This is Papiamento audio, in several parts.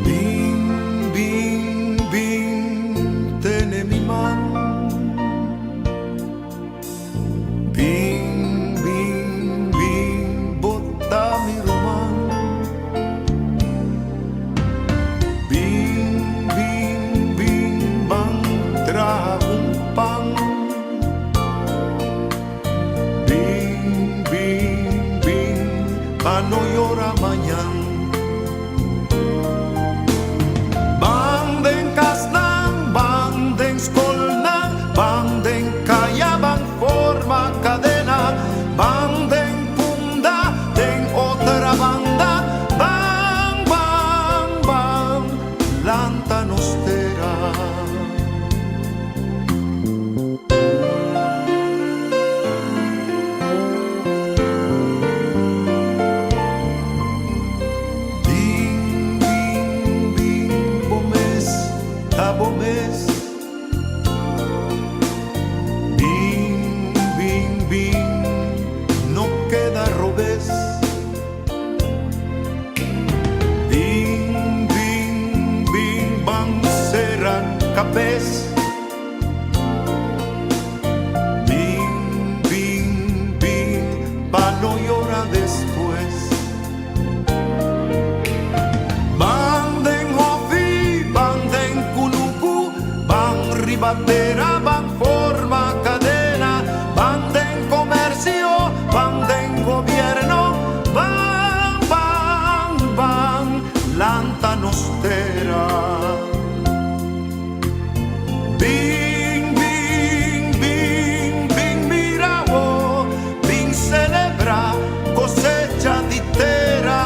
Bin, bin, bin, tene mi man. Bin, bin, bin, bo ta mi ruman. Bin, bin, bin, ban traha un pan. Bin, bin, bin, pa no yora mañan. Ban den kasnan, ban den skolnan, ban den kaya, ban forma kadena, ban den Punda, den Otrabanda, ban, ban, ban, lanta nos tera. Bin, bin, bin, bo mes ta bo mes. Bin, bin, bin, no keda robes. Bin, bin, bin, ban sera kabes. Bin, bin, bin, pa no yora despues. Ban den hòfi, ban den kunuku, ban riba tera, ban forma kadena, ban den komersio, ban den gobièrnu, ban, ban, ban, lanta nos tera. Bin, bin, bin, bin mira bo, bin selebrá kosecha di tera.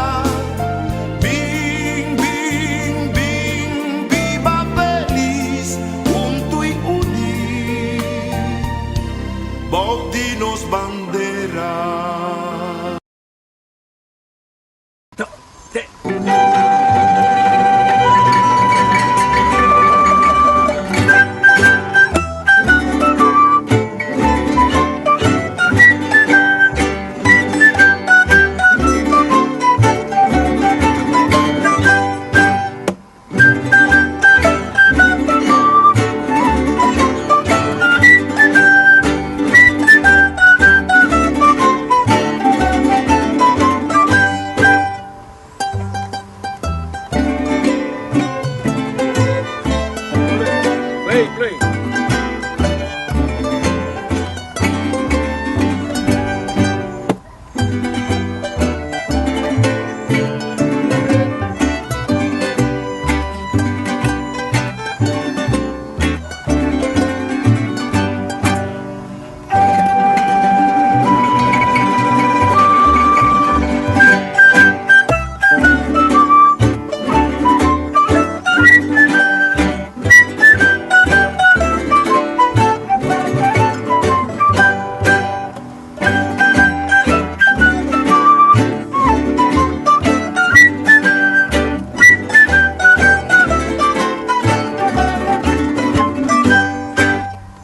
Bin, bin, bin, biba felis, huntu i uní, bou di nos bandera. Play, play.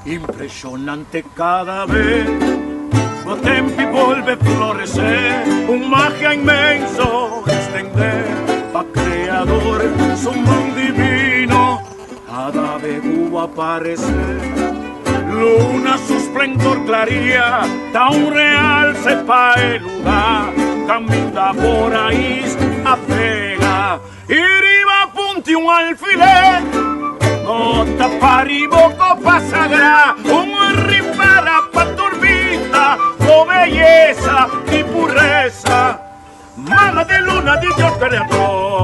Impresionante cada vez Bo tempi bolbe floresé Un magia inmenso extendé Pa Creador su man divino Cada vez cu aparesé Luna su splendor claria Ta un realce pa e lugá Caminda bo rais a pega I riba punti un alfiler No ta pari bo copa sagrá Un ripara pa tur bista Bo beyesa i puresa Mama di luna di Dios Creador.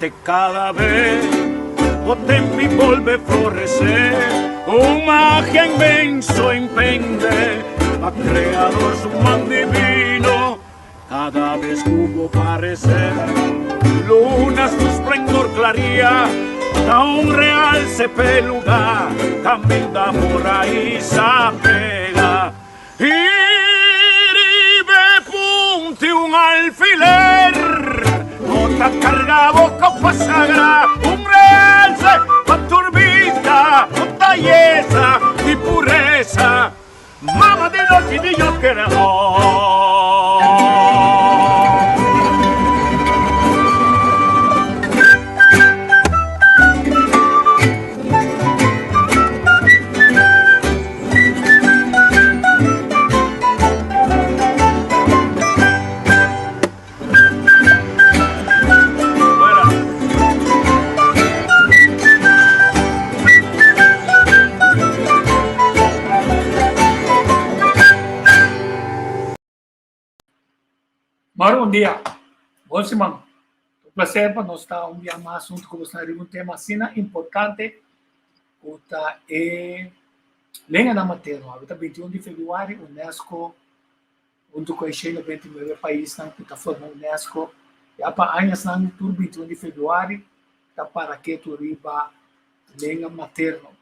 Ante cada vez o tempi volve florecer Un magia inmenso impende Pa creador su man divino Cada vez cubo parecer Luna su esplendor claría Da un realce peluda Caminda por ahí sa pega I riba e punti un alfiler No ta carga bo copa sagrá Un realce pa tur bista No ta yesa di puresa Mama di nochi di Dios creador. Moro bon dia, bon siman. Un placer pa nos ta un dia mas hunto cu boso riba un tema asina importante cu ta e lenganan materno. Awe ta 21 di februari, UNESCO hunto cu e 129 paisnan cu ta forma UNESCO ya pa añasnan tur 21 di februari ta para ketu riba lenga materno.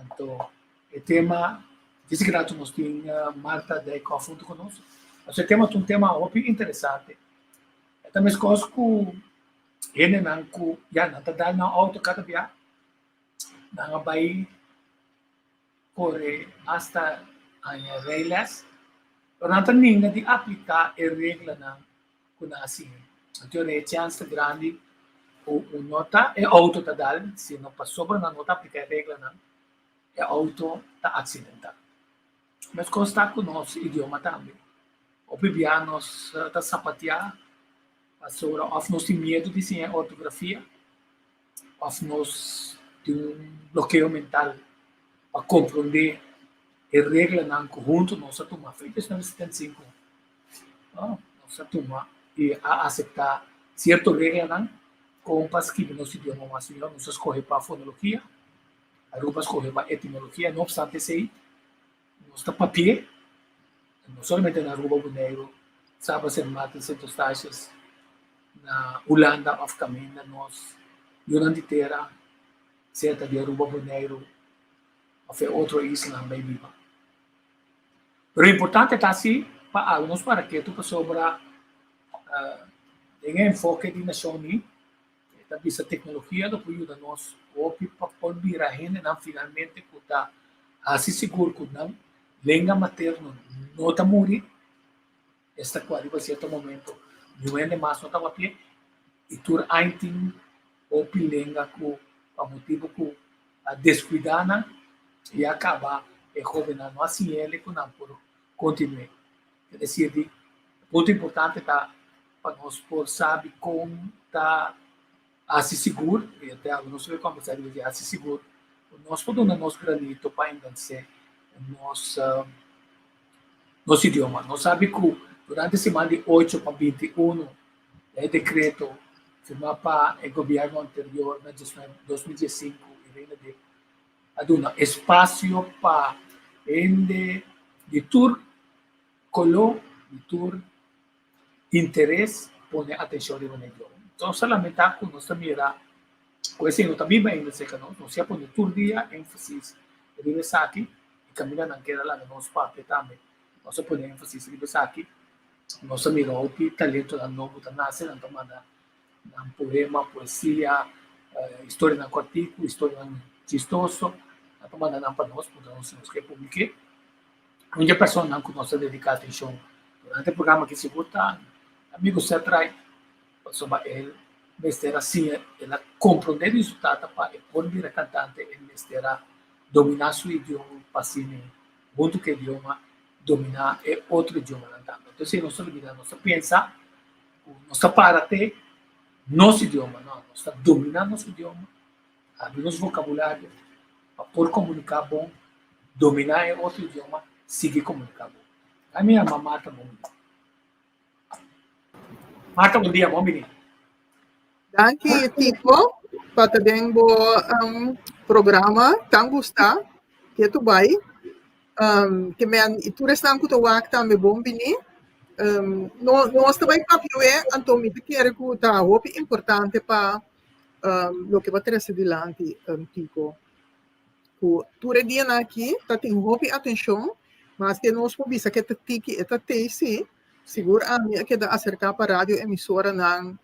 Anto e tema, disi grato nos tin Martha Dijkhoff hunto cu nos. Pasobra e tema ta un tema hopi interesante. E ta meskos cu hendenan cu ya nan ta dal nan auto cada bia, nan a bay core hasta haña rijles, pero nan ta ninga di aplica e reglanan ku nan a siña. Anto e chèns ta grandi ku un no ta e outo ta dal, sino pasobra nan no ta apliká e reglanan, e outo ta aksidentá. Meskos ta ku nos idioma tambe. Hopi bia nos ta sapatiá pasobra òf nos tin miedu di siña e ortografia òf nos tin un blokeo mental pa komprondé e reglanan ku huntu nos a tuma. Fecha 1975. Nos a tuma i a aseptá sierto reglanan kon pa skibi nos idioma mas mihó. Nos a skohe pa fonologia, Aruba a skohe pa etimologia. No opstante esei, nos ta papi'é, no solamente na Aruba, Boneiru, Saba, Sint Maarten, Sint Eustatius, na Hulanda òf kaminda nos yunan di tera, sea ta di Aruba, Boneiru òf e otro islanan bai biba. Pero importante ta si pa algo nos para ketu pasobra den e enfoke di Nashon Uní e ta bisa teknologia lo por yuda nos hopi pa por bira hendenan finalmente ku ta hasi sigur ku nan lenga materno no ta muri, esta ku ariba sierto momento niun hende mas no ta papia i tur aña tin hopi lenga ku pa motibu ku a descuida nan y a caba e hobennan no a siñele cu nan por continue. Es decir di punto importante ta pa nos por sabi con ta haci sigur, y e ta algo nos lo conversa riba dje, haci sigur cu nos por duna nos granito pa engrandece nos nos idioma. Nos sabi cu durante siman di ocho pa 21 e decreto firma pa e gobierno anterior na 2015 Irene de a duna espacio pa hende di tur color, di tur interes pone atencion riba nan idioma. Nos ta lamenta cu nos ta mira cu esey no ta biba ainda cerca nos, nos ya pone tur dia enfasis riba esaki y caminda nan keda laga nos papia tambe nos a pone enfasis riba esaki. Nos a mira hopi talentonan nobo ta nase, nan ta manda nan poema, poesia, historianan kòrtiku, historianan chistoso, nan ta manda nan pa nos, puntra nos si nos ke publik'é. Un di e personanan ku nos ta dediká atenshon durante e programa aki sigur ta amigo Seth Wright, pasobra el mester a siña, el a komprondé di su tata pa e por bira kantante el mester a dominá su idioma pa asina huntu ku e idioma dominá e otro idiomanan tambe. Entonces nos ta olbida, nos ta pensa ku nos ta para te nos idioma, no, nos ta dominá nos idioma, abri nos vokabulario pa por komuniká bon, dominá e otro idioma, sigui komuniká bon. Ami yama Marta bon bini. Marta bon dia, bon bini. Danki Tico pa ta den bo programa tan gusta ketu bai. Ke men i tur esnan ku ta wak tambe bon bini. No nos ta bai papia we anto mi ta kere ku ta hopi importante pa loke bo a trese dilanti Tico. Ku tur e dianan aki ta tin hopi atenshon maske nos por bisa ke ta tiki e ta tei si sigur ami a keda aserka pa radio emisoranan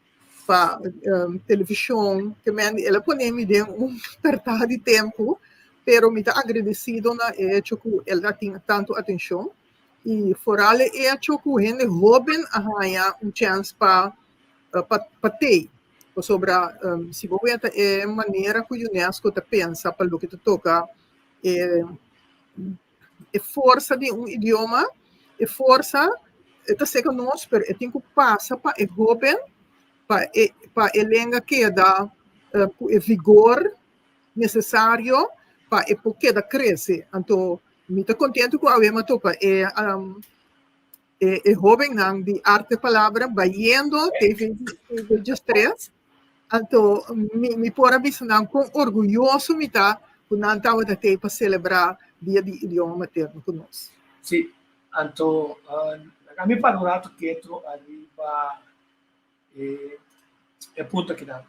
pa televishon ke men el a pone mi den un pèrtá di tempu pero mi ta agradesido na e hecho ku el a tin tantu atenshon i foral e hecho ku hende hóben a haña un chèns pa pa tei pasobra si bo weta e manera ku UNESCO ta pensa pa loke ta toka e e forsa di un idioma, e forsa e ta seka nos, pero e tin ku pasa pa e hóben, pa e pa e lenga keda ku e vigor nesesario pa e por keda krese. Anto mi ta kontentu ku awe mi a topa e e e hóbennan di Arte Palabra bayendo TV TV diestres. Anto mi mi por a bisa nan kon orguyoso mi ta ku nan tabata tei pa selebrá Dia di Idioma Materno ku nos. Sí, anto laga mi para un rato ketu ariba e e punto akinan.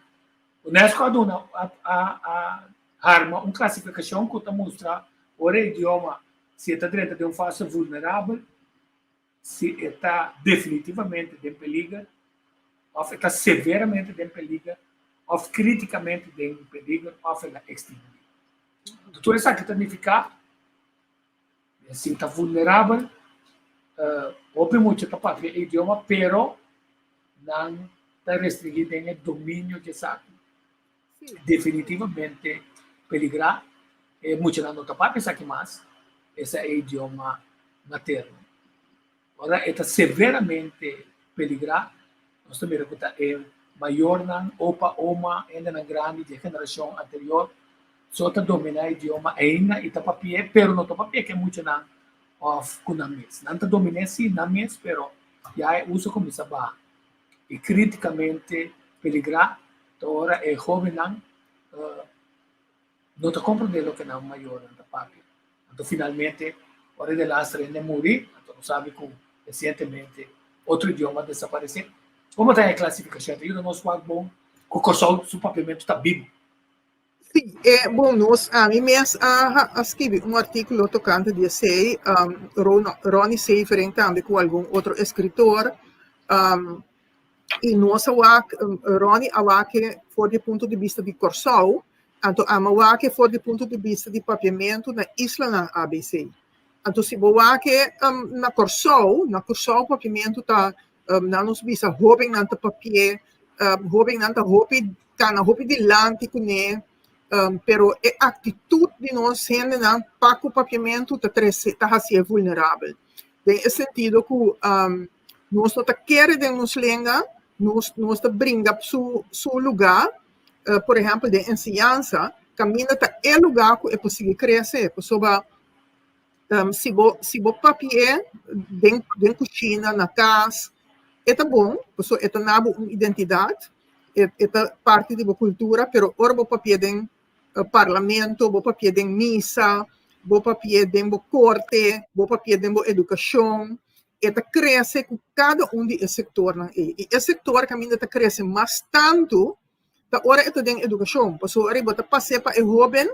UNESCO a duna a a a harma un klasifikashon ku ta mustra ora e idioma si e ta drenta den un fase vulnerabel, si e ta definitivamente den peliger òf e ta severamente den peliger òf krítikamente den peliger òf el a ekstinguí. Tur esaki ta nifiká si ta vulnerabel, hopi mucha ta papia e idioma pero nan ta restringí den e dominio di esaki. Definitivamente peligrá, e muchanan no ta papia esaki mas, esa e idioma materno. Ora e ta severamente peligrá, nos ta mira ku ta e mayornan, opa, oma, hendenan grandi di e generashon anterior so ta dominá e idioma ainda i ta papi'é, pero no ta papi'é ku e muchanan òf ku nan mes. Nan ta domin'é sí nan mes, pero ya e uso kuminsá baha. I krítikamente peligrá ta ora e hóbennan no ta komprendé loke nan mayornan ta papia. Anto finalmente ora e delaster hende muri, anto nos sabi ku resientemente otro idioma a desaparesé. Komo ta e klasifikashon? Ta yuda nos wak bon ku Kòrsou su papiamentu ta bibu. Sí, e bon nos ami mes a a skibi un artíkulo tokante di esei, Ronnie Severing tambe ku algun otro eskritor. I nos a wak, Ronnie a wak e for di e punto di bista di Kòrsou, anto ami a wak e for di punto di bista di papiamentu na islanan ABC. Anto si bo wak e na Kòrsou, na Kòrsou papiamentu ta, nan nos bisa hóbennan ta papi'é, hóbennan ta hopi kana hopi dilanti kuné, pero e aktitut di nos hendenan pa ku papiamentu ta trese, ta hasié vulnerabel. Den e sentido ku nos no ta kere den nos lenga, nos nos ta bringa su su lugá, por ehèmpel den enseñansa, kaminda ta e lugá ku e por sigui krese, pasobra si bo si bo papi'é den den kushina, na kas, e ta bon, pasobra e ta na bo un identidat, e e ta parti di bo kultura, pero ora bo papi'é den parlamento, bo papi'é den misa, bo papi'é den bo korte, bo papi'é den bo edukashon, e ta krese ku kada un di e sektornan ei. I e sektor kaminda ta krese mas tantu ta ora e ta den edukashon, pasobra ora bo ta pas'é pa e hóben,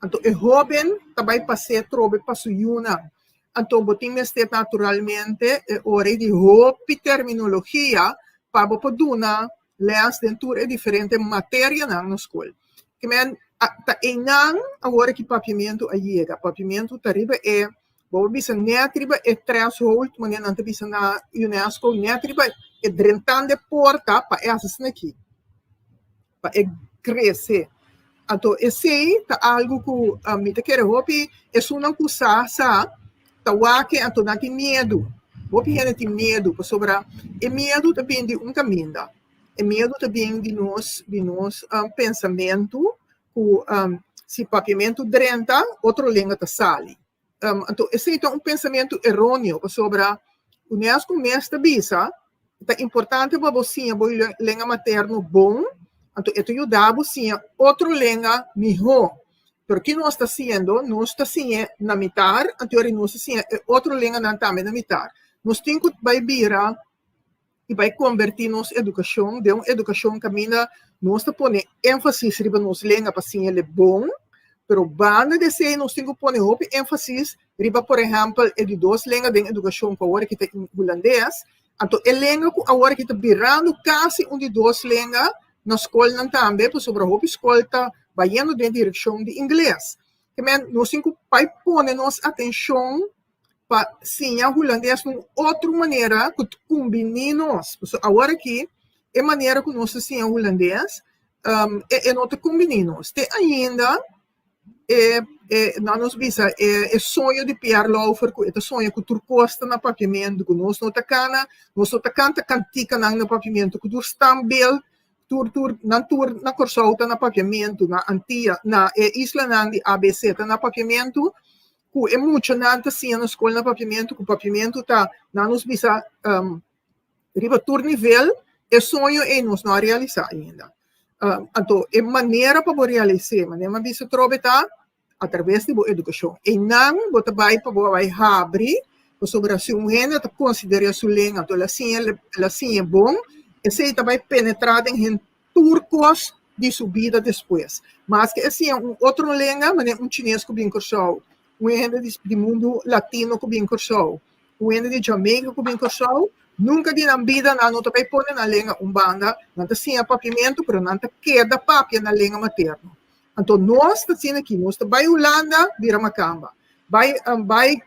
anto e hóben ta bai pas'é trobe pa su yunan. Anto bo tin mester naturalmente e ora ei di hopi terminologia pa bo por duna lès den tur e diferente materianan na skol. Ke men ta einan awor ki papiamentu a yega. Papiamentu ta riba e, bo por bisa nèt riba e threshold, manera nan ta bisa na UNESCO, nèt riba e drentande porta pa e hasi asina aki, pa e krese. Anto esei ta algu ku mi ta kere hopi esunnan ku sa sa ta wak anto nan tin miedu. Hopi hende tin miedu pasobra e miedu ta bin di un kaminda. E miedu ta bin di nos di nos pensamentu ku si papiamentu drenta otro lenga ta sali. Anto esei ta un pensamentu eróneo pasobra UNESCO mes ta bisa ta importante pa bo siña bo lenga materno bon. Anto e ta yuda bo siña otro lenga mihó. Pero ki nos ta hasiendo? Nos ta siñ'e na mitar, anto yori nos ta siña e otro lenganan tambe na mitar. Nos tin ku bai bira i bai kombertí nos edukashon den un edukashon kaminda nos ta pone énfasis riba nos lenga pa siñ'e bon, pero banda di esei nos tin ku pone hopi énfasis riba por ehèmpel e di dos lenga den edukashon ku awor aki ta hulandes, anto e lenga ku awor aki ta birando kasi un di dos lenga na skolnan tambe pasobra hopi skol ta bayendo den direkshon di ingles. Ke men nos tin ku bai pone nos atenshon pa siña hulandes un otro manera ku ta kumbiní nos. Pasobra awor aki e manera ku nos ta siña hulandes e no ta kumbiní nos. Te ainda e e nan nos bisa e e soño di Pierre Lauffer ku e ta soña ku tur kos ta na papiamentu ku nos no ta kana nos no ta kanta kantikanan na papiamentu ku tur standbeeld tur tur nan tur na Kòrsou ta na papiamentu na Antia na e islanan di ABC ta na papiamentu ku e muchanan ta siña na skol na papiamentu ku papiamentu ta nan nos bisa riba tur nivel e soño ei nos no a realisá ainda. Anto e manera pa bo realis'é, manera mi a bisa atrobe ta atraves di bo edukashon. Einan bo ta bai pa bo bai habri pasobra si un hende ta konsider'é su lenga anto el a siña el a siña bon, esei ta bai penetrá den hende tur kos di su bida despues. Maske e siña un otro lenga, manera un chines ku bin Kòrsou, un hende di mundu latino ku bin Kòrsou, un hende di Jamaica ku bin Kòrsou, nunka di nan bida nan no ta bai pone nan lenga un banda, nan ta siña papiamentu pero nan ta keda papia nan lenga materno. Anto nos ta asina aki, nos ta bai Hulanda bira makamba, bai bai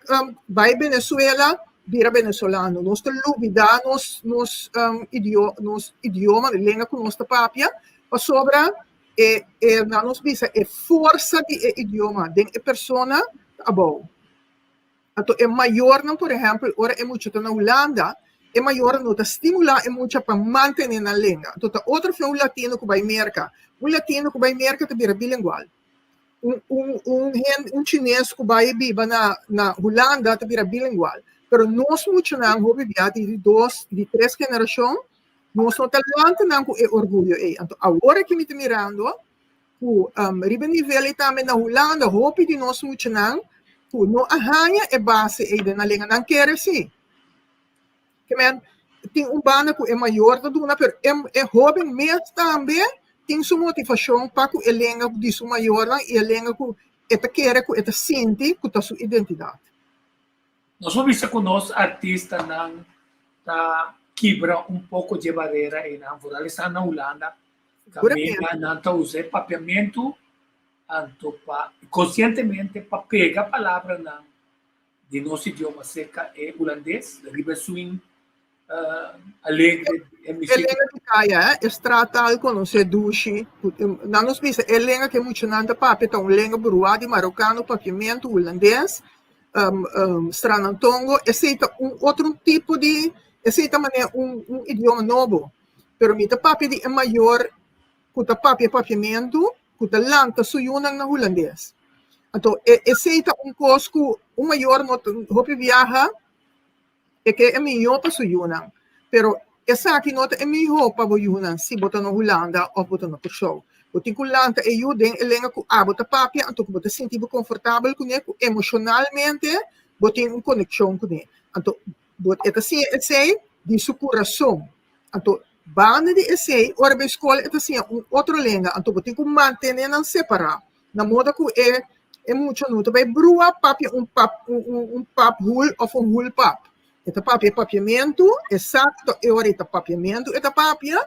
bai Venezuela bira venezolano, nos ta lubida nos nos nos idioma, lenga ku nos ta papia pasobra e e nan nos bisa e forsa di e idioma den e persona ta abou. Anto e mayornan, por ehèmpel, ora e mucha ta na Hulanda, e mayornan no ta stimulá e mucha pa mantené nan lenga. Anto ta otro fe un latino ku bai Merka. Un latino ku bai Merka ta bira bilingual. Un un un hende un chines ku bai biba na na Hulanda ta bira bilingual. Pero nos muchanan hopi bia di di dos, di tres generashon, nos no ta lanta nan ku e orguyo ei. Anto awor aki mi ta mirando ku riba nivel ei tambe na Hulanda hopi di nos muchanan ku no a haña e base ei den nan lenga nan kere si. Ke men tin un banda ku e mayor ta duna pero e e hoben mes tambe tin su motivashon pa ku e lenga di su mayornan i e lenga ku e ta kere ku e ta sinti ku ta su identidat. Nos por bisa ku nos artistanan ta kibra un poko dje barera einan, vooral esnan na Hulanda, Kaminda nan ta usa e papiamentu anto pa konsientemente pa pega palabranan di nos idioma serka e hulandes riba e swing alegre e muziek. E lenga di kaya e straattaal konosé dushi. Nan nos bisa e lenga ku e muchanan ta papia ta un lenga bruá di marokano, papiamentu, hulandes, sranantongo. Esei ta un otro tipo di esei ta manera un idioma nobo. Pero mi ta papia di e mayor ku ta papia papiamentu ku ta lanta su yunan na hulandes. Anto e esei ta un kos ku un mayor no ta hopi biaha e ke e mihó pa su yunan. Pero esaki no ta e mihó pa bo yunan si bo ta na Hulanda òf bo ta na Kòrsou. Bo tin ku lanta e yu den e lenga ku abo ta papia anto ku bo ta sinti bo konfortabel kuné ku emoshonalmente bo tin un konekshon kuné. Anto Bo e ta siña esei di su kurason. Anto, banda di esei, ora bai skol e ta siña un otro lenga. Anto bo tin ku mantené nan separá, na moda ku e e mucha no ta bai brua papia un pap un un un pap hul òf un hul pap. E ta papia papiamentu, esakto e ora e ta papiamentu e ta papia,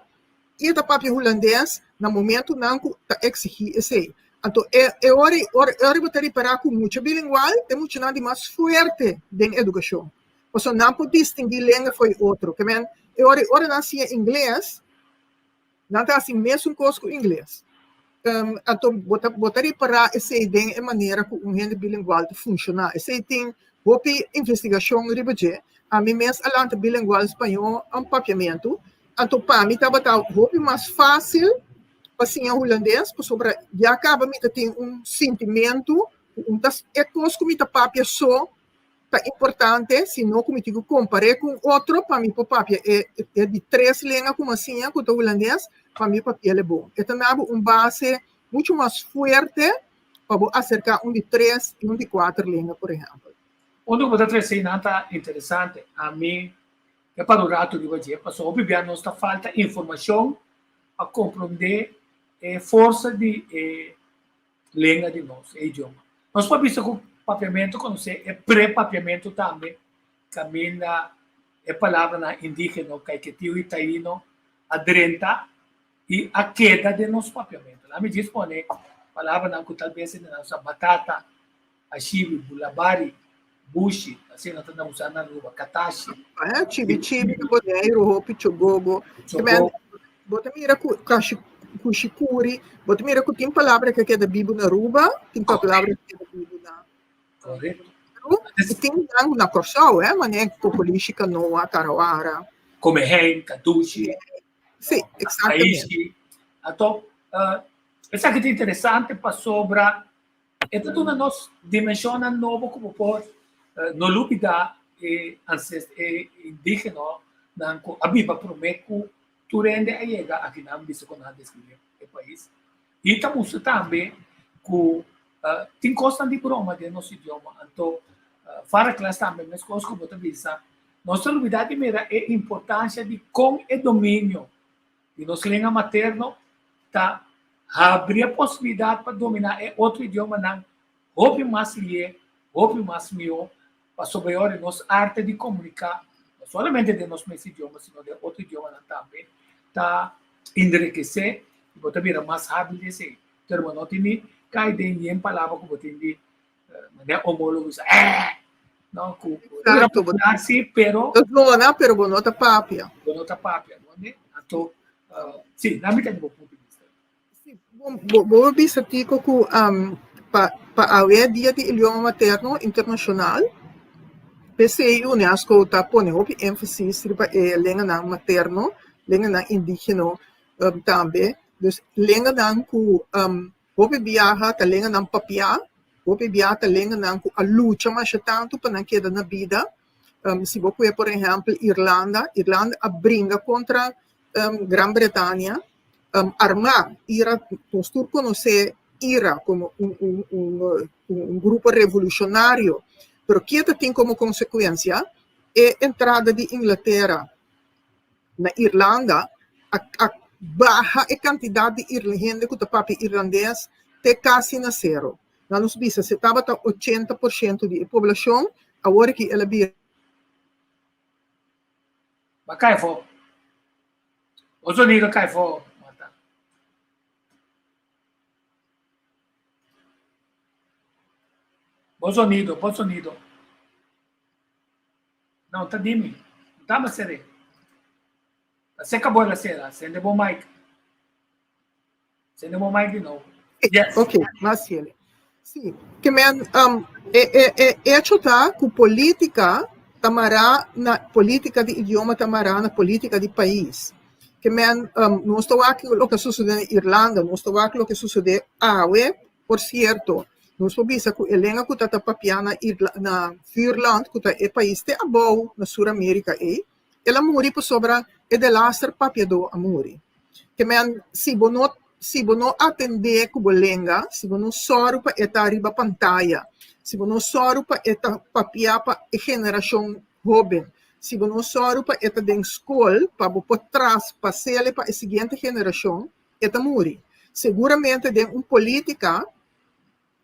i e ta papia hulandes na momentunan ku ta eksigí esei. Anto e e ora e ora bo ta ripará ku mucha bilingual ta e muchanan di mas fuerte den edukashon. Pasobra nan por distinguí lenga for di otro. Ke men e ora e ora nan siña ingles, nan ta hasi mesun kos ku ingles. Anto bo ta bo ta ripará esei den e manera ku un hende bilingual ta funshoná. Esei tin hopi investigashon riba dje. Ami mes a lanta bilingual spañó en papiamentu. Anto pa mi tabata hopi mas fásil pa siña hulandes pasobra ya kaba mi ta tin un sintimentu ku un ta e kos ku mi ta papia so ta importante, sino ku mi tin ku kompar'é ku un otro pa mi por papia e e di tres lenga ku mi a siña ku ta hulandes. pa mi papi'el bon. E ta na bo un base muchu mas fuerte pa bo aserká un di tres i un di kuater lenga, por ehèmpel. Unda ku bo ta trese nan ta interesante. Ami ke para un ratu riba dje, pasobra hopi bia nos ta falta informashon pa komprondé e forsa di e lenga di nos, e idioma. Nos por bisa ku papiamentu konosé e pre-papiamentu tambe, kaminda e palabranan indígeno, kaiketio i taíno, a drenta i a keda den nos papiamentu. Laat mi djis pone palabranan ku tal bes hende nan usa, batata, ashibi, bulabari, bushi, asina nan ta usa na Aruba, katashi. Chibi chibi na Boneiru, hopi chogogo. Chogogo. Bo ta mira ku kashi kushikuri, bo ta mira ku tin palabra ku a keda bibu na Aruba, tin palabra ku a keda bibu na Correcto. I tin nan na Kòrsou, eh, manera Kokolishi, Kanoa, Karawara. Komehein, Kadushi. Sí, exactamente. Aishi. Anto, uh, esaki ta interesante pasobra e ta duna nos dimensionnan nobo ku bo por uh, no lubida e ancest e indigeno nan ku a biba promé ku tur hende a yega aki nan bisa ku nan a deskribí e pais. I ta mustra tambe ku tin kosnan di broma den nos idioma. Anto Faraclas tambe meskos ku bo ta bisa, nos ta lubidá di mira e importansia di kon e dominio di nos lenga materno ta habri e posibilidat pa dominá e otro idiomanan hopi mas lié, hopi mas mihó, pasobra e ora nos arte di komuniká, no solamente den nos mes idioma, sino den otro idiomanan tambe, ta enrikesé i bo ta bira mas hábil di esei. Pero bo no tin di kai den yen palabra ku bo tin di manera homólogo bisa eh no ku Exacto, bo ta sí, pero ta zona, pero bo no ta papia. Bo no ta papia, no? Anto, sí, na mi ta di bo punto di bista. Sí, bon, bo, bo bisa Tico ku um, pa, pa awe dia di idioma materno internashonal, p'esei UNESCO ta pone hopi énfasis riba e lenganan materno, lenganan indígeno um, tambe. Dus lenganan ku um, hopi biaha ta lenganan papiá, hopi biaha ta lenganan ku a lucha masha tantu pa nan keda na bida. Um, si bo kue por ehèmpel Irlanda, Irlanda a bringa kontra um, Gran Bretania, um, armá. Ira, nos tur konosé Ira komo un, un, un, un grupo revolushonario, pero ke ta tin komo konsekuensia? E entrada di Inglatera na Irlanda a, a baha e kantidat di hende ku ta papia irlandes te kasi na sero. Nan nos bisa si tabata 80% di e poblashon, awor aki el a bira. Ba kai afó. Bo zonido kai afó, Marta. Bo zonido, bo zonido. No, ta di mi. Dame seré. Ta seca bo la sera. Sende bo mic. Sende bo mic di nobo. Yes. Ok, mas ciele. Sí, ke men um, e, e, e hecho ta ku polítika ta mará na polítika di idioma ta mará na polítika di pais. Ke men um, nos ta wak loke a sucede na Irlanda, nos ta wak loke a sucede awe, por cierto, nos por bisa ku e lenga ku ta ta papiá na Irla, na Vuurland, ku ta e pais te abou na Sur Amerika ei, El a muri pasobra e delaster papiadó a muri. Ke men, si bo no si bo no atendé ku bo lenga, si bo no sòru pa e ta riba pantaya, si bo no sòru pa e ta papiá pa e generashon hóben, si bo no sòru pa e ta den skol pa bo por traspas'el pa e siguiente generashon, e ta muri. Seguramente den un polítika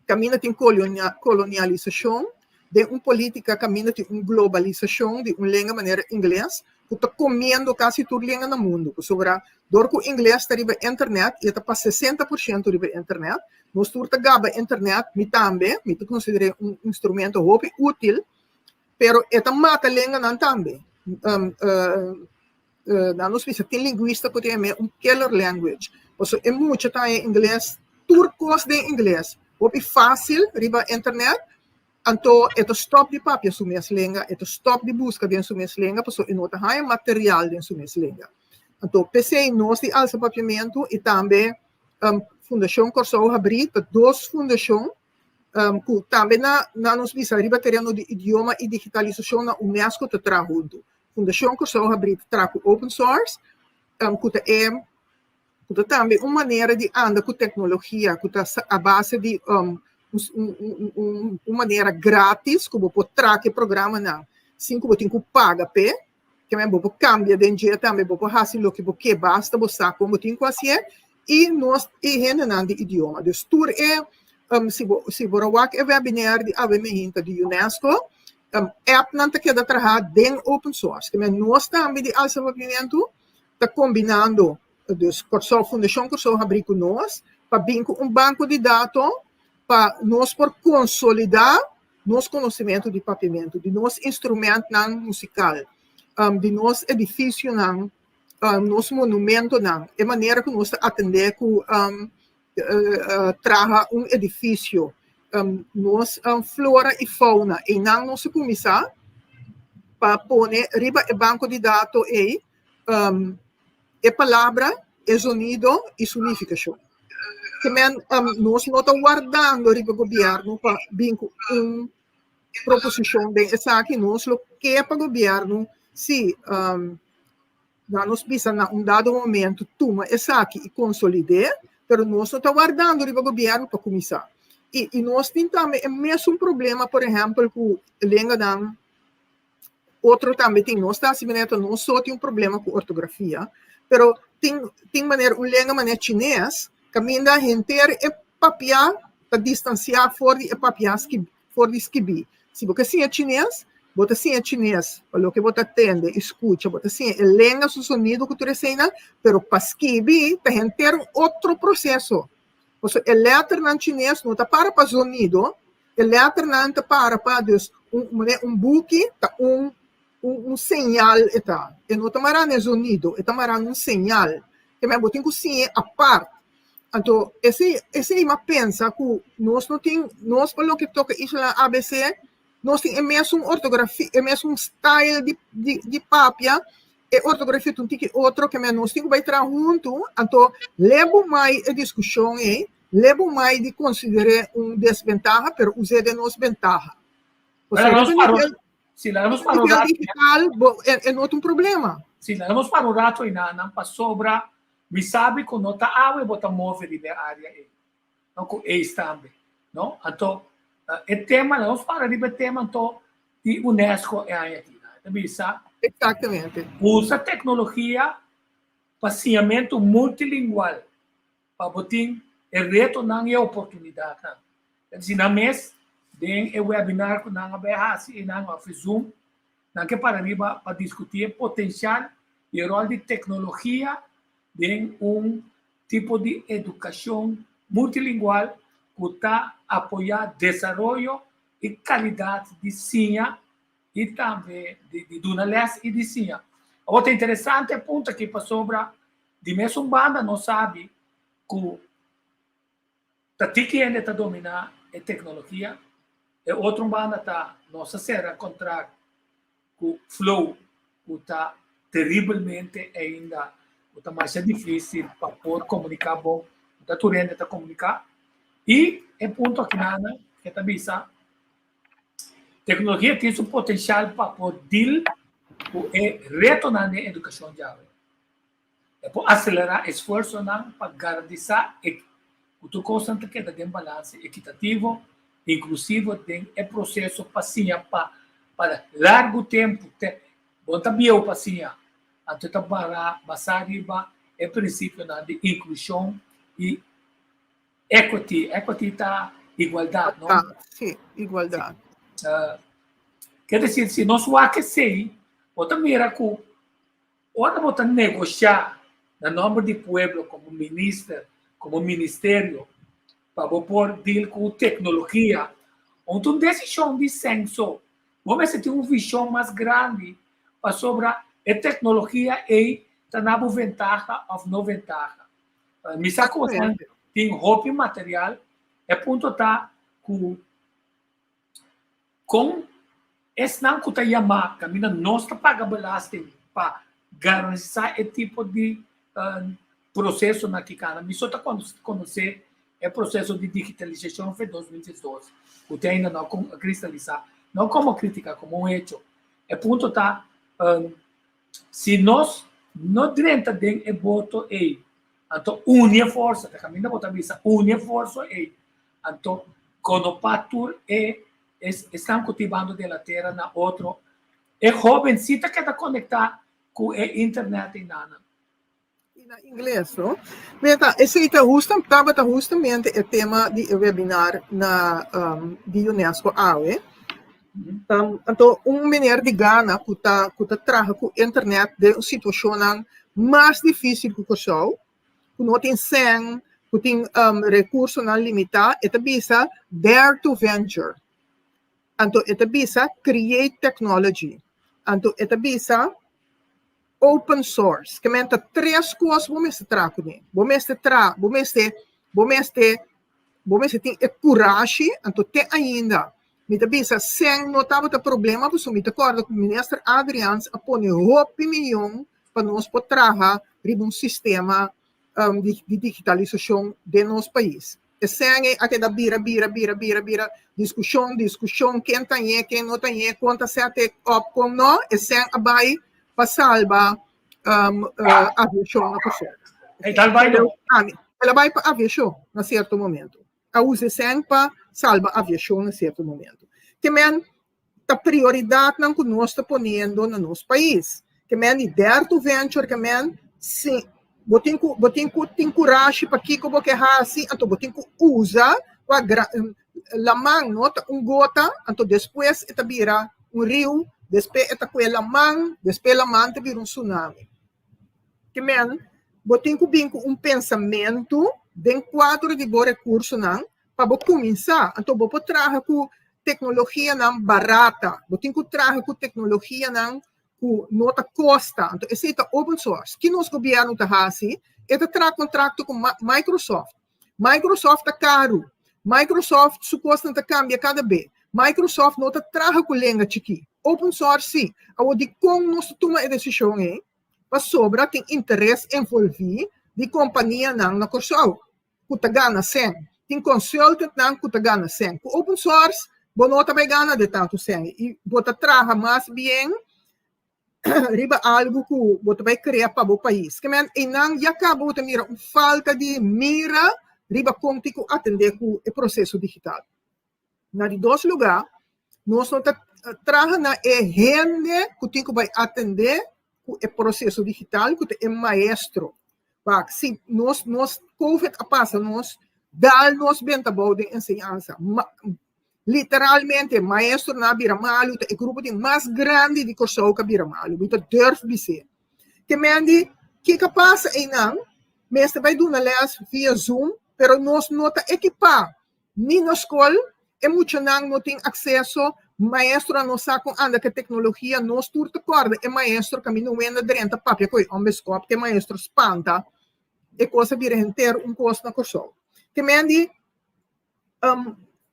kaminda tin kolonialisashon, den un polítika kaminda tin un globalisashon di un lenga manera ingles, ku ta komiendo kasi tur lenga na mundu, pasobra dor ku ingles ta riba internet i e ta pa 60% riba internet, nos tur ta gaba internet, mi tambe, mi ta konsider'é un instrumento hopi útil, pero e ta mata lenganan tambe. Nan nos bisa tin lingwista ku ta yam'é un killer language, pasobra e mucha ta haña ingles, tur kos den ingles, hopi fásil riba internet, anto e ta stòp di papia su mes lenga, e ta stòp di buska den su mes lenga pasobra e no ta haña material den su mes lenga. Anto p'esei nos di Alsa Papiamentu i tambe Fundashon Kòrsou Habrí ta dos fundashon ku tambe na na nos bisa riba tereno di idioma i digitalisashon na UNESCO ta traha huntu. Fundashon Kòrsou Habrí ta traha ku open source ku ta e. Ku ta tambe un manera di anda ku teknologia ku ta a base di un un manera gratis ku bo por traha e programanan sin ku bo tin ku paga p'e. Ke men bo por kambia den dje tambe, bo por hasi loke bo ke basta bo sa kon bo tin ku hasié i nos e hendenan di idioma. Dus tur e si bo si bo wak e webinar di awe mehinta di UNESCO, appnan ta keda traha den open source. Ke men nos tambe di Alsa Papiamentu ta kombinando dus Kòrsou Fundashon Kòrsou habrí ku nos pa bin ku un banko di dato pa nos por konsolidá nos konosementu di papiamentu, di nos instrumentnan musikal, di nos edifisionan, nos monumentonan, e manera ku nos ta atendé ku traha un edifisio, nos flora i fauna. Einan nos a kuminsá pa pone riba e banko di dato ei e palabra, e zonido i su nifikashon. Ke men nos no ta wardando riba gobièrnu pa bin ku un proposishon den esaki, nos lo ke pa gobièrnu si nan nos bisa na un dado momento tuma esaki i konsolid'é, pero nos no ta wardando riba gobièrnu pa kuminsá. I nos tin tambe e mesun problema por ehèmpel ku lenganan Otro tambe tin, nos ta hasi manera ta nos so tin un problema ku ortografia, pero tin tin manera un lenga manera chines kaminda henter e papia ta distansiá for di e papia for di skibí. Si bo ke siña chines, bo ta siña chines pa loke bo ta tende i skucha, bo ta siña e lenga su sonido ku tur eseinan, pero pa skibi ta henter un otro proseso. Pasobra e lèternan chines no ta para pa zonido, E letternan ta para pa dus un manera un buki ta un un señal e ta. E no ta mará na e zonido, e ta mará na un señal. Te men bo tin ku siñ'e apart. Anto esei esei mi a pensa ku nos no tin nos pa loke toka islanan abc nos tin e mesun ortografia e mesun style di di di papia e ortografia ta un tiki otro ke men nos tin ku bai traha huntu anto lebo mai e diskushon ei Leba un mai di konsider'é un desbentaha, pero us'é den nos bentaha. Pero Pasobra nos riba para, nivel, si laga nos riba para un nivel rato, digital, bo, e, e no ta un problema. si laga nos para un rato einanan, pasobra mi sabi ku no ta awe bo ta move riba e área ei, no, ku eis tambe, no. Anto, e tema, laga nos para riba e tema anto di UNESCO e aña aki. E ta bisa, Exactamente. usa teknologia pa siñamentu multilingual. pa bo tin e retonan i e oportunidatnan. Es disi, nan mes den e webinar ku nan a bai hasi einan òf e Zoom, nan ke para riba pa diskutí e potensial i e ròl di teknologia den un tipo di edukashon multilingual ku ta apoyá desaroyo i kalidat di siña i tambe di duna lès i di siña. Awor ta interesante e punto aki pasobra Di mesun banda nos sabi ku ta tiki hende ta dominá e teknologia, e otro banda ta nos a sera kontrakt ku Flow ku ta teribelmente ainda ku ta masha difísil pa por komuniká bon, no ta tur hende ta komuniká. I e punto akinana ke ta bisa teknologia tin su potensial pa por deal ku e retonan den edukashon djawe. E por aselerá esfuersonan pa garantisá e ku tur kosnan ta keda den balanse ekitativo, inklusivo den e proseso pa siña pa pa largu tempu. Te bo ta bieu pa siña, anto e ta bara basá riba e prinsipionan di inklushon i equity. Equity ta igualdat, no? Sí, igualdat. Ke desir, si nos wak esei, bo ta mira ku Ora bo ta negoshá na nòmber di pueblo komo minister, komo ministerio, pa bo por deal ku teknologia, no ta un desishon di senso. Bo mester tin un vishon mas grandi pasobra e teknologia ei ta na bo ventaha òf no ventaha. Mi sa ku tin hopi material, e punto ta ku Kon esnan ku ta yamá kaminda nos ta paga belasting pa garantisá e tipo di prosesonan ki kana? Mi so ta konosé e proseso di digitalisashon for 2012 ku te ainda no a kristalisá, no komo krítika, komo un hecho. E punto ta, si nos no drenta den e boto ei. Anto uni e forsa, ta kaminda bo ta bisa uni e forsa ei. Anto konopá tur e esnan ku tin bando de la tera na otro. E hóben si ta keda konektá ku e internet einan. I na ingles, no? Meta, esei ta husta, tabata hustamente e tema di e webinar na um, di UNESCO awe. Um, anto un meneer di Ghana ku ta ku ta traha ku internet den un situashonnan mas difísil ku Kòrsou, ku no tin sèn, ku tin um, rekursonan limitá, e ta bisa dare to venture. Anto e ta bisa create technology. Anto e ta bisa open source. Ke men ta tres kos bo mester traha kuné. Bo mester traha, bo mester, bo mester, bo mester tin e kurashi, anto te ainda mi ta bisa sèn no tabata problema pasobra mi ta kòrda ku Minister Adriaans a pone hopi miyon pa nos por traha riba un sistema di digitalisashon den nos pais. E sèn ei a keda bira, bira, bira, bira, bira, diskushon, diskushon, ken ta ñe, ken no ta ñe, kon ta sèt e òp, kon no, e sèn a bai pa salba aviashon na Kòrsou. El a bai pa aviashon na sierto momento. A usa e sèn pa salba aviashon na sierto momento. Ke men ta prioridatnan ku nos ta poniendo na nos pais. Ke men di dare to venture ke men si bo tin ku bo tin ku tin kurashi pa kiko bo ke hasi anto bo tin ku usa kua gra laman no ta un gota anto despues e ta bira un riu despues e ta kue laman despues laman ta bira un tsunami. Ke men bo tin ku bin ku un pensamentu den kuadro di bo rekursonan pa bo kuminsá. Anto bo por traha ku teknologianan barata. Bo tin ku traha ku teknologianan ku no ta kosta. Anto esei ta open source. Ki nos gobièrnu ta hasi? E ta traha kontrakto ku Microsoft. Microsoft ta karu. Microsoft su kosnan ta kambia kada be. Microsoft no ta traha ku lenga chikí. Open source sí. Awor dikon nos ta tuma e desishon ei? Pasobra tin interes envolví di kompanianan na Kòrsou. ku ta gana sèn. Tin consultantnan ku ta gana sèn. Ku open source bo no ta bai gana de tantu sèn i bo ta traha mas bien riba algu ku bo ta bai krea pa bo pais. Ke men einan ya kaba bo ta mira un falta di mira riba kon tin ku atendé ku e proseso digital. Na di dos lugá, nos no ta traha na e hende ku tin ku bai atendé ku e proseso digital ku ta e maestro. Wak, si nos nos Covid a pasa nos dal nos benta abou den enseñansa. Ma, literalmente maestronan a bira malu, ta e grupo di mas grandi di Kòrsou ku a bira malu. Mi ta durf bis'é. Ke men di, kiko a pasa einan? Mester bai duna lès via Zoom, pero nos no ta ekipá Ni na skol e muchanan no tin akseso, maestronan no sa kon anda ku e teknologia, nos tur ta kòrda e maestro kaminda un wenda drenta papia ku e òmbeskòp ku e maestro spanta, e kos a bira henter un kos na Kòrsou. Te men di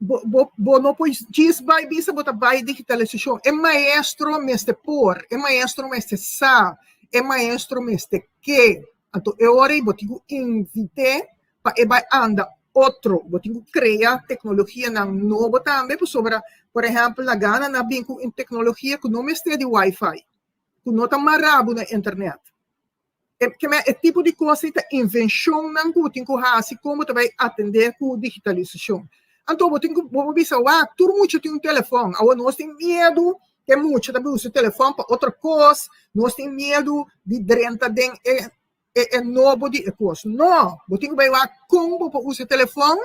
bo bo bo no por djis bai bisa bo ta bai digitalisashon, e maestro mester por, e maestro mester sa, e maestro mester ke, anto e ora ei bo tin ku invit'é pa e bai anda otro. Bo tin ku krea teknologianan nobo tambe pasobra, por ehèmpel, na Gana nan a bin ku un teknologia ku no mester di wifi, ku no ta mará bo na internet. E ke e tipo di kos ei ta invenshonnan ku bo tin ku hasi kon bo ta bai atendé ku digitalisashon. Anto bo tin ku bo por bisa wak tur mucha tin un telefòn. Awor nos tin miedu ku e mucha ta bai usa e telefòn pa otro kos, nos tin miedu di drenta den e e e nobo di e kos. No, bo tin ku bai wak kon bo por usa e telefòn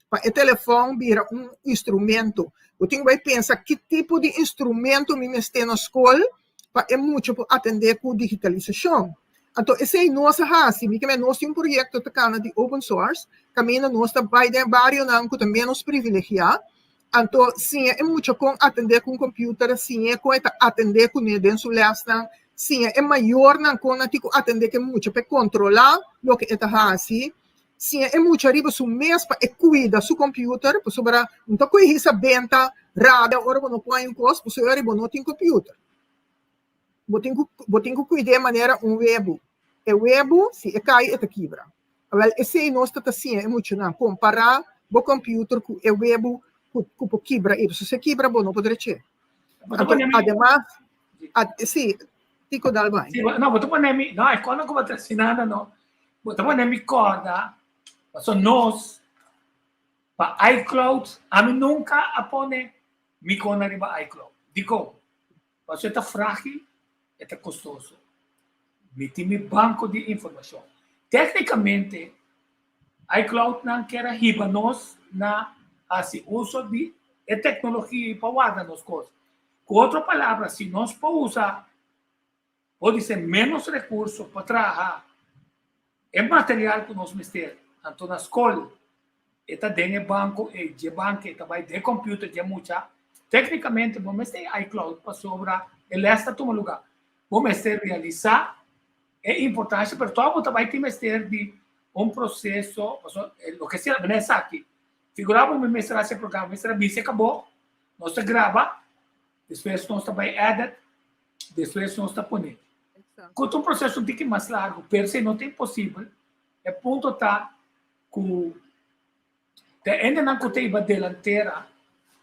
pa e telefòn bira un instrumento. Bo tin ku bai pensa ki tipo di instrumento mi mester na skol pa e mucha por atendé ku digitalisashon. Anto esei nos a hasi, mi ke men nos tin un proyekto ta kana di open source kaminda nos ta bai den barionan ku ta ménos privilegiá, anto siña e mucha kon atendé ku un computer, siñ'é kon e ta atendé kuné den su lèsnan, Siña e mayornan kon nan tin ku atendé ku e mucha pa e kontrolá loke e ta hasi. Siña e mucha riba su mes pa e kuida su computer, pasobra no ta kohe hisa benta rabia ora bo no por haña un kos, pasobra ora bo no tin computer. Bo tin ku bo tin ku kuid'é manera un webu. E webu si e kai e ta kibra. Awèl esei nos ta ta siña e muchanan, kompará bo computer ku e webu ku ku por kibra ei, pasobra si e kibra bo no por drech'é. Anto ademas sí, Tico dal bai. Sí, no, bo ta pone mi, no, e kono ku bo ta hasi nada no. Bo ta pone mi kòrda, pasobra nos pa iCloud, ami nunka a pone mi kona riba iCloud. Dikon? Pasobra e ta frágil, e ta kostoso. Mi tin mi banko di informashon. Téknikamente, iCloudnan kier a hiba nos na hasi uso di e teknologia pa warda nos kos. Ku otro palabra, si nos por usa podise ménos rekurso pa traha e material ku nos mester, anto na skol e ta den e banko ei, dje bank ei ta bai den e computer dje mucha, téknikamente bo mester e iCloud pasobra e lès ta tuma lugá. Bo mester realisá e importansha, pero tòg bo ta bai tin mester di un proseso, pasobra loke sea, bo na esaki. Figurá bo mi mester hasi e programa, mi mester a bisa e kabó, nos ta graba, despues nos ta bai edit, despues nos ta pone. Ku ta un proseso un tiki mas largu, pero si no ta imposibel, e punto ta ku te hendenan ku ta iba delantera,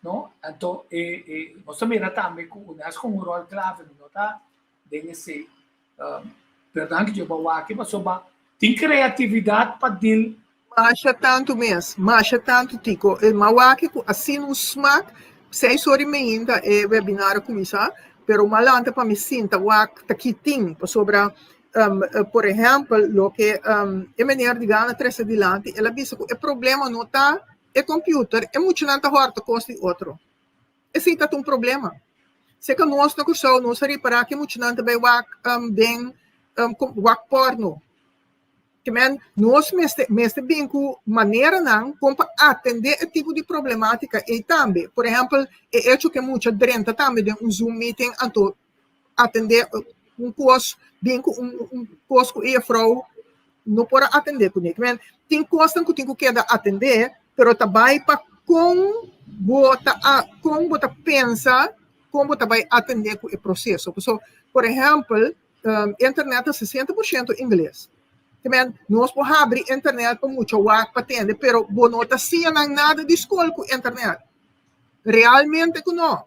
no? Anto e e nos ta mira tambe ku UNESCO un ròl klave, mi no ta den esei. Pero danki Dios bo a wak pasobra tin kreatividat pa dil. Masha tantu mes, masha tantu Tico. E m'a wak ku asina un smak, seis ora i meinta e webinar a kuminsá, pero m'a lanta pa mi sinta wak ta ki tin, pasobra por ehèmpel loke e meneer di Gana trese dilanti, el a bisa ku e problema no ta e computer, e muchanan ta hòrta kos di otro. Esei ta un problema. Seka nos na Kòrsou nos a ripará ku e muchanan ta bai wak den wak pòrno. Ke men nos mester mester bin ku maneranan kon pa atendé e tipo di problemátika ei tambe. Por ehèmpel, e echo ku e mucha drenta tambe den un Zoom meeting anto atendé un kos bin ku un un kos ku e jefrou no por a atendé kuné. Ke men tin kosnan ku tin ku keda atendé pero ta bai pa kon bo ta a kon bo ta pensa kon bo ta bai atendé ku e proseso. Pasobra por ehèmpel internet ta 60% ingles. Ke men nos por habri internet pa mucha wak pa tende pero bo no ta siña nan nada di skol ku internet. Realmente ku no.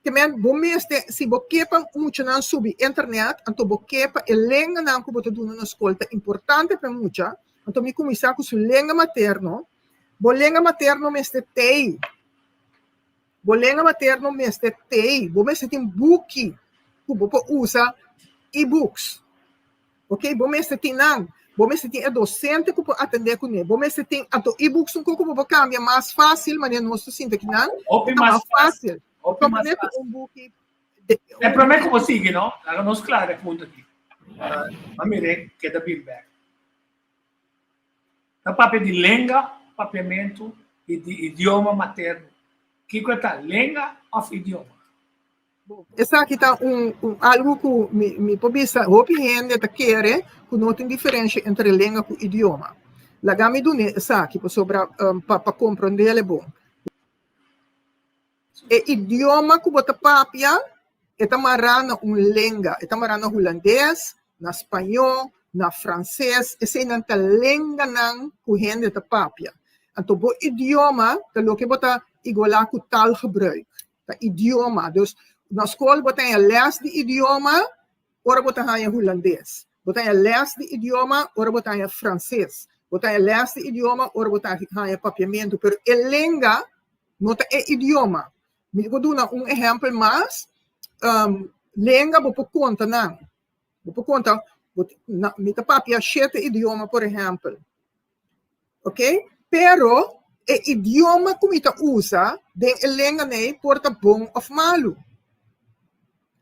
Ke men bo mester, si bo ke pa muchanan subi internet, anto bo ke pa e lenganan ku bo ta duna na skol ta importante pa e mucha, anto mi kuminsá ku su lenga materno. Bo lenga materno mester tei. Bo lenga materno mester tei. Bo mester tin buki ku bo por usa e-books. Ok, bo mester tin nan. Bo mester tin e docente ku por atendé kuné. Bo mester tin, anto e-books un koko bo por kambia mas fásil manera nos ta sinta akinan. Hopi Ta mas mas fásil. fásil. Hopi mas Komparé ku fásil. un buki de E promé ku bo sigui, no? Laga nos klara e punto aki. Uh, a mir'é keda bin bèk. Ta papia di lenga, papiamentu, i di idioma materno. Kiko e ta, lenga òf idioma? Esaki ta un un algu ku mi mi por bisa hopi hende ta kere ku no tin diferensha entre lenga ku idioma. Laga mi dun'é esaki pasobra pa pa komprondel e bon. E idioma ku bo ta papia e ta mará na un lenga, e ta mará na hulandes, na spañó, na franses, eseinan ta lenganan ku hende ta papia. Anto bo idioma ta loke bo ta igualá ku taalgebruik. Ta idioma. Dus na skol bo ta haña lès di idioma ora bo ta haña hulandes. Bo ta haña lès di idioma ora bo ta haña franses. Bo ta haña lès di idioma ora bo ta haña papiamentu. Pero e lenga no ta e idioma. Mi por duna un ehèmpel mas. Lenga bo por konta nan. Bo por konta, mi ta papia shete idioma por ehèmpel. Ok, pero e idioma ku mi ta usa den e lenga nei por ta bon òf malu.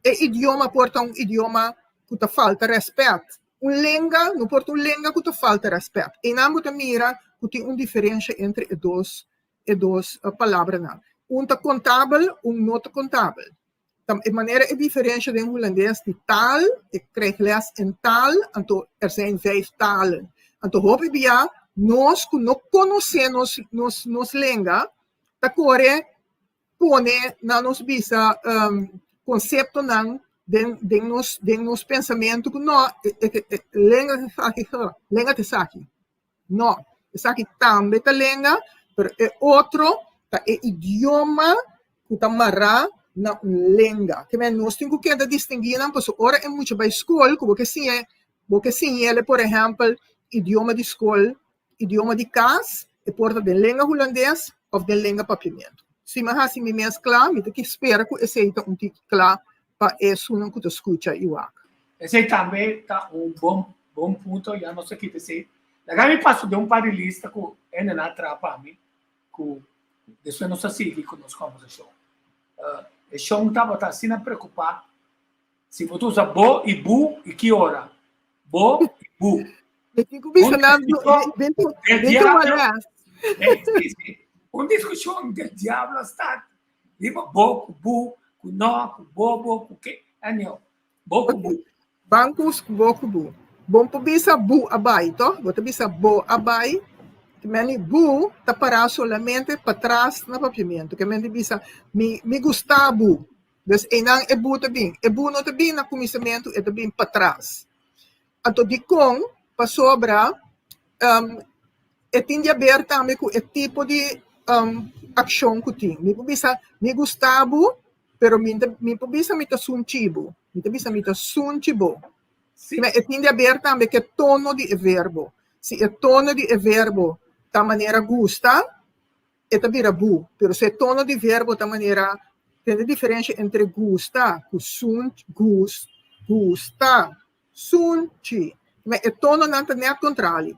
E idioma por ta un idioma ku ta falta rèspèt. Un lenga no por ta un lenga ku ta falta rèspèt. Einan bo ta mira ku tin un diferensha entre e dos e dos palabranan. Un ta kontabel, un no ta kontabel. Ta e manera e diferensha den hulandes di taal, ik krijg les in taal, anto er zijn vijf talen. Anto hopi bia nos ku no konosé nos nos nos lenga ta kore pone na nos bisa konseptonan den den nos den nos pensamentu ku no e lenga esaki lenga ta esaki. No, esaki tambe ta lenga, pero e otro ta e idioma ku ta mará na un lenga. Ke men nos tin ku keda distinguí nan pasobra ora e mucha bai skol ku bo ke siña, bo ke siñ'el por ehèmpel. idioma di skol, idioma di kas, e por ta den lenga hulandes òf den lenga papiamentu. Si mi a hasi mi mes kla, mi ta ki spera ku esei ta un tiki kla pa esunnan ku ta skucha i wak. Esei tambe ta un bon bon punto, ya nos a kita esei. Laga mi pasa den un par di lista ku hende nan a traha pa mi, ku despues nos a sigui ku nos kòmbersashon. E shon tabata asina preokupá si bo ta usa bo i bu i ki ora. Bo i bu. Mi tin ku bisa nan den tu les. Sí, sí. Un diskushon del diablo a start riba bo ku bu, ku no, ku bo bo, ku ke. Anyhow, bo ku bu. Ban kus ku bo ku bu. Bon por bisa bu a bai, toh? Bo ta bisa bo a bai. Ke meni bu ta pará solamente patras na papiamentu. Ke meni bisa mi mi gusta bu. Dus einan e bu ta bin. E bu no ta bin na kuminsamentu, e ta bin patras. Anto dikon? Pasobra e tin di haber tambe ku e tipo di akshon ku tin. Mi por bisa mi gusta bo, pero mi ta mi por bisa mi ta sunchi bo. Mi ta bisa mi ta sunchi bo. Sí. E tin di haber tambe ku e tono di e verbo. Si e tono di e verbo ta manera gusta, e ta bira bu. Pero si e tono di verbo ta manera, tin e diferensha entre gusta ku sun, gus, gusta, sunchi. Ma e tononan ta nèt kontrali.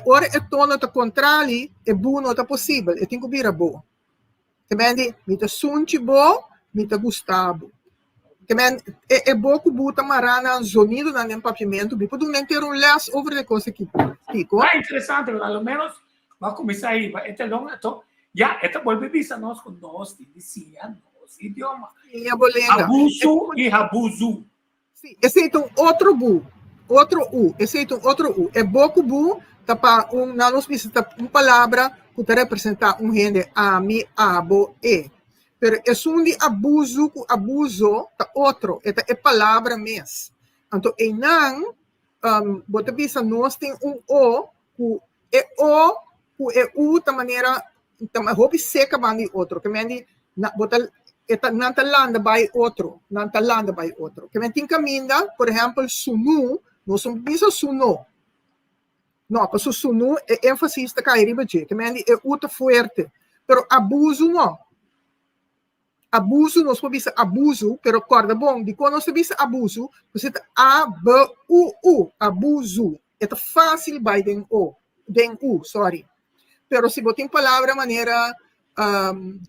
Ora e tono ta kontrali, e bu no ta posibel, e tin ku bira bo. Te men di, mi ta sunchi bo, mi ta gusta bo. Te men, e, e bo ku bu ta mará nan zonidonan den papiamentu, mi por duna henter un lès over de kos aki, Kiko. Ah, interesante, pero a lo menos bo a kuminsá hiba e telon, anto ya e ta bolbe bisa nos ku nos tin di siña nos idioma. Siña bo lenga. Abusu i habuzu. Sí, esei ta un otro bu, otro u, esei ta un otro u. E bo ku bu ta pa un, nan nos bisa ta un palabra ku ta representá un hende, ami, abo, e. Pero esun di abuzu ku abuso ta otro, e ta e palabra mes. Anto einan bo ta bisa nos tin un o ku e o ku e u ta manera ta hopi seka banda di otro ke men di na bo ta e ta nan ta landa bai otro nan ta landa bai otro ke men tin kaminda por ehèmpel sunu nos no bisa suno no paso sunu e énfasis ta kai riba dje ke men di e u ta fuerte pero abusu no. Abusu, nos por bisa abusu, pero kòrda bon, dikon nos ta bisa abusu? Pasobra e ta A, B, U, U, abuzu. E ta fásil bai den O, den U, sòri. Pero si bo tin palabra manera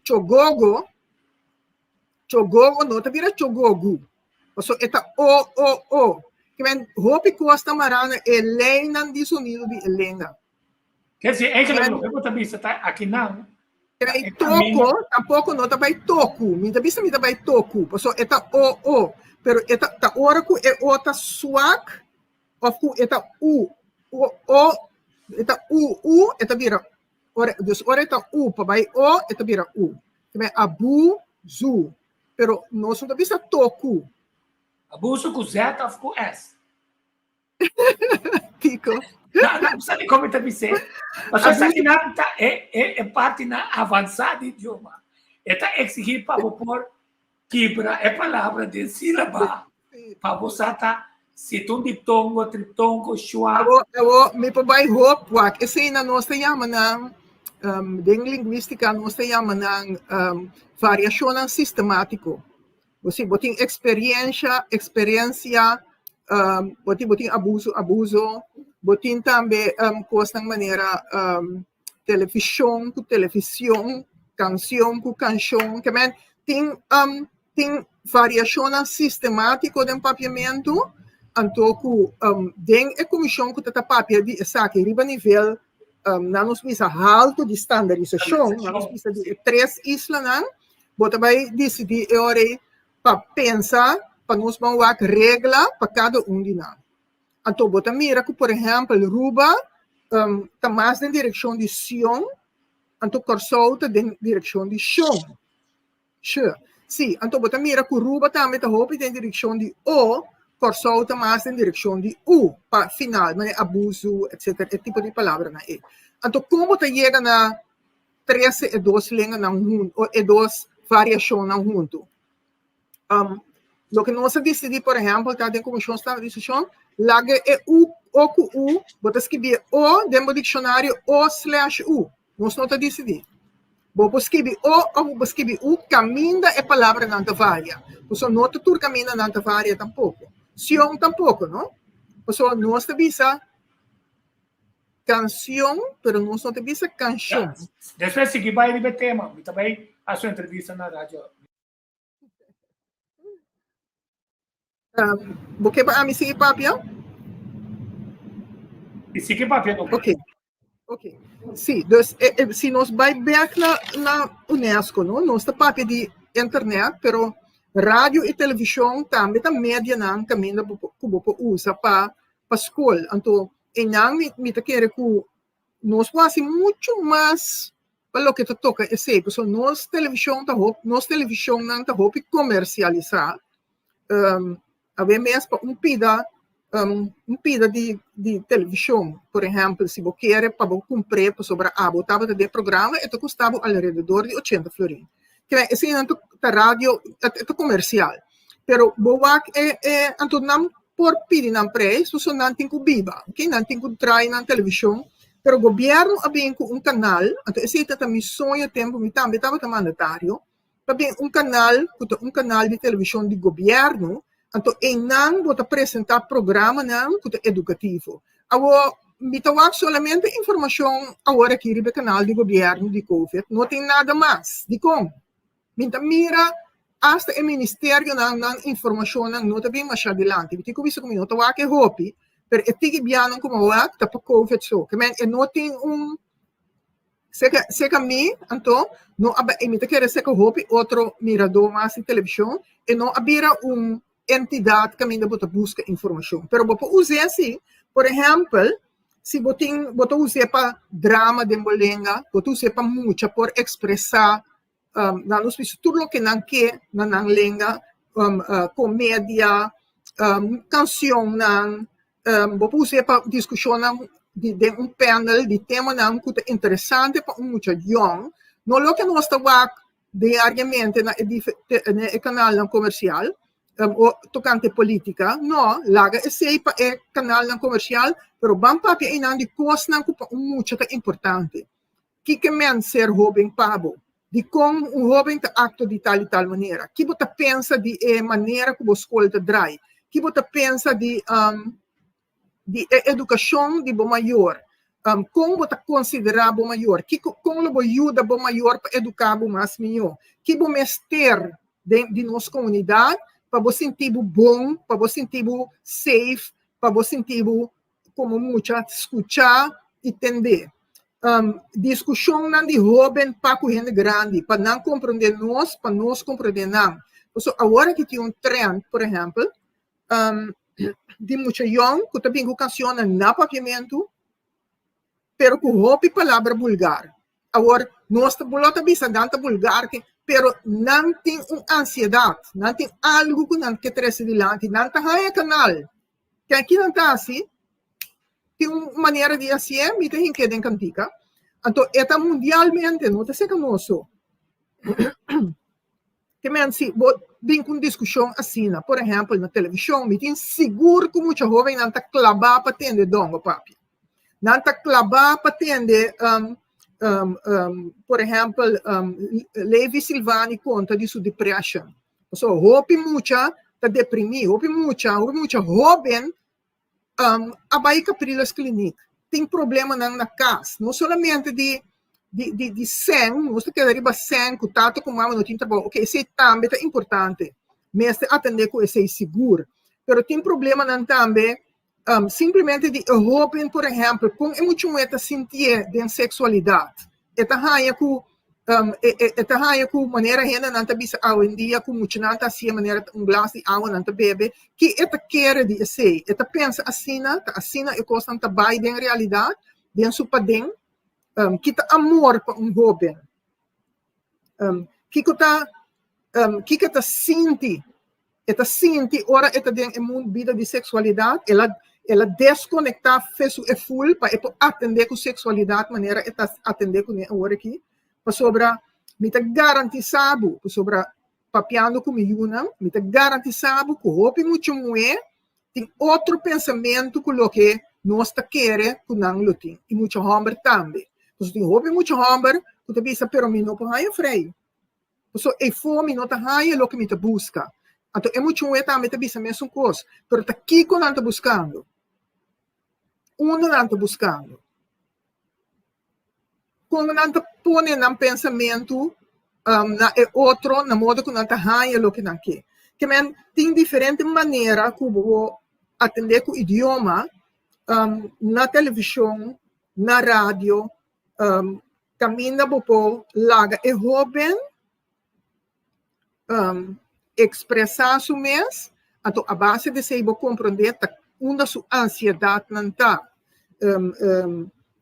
chogogo, chogogo no ta bira chogogu, pasobra e ta O, O, O. Ke men hopi kos ta mará na e leinan di sonido di e lenga. Ke si eigenlijk loke bo ta bisa ta akinan. Bai toko, tampoko no ta bai toku. Mi ta bisa mi ta bai toku, paso e ta o o. Pero e ta ta ora ku e o ta swak of ku e ta u o o e ta u u e ta bira ora dus ora e ta u pa bai o e ta bira u. Ta bai abu zu. Pero nos no ta bisa toku. Abuso ku z of ku s? Kiko? Na, na, sabi como ta bisé? Pasobra esaki nan ta e, e, e parti nan avansá di idioma. E ta exigí pa bo por kibra e palabra den sílaba. Pa bo sa ta si ta un diptongo, triptongo, schwa. Awo, awo, mi por bai hop wak. Esei nan nos ta yama nan, um, den lingwístika nos ta yama nan um, variashonnan sistemátiko. Bo si bo tin experiencia, experiencia, um, bo tin bo tin abuso, abuso, bo tin tambe um, cosnan manera um, television cu television, cancion cu cancion, ke men tin um, tin variacionnan sistematico den papiamento, anto cu um, den e comision cu ta ta papia di esaki riba nivel um, nan nos bisa halto di standarisashon, nan nos bisa di e tres islanan, Bo ta bai disidí e ora ei pa pensa pa nos ban wak regla pa kada un di nan. Anto bo ta mira ku por ehèmpel Ruba ta mas den direkshon di sion, anto Kòrsou ta den direkshon di shon, sh. Sí, anto bo ta mira ku Ruba tambe ta hopi den direkshon di o, Kòrsou ta mas den direkshon di u, pa final, manera abusu, etsetera, e tipo di palabranan ei. Anto kon bo ta yega na trese e dos lenganan huntu, e dos variashonnan huntu. Um, loke nos a disidí, por ehèmpel, ta den Komishon Standardisashon, Laga e u o ku u, bo ta skibi e o den bo dikshonario o slash u. Nos no ta disidí. Bo por skibi o òf bo por skibi u kaminda e palabranan ta varia. Pasobra no ta tur kaminda nan ta varia tampoko. Sion tampoko, no? Pasobra nos ta bisa kansion, pero nos no ta bisa kanshon. Despues sigui bai riba e tema. Mi ta bai hasi un entrevista na radio. Bo ke pa ami sigui papia? I sigui papia no. Ok. Ok. Sí, dus eh, eh, si nos bai bek na, na UNESCO, no? Nos ta papia di internet, pero radio i televishon tambe ta medianan kaminda bo por- ku bo por usa pa pa skol. Anto einan mi, mi ta kere ku Nos por hasi muchu mas pa loke ta toka esei, pasobra nos televishon ta hopi, nos televishonnan ta hopi komersialisá. Awe mes pa un pida, un pida di di televishon, por ehèmpel, si bo kere pa bo kumpr'é pasobra abo tabata den e programa, e ta kosta bo alrededor di ochenta florin. Kende eseinan ta radio, e ta komersial. Pero bo wak e e anto nan por pidi nan prijs pasobra nan tin ku biba, ok, nan tin ku trae nan televishon, pero gobièrnu a bin ku un kanal, anto esei ta ta mi soño tempu mi tambe tabata mandatario, pa bin un kanal ku ta un kanal di televishon di gobièrnu, anto einan bo ta presentá programanan ku ta edukativo. Awor mi ta wak solamente informashon awor aki riba e kanal di gobièrnu di covid, no tin nada mas, dikon? Mi ta mira asta e ministerionan nan informashonnan no ta bin masha dilanti. Mi tin ku bisa ku mi no ta wak e hopi, pero e tiki bianan ku mi a wak ta pa covid so. Ke men e no tin un seka seka mi anto no a bai mi ta kere seka hopi otro miradó mas di televishon e no a bira un entidat kaminda bo ta buska informashon. Pero bo por us'é si, por ehèmpel, si bo tin bo ta us'é pa drama den bo lenga, bo ta us'é pa mucha por ekspresá nan nos bisa tur loke nan ke na nan lenga, komedia, kanshonnan, bo por us'é pa diskushonnan di den un panel di temanan ku ta interesante pa un mucha yòn. No loke nos ta wak diariamente na e na e kanalnan komersial o tokante polítika, no, laga esei pa e kanalnan komersial, pero ban papia einan di kosnan ku pa un mucha ta importante. Kiko men ser hóben pa bo? Dikon un hóben ta aktua di tal i tal manera? Ki bo ta pensa di e manera ku bo skol ta drai? Ki bo ta pensa di di e edukashon di bo mayor? Kon bo ta konsiderá bo mayor? Kiko kon lo bo yuda bo mayor pa eduká bo mas mihó? Ki bo mester den di nos komunidat pa bo sinti bo bon, pa bo sinti bo safe, pa bo sinti bo komo mucha skuchá i tendé? Diskushonnan di hóben pa ku hende grandi, pa nan komprondé nos, pa nos komprondé nan. Pasobra awor aki tin un trend, por ehèmpel, di mucha yòn ku ta bin ku kanshonnan na papiamentu, pero ku hopi palabra bulgar. Awor, nos ta lo ta bisa nan ta bulgar, pero nan tin un ansiedat, nan tin algu ku nan ke trese dilanti, nan ta haña kanal. Ke aki nan ta hasi? Tin un manera di hasié, mi ta hink'é den kantika. Anto e ta mundialmente, no ta seka nos so. Te men si bo bin ku un diskushon asina, por ehèmpel na televishon, mi tin sigur ku mucha hóbennan ta klabá pa tende Dongo papia. Nan ta klabá pa tende, por ehèmpel, Levi Silvani konta di su depression. Pasobra hopi mucha ta deprimí, hopi mucha, hopi mucha hóben a bai Capriles Kliniek, tin problemanan na kas, no solamente di di di di sèn, nos ta keda riba sèn ku tata ku mama no tin trabou, oke esei tambe ta importante, mester atendé ku esei sigur, pero tin problemanan tambe simplemente di e hóben por ehèmpel kon e mucha muhé ta sintié den seksualidat, e ta haña ku e ta haña ku manera hendenan ta bisa awendia ku muchanan ta hasié manera un glas di awa nan ta bebe, ki e ta kere di esei? E ta pensa asina, ta asina e kosnan ta bai den realidat, den su paden? Ki ta amor pa un hóben? Kiko ta kiko e ta sinti? E ta sinti ora e ta den e mundu bida di seksualidat, el a el a deskonektá fe su e ful pa e por atendé ku seksualidat manera e ta atendé kuné awor aki. Pasobra mi ta garantisá bo, pasobra papiando ku mi yunan, mi ta garantisá bo ku hopi mucha muhé. Tin otro pensamentu ku loke nos ta kere ku nan lo tin. I mucha hòmber tambe. Pasobra tin hopi mucha hòmber ku ta bisa, pero mi no por haña frei. Pasobra eifó mi no ta haña loke mi ta buska. Anto e mucha muhé tambe ta bisa mesun kos. Pero ta kiko nan ta buskando? Unda nan ta buskando? Kon nan ta pone nan pensamentu na e otro na modo ku nan ta haña loke nan ke. Ke men tin diferente manera ku bo por atendé ku idioma na televishon, na radio, kaminda bo por laga e hóben ekspresá su mes, anto a base di esei bo komprondé ta unda su ansiedatnan ta,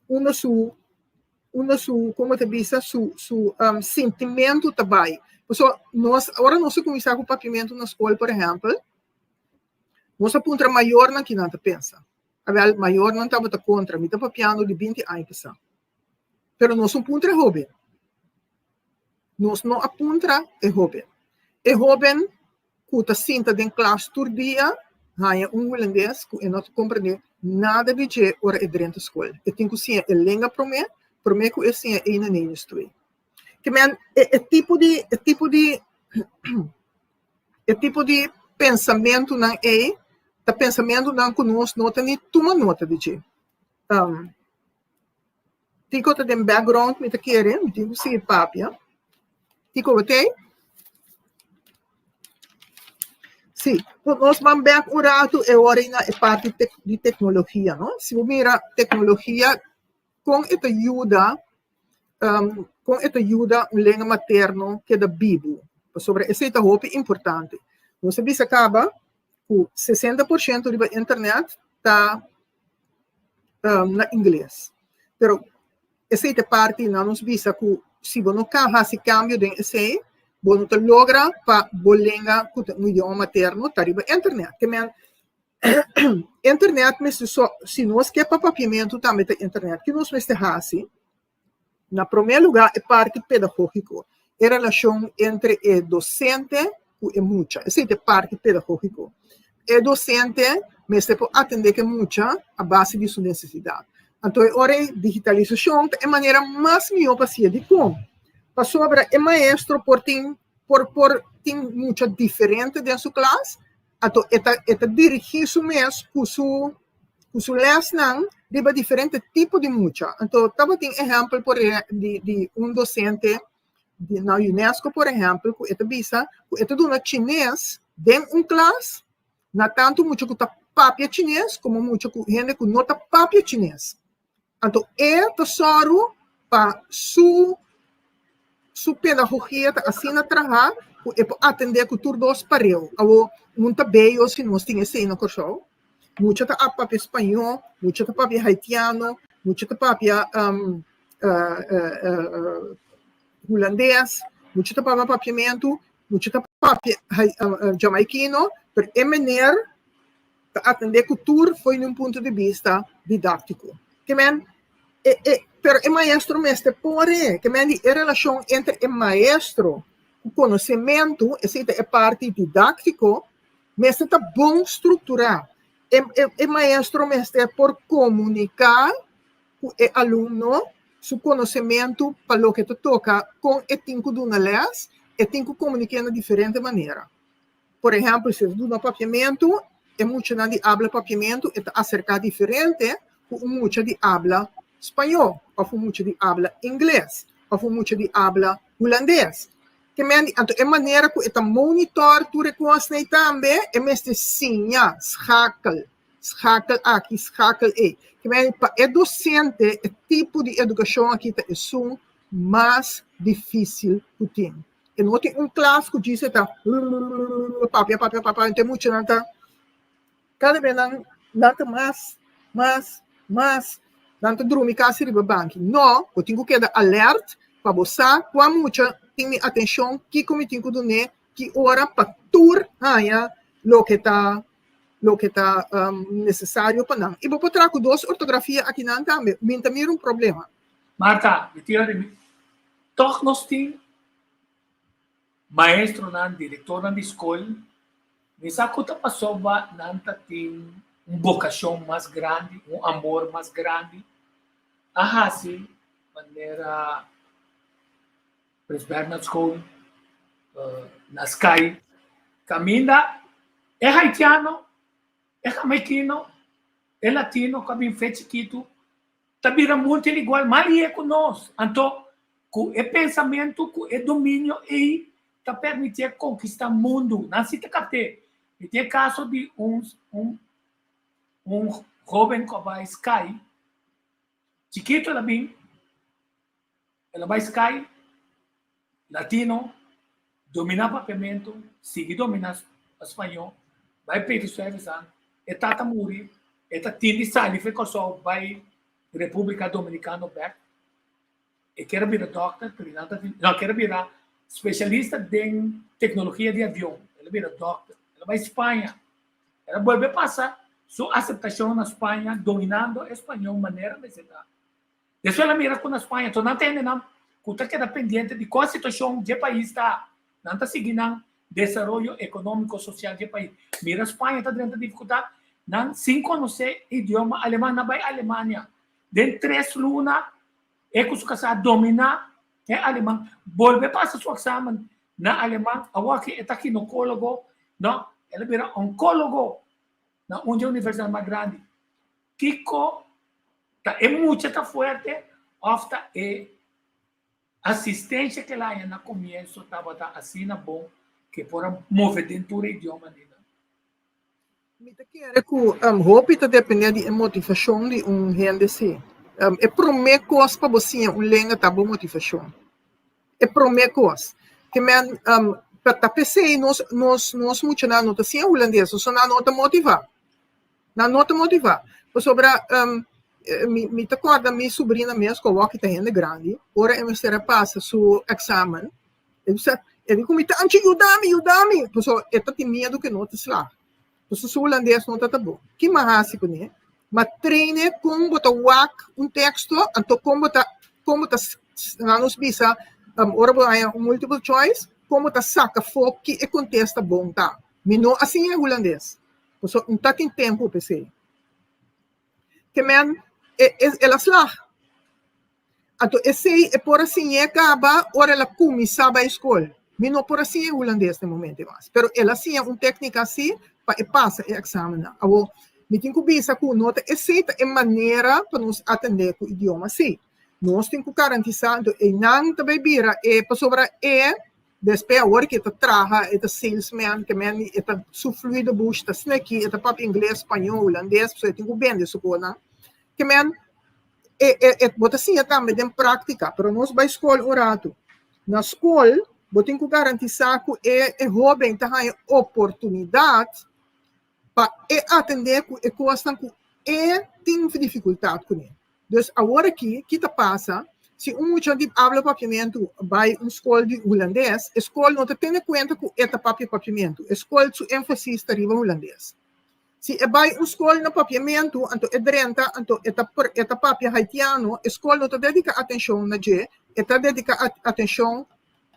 unda su unda su komo ta bisa su su sintimentu ta bai. Pasobra nos ora nos a kuminsá ku papiamentu na skol por ehèmpel, nos a puntra mayornan kinan ta pensa. Awèl mayornan tabata kontra, mi ta papiando di binti aña pasá. Pero nos no puntra e hóben. Nos no a puntra e hóben. E hóben ku ta sinta den klas tur dia haña un hulandes ku e no ta komprendé nada di dje ora e drenta skol. E tin ku siña e lenga promé, promé ku e siña ei na Nederlands. Ke men e e tipo di e tipo di e tipo di pensamentunan ei ta pensamentunan ku nos no ta ni tuma nota di dje. Tiko ta den background mi ta kere, mi tin ku sigui papia. Tiko bo t'ei? Si, nos ban bek un ratu e ora ei na e parti di teknologia, no? Si bo mira teknologia kon e ta yuda, kon e ta yuda un lenga materno keda bibu, pasobra esei ta hopi importante. Nos a bisa kaba ku 60% riba internet ta na ingles. Pero esei ta e parti nan nos bisa ku si bo no ka hasi kambio den esei, bo no ta logra pa bo lenga ku ta un idioma materno ta riba internet. Ke men internet mester so, si nos ke pa papiamentu tambe ta internet, ke nos mester hasi? Na promé lugá e parti pedagógiko, e relashon entre e dosente ku e mucha. Esei ta e parti pedagógiko. E dosente mester por atendé ku e mucha a base di su nesesidat. Anto e ora ei digitalisashon ta e manera mas mihó pa hasié. Dikon? Pasobra e maestro por tin por por tin mucha diferente den su klas, anto e ta e ta dirigí su mes ku su ku su lèsnan riba diferente tipo di mucha. Anto tabatin ehèmpel por di di un dosente di na UNESCO por ehèmpel ku e ta bisa ku e ta duna chines den un klas na tantu mucha ku ta papia chines komo mucha ku hende ku no ta papia chines. Anto e ta sòru pa su su pedagogia ta asina traha ku e por atendé ku tur dos pareu. Awor, un ta beyo si nos tin esei na Kòrsou. Mucha ta papia spañó, mucha ta papia haitiano, mucha ta papia hulandes, mucha ta papia papiamentu, mucha ta papia jamaikino, pero e mener ta atendé ku tur fo'i un punto di bista didáktiko. Ke men, e, e, pero e maestro mester pore, ke men di e relashon entre e maestro ku konosementu, esei ta e parti didáktiko, mester ta bon strukturá. E, e, e maestro mester por komuniká ku e alumno su konosementu pa loke ta toka kon e tin ku duna lès, e tin ku komuniké na diferente manera. Por ehèmpel, si e ta duna papiamentu, e muchanan di abla papiamentu e ta aserká diferente ku un mucha di abla spañó òf un mucha di abla ingles òf un mucha di abla hulandes. Ke men di anto e manera ku e ta monitòr tur e kosnan ei tambe e mester siña schakel, schakel aki, schakel ei. Ke men di pa e dosente e tipo di edukashon aki ta esun mas difísil ku tin. E no tin un klas ku djis e ta papia papia papia anto e muchanan ta kada bes nan nan ta mas mas mas nan ta drumi kasi riba banki. No, bo tin ku keda alert pa bo sa kua mucha tin mi atenshon, kiko mi tin ku dun'é, ki ora pa tur haña loke ta loke ta nesesario pa nan. I bo por traha ku dos ortografia akinan tambe, mi ta mira un problema. Marta, mi tin ora mi Tòg nos tin maestronan, direktornan di skol, Mi sa ku ta pasobra nan ta tin un bokashon mas grandi, un amor mas grandi, a hasi manera Prins Bernhard School na Sky, kaminda e haitiano, e hamaikino, e latino ku a bin fe chikitu ta bira multiligual mas lihe ku nos. Anto ku e pensamentu, ku e dominio ei ta permitié konkistá mundu. Nan si ta kapt'é. Mi tin e kaso di un un un hóben ku a bai Sky, chikitu el a bin, El a bai sky, latino, dominá papiamentu, sigui dominá spañó, bai pidi service an, e tata muri, e ta tin di sali for Kòrsou bai Repúblika Dominikano bèk, e kier a bira dòkter, pero nan ta tin, no, e kier a bira spesialista den teknologia di avion, el a bira dòkter, el a bai Spaña, el a bolbe pasa su aseptashon na Spaña dominando e spañó manera mester ta. Despues el a mira ku na Spaña to nan ta hendenan ku ta keda pendiente di kua situashon dje pais ta. Nan ta sigui nan desaroyo ekonómiko sosial dje pais. Mira Spaña ta drenta difikultat, nan sin konosé idioma aleman nan bai Alemania. Den tres luna e ku su kasá a dominá e aleman, bolbe pasa su eksamen na aleman, awor aki e ta ginekólogo, no, el a bira onkólogo na un dje universidat mas grandi. Kiko ta e mucha ta fuerte of ta e asistencia ke el a haña na comienso tabata asina bon ke por a move den tur e idioma nina? Mi ta kere ku hopi ta depende di e motivashon di un hende si. E prome kos pa bo siña un lenga ta bo motivashon. E prome kos. Ke men ta p'esei nos nos nos muchanan no ta siña hulandes, pasobra nan no ta motivá. Nan no ta motivá. Pasobra mi mi ta kòrda mi subrina mes ku awor ki ta hende grandi, ora e mester a pasa su èksamen, e bisa, e di ku mi tanchi yuda mi, yuda mi! Pasobra e ta tin miedu ku e no ta slaag. Pasobra su hulandes no ta ta bon. Ki mi a hasi kuné? Mi a train'e kon bo ta wak un teksto, anto kon bo ta kon bo ta nan nos bisa ora bo haña un multiple choice, kon bo ta saka afó ki e kontesta bon ta. Mi no a siña hulandes. Pasobra un ta tin tempu p'esei. Ke men e el a slag. Anto esei e por a siñ'é kaba ora el a kuminsá bai skol. Mi no por a siñ'é hulandes den momento mas, pero el a siña un téknika si pa e pasa e èksamennan. Awor, mi tin ku bisa ku no ta esei ta e manera pa nos atendé ku idioma si. Nos tin ku garantisá, anto einan ta bai bira e pasobra e Despe awor ki e ta traha, e ta salesman, ke men e ta su fluido bush ta sneki, e ta papia ingles, spañó, hulandes, pasobra e tin ku bende su konan. Ke men e e e bo ta siña tambe den práktika, pero nos bai skol un ratu. Na skol bo tin ku garantisá ku e e hóben ta haña oportunidat pa e atendé ku e kosnan ku e tin difikultat kuné. Dus awor aki, ki ta pasa, si un mucha di abla papiamentu bai un skol di hulandes, e skol no ta tene kuenta ku e ta papia papiamentu. E skol su énfasis ta riba hulandes. Si e bai un skol na papiamentu, anto e drenta, anto e ta e ta papia haitiano, e skol no ta dediká atenshon na dje, e ta dediká atenshon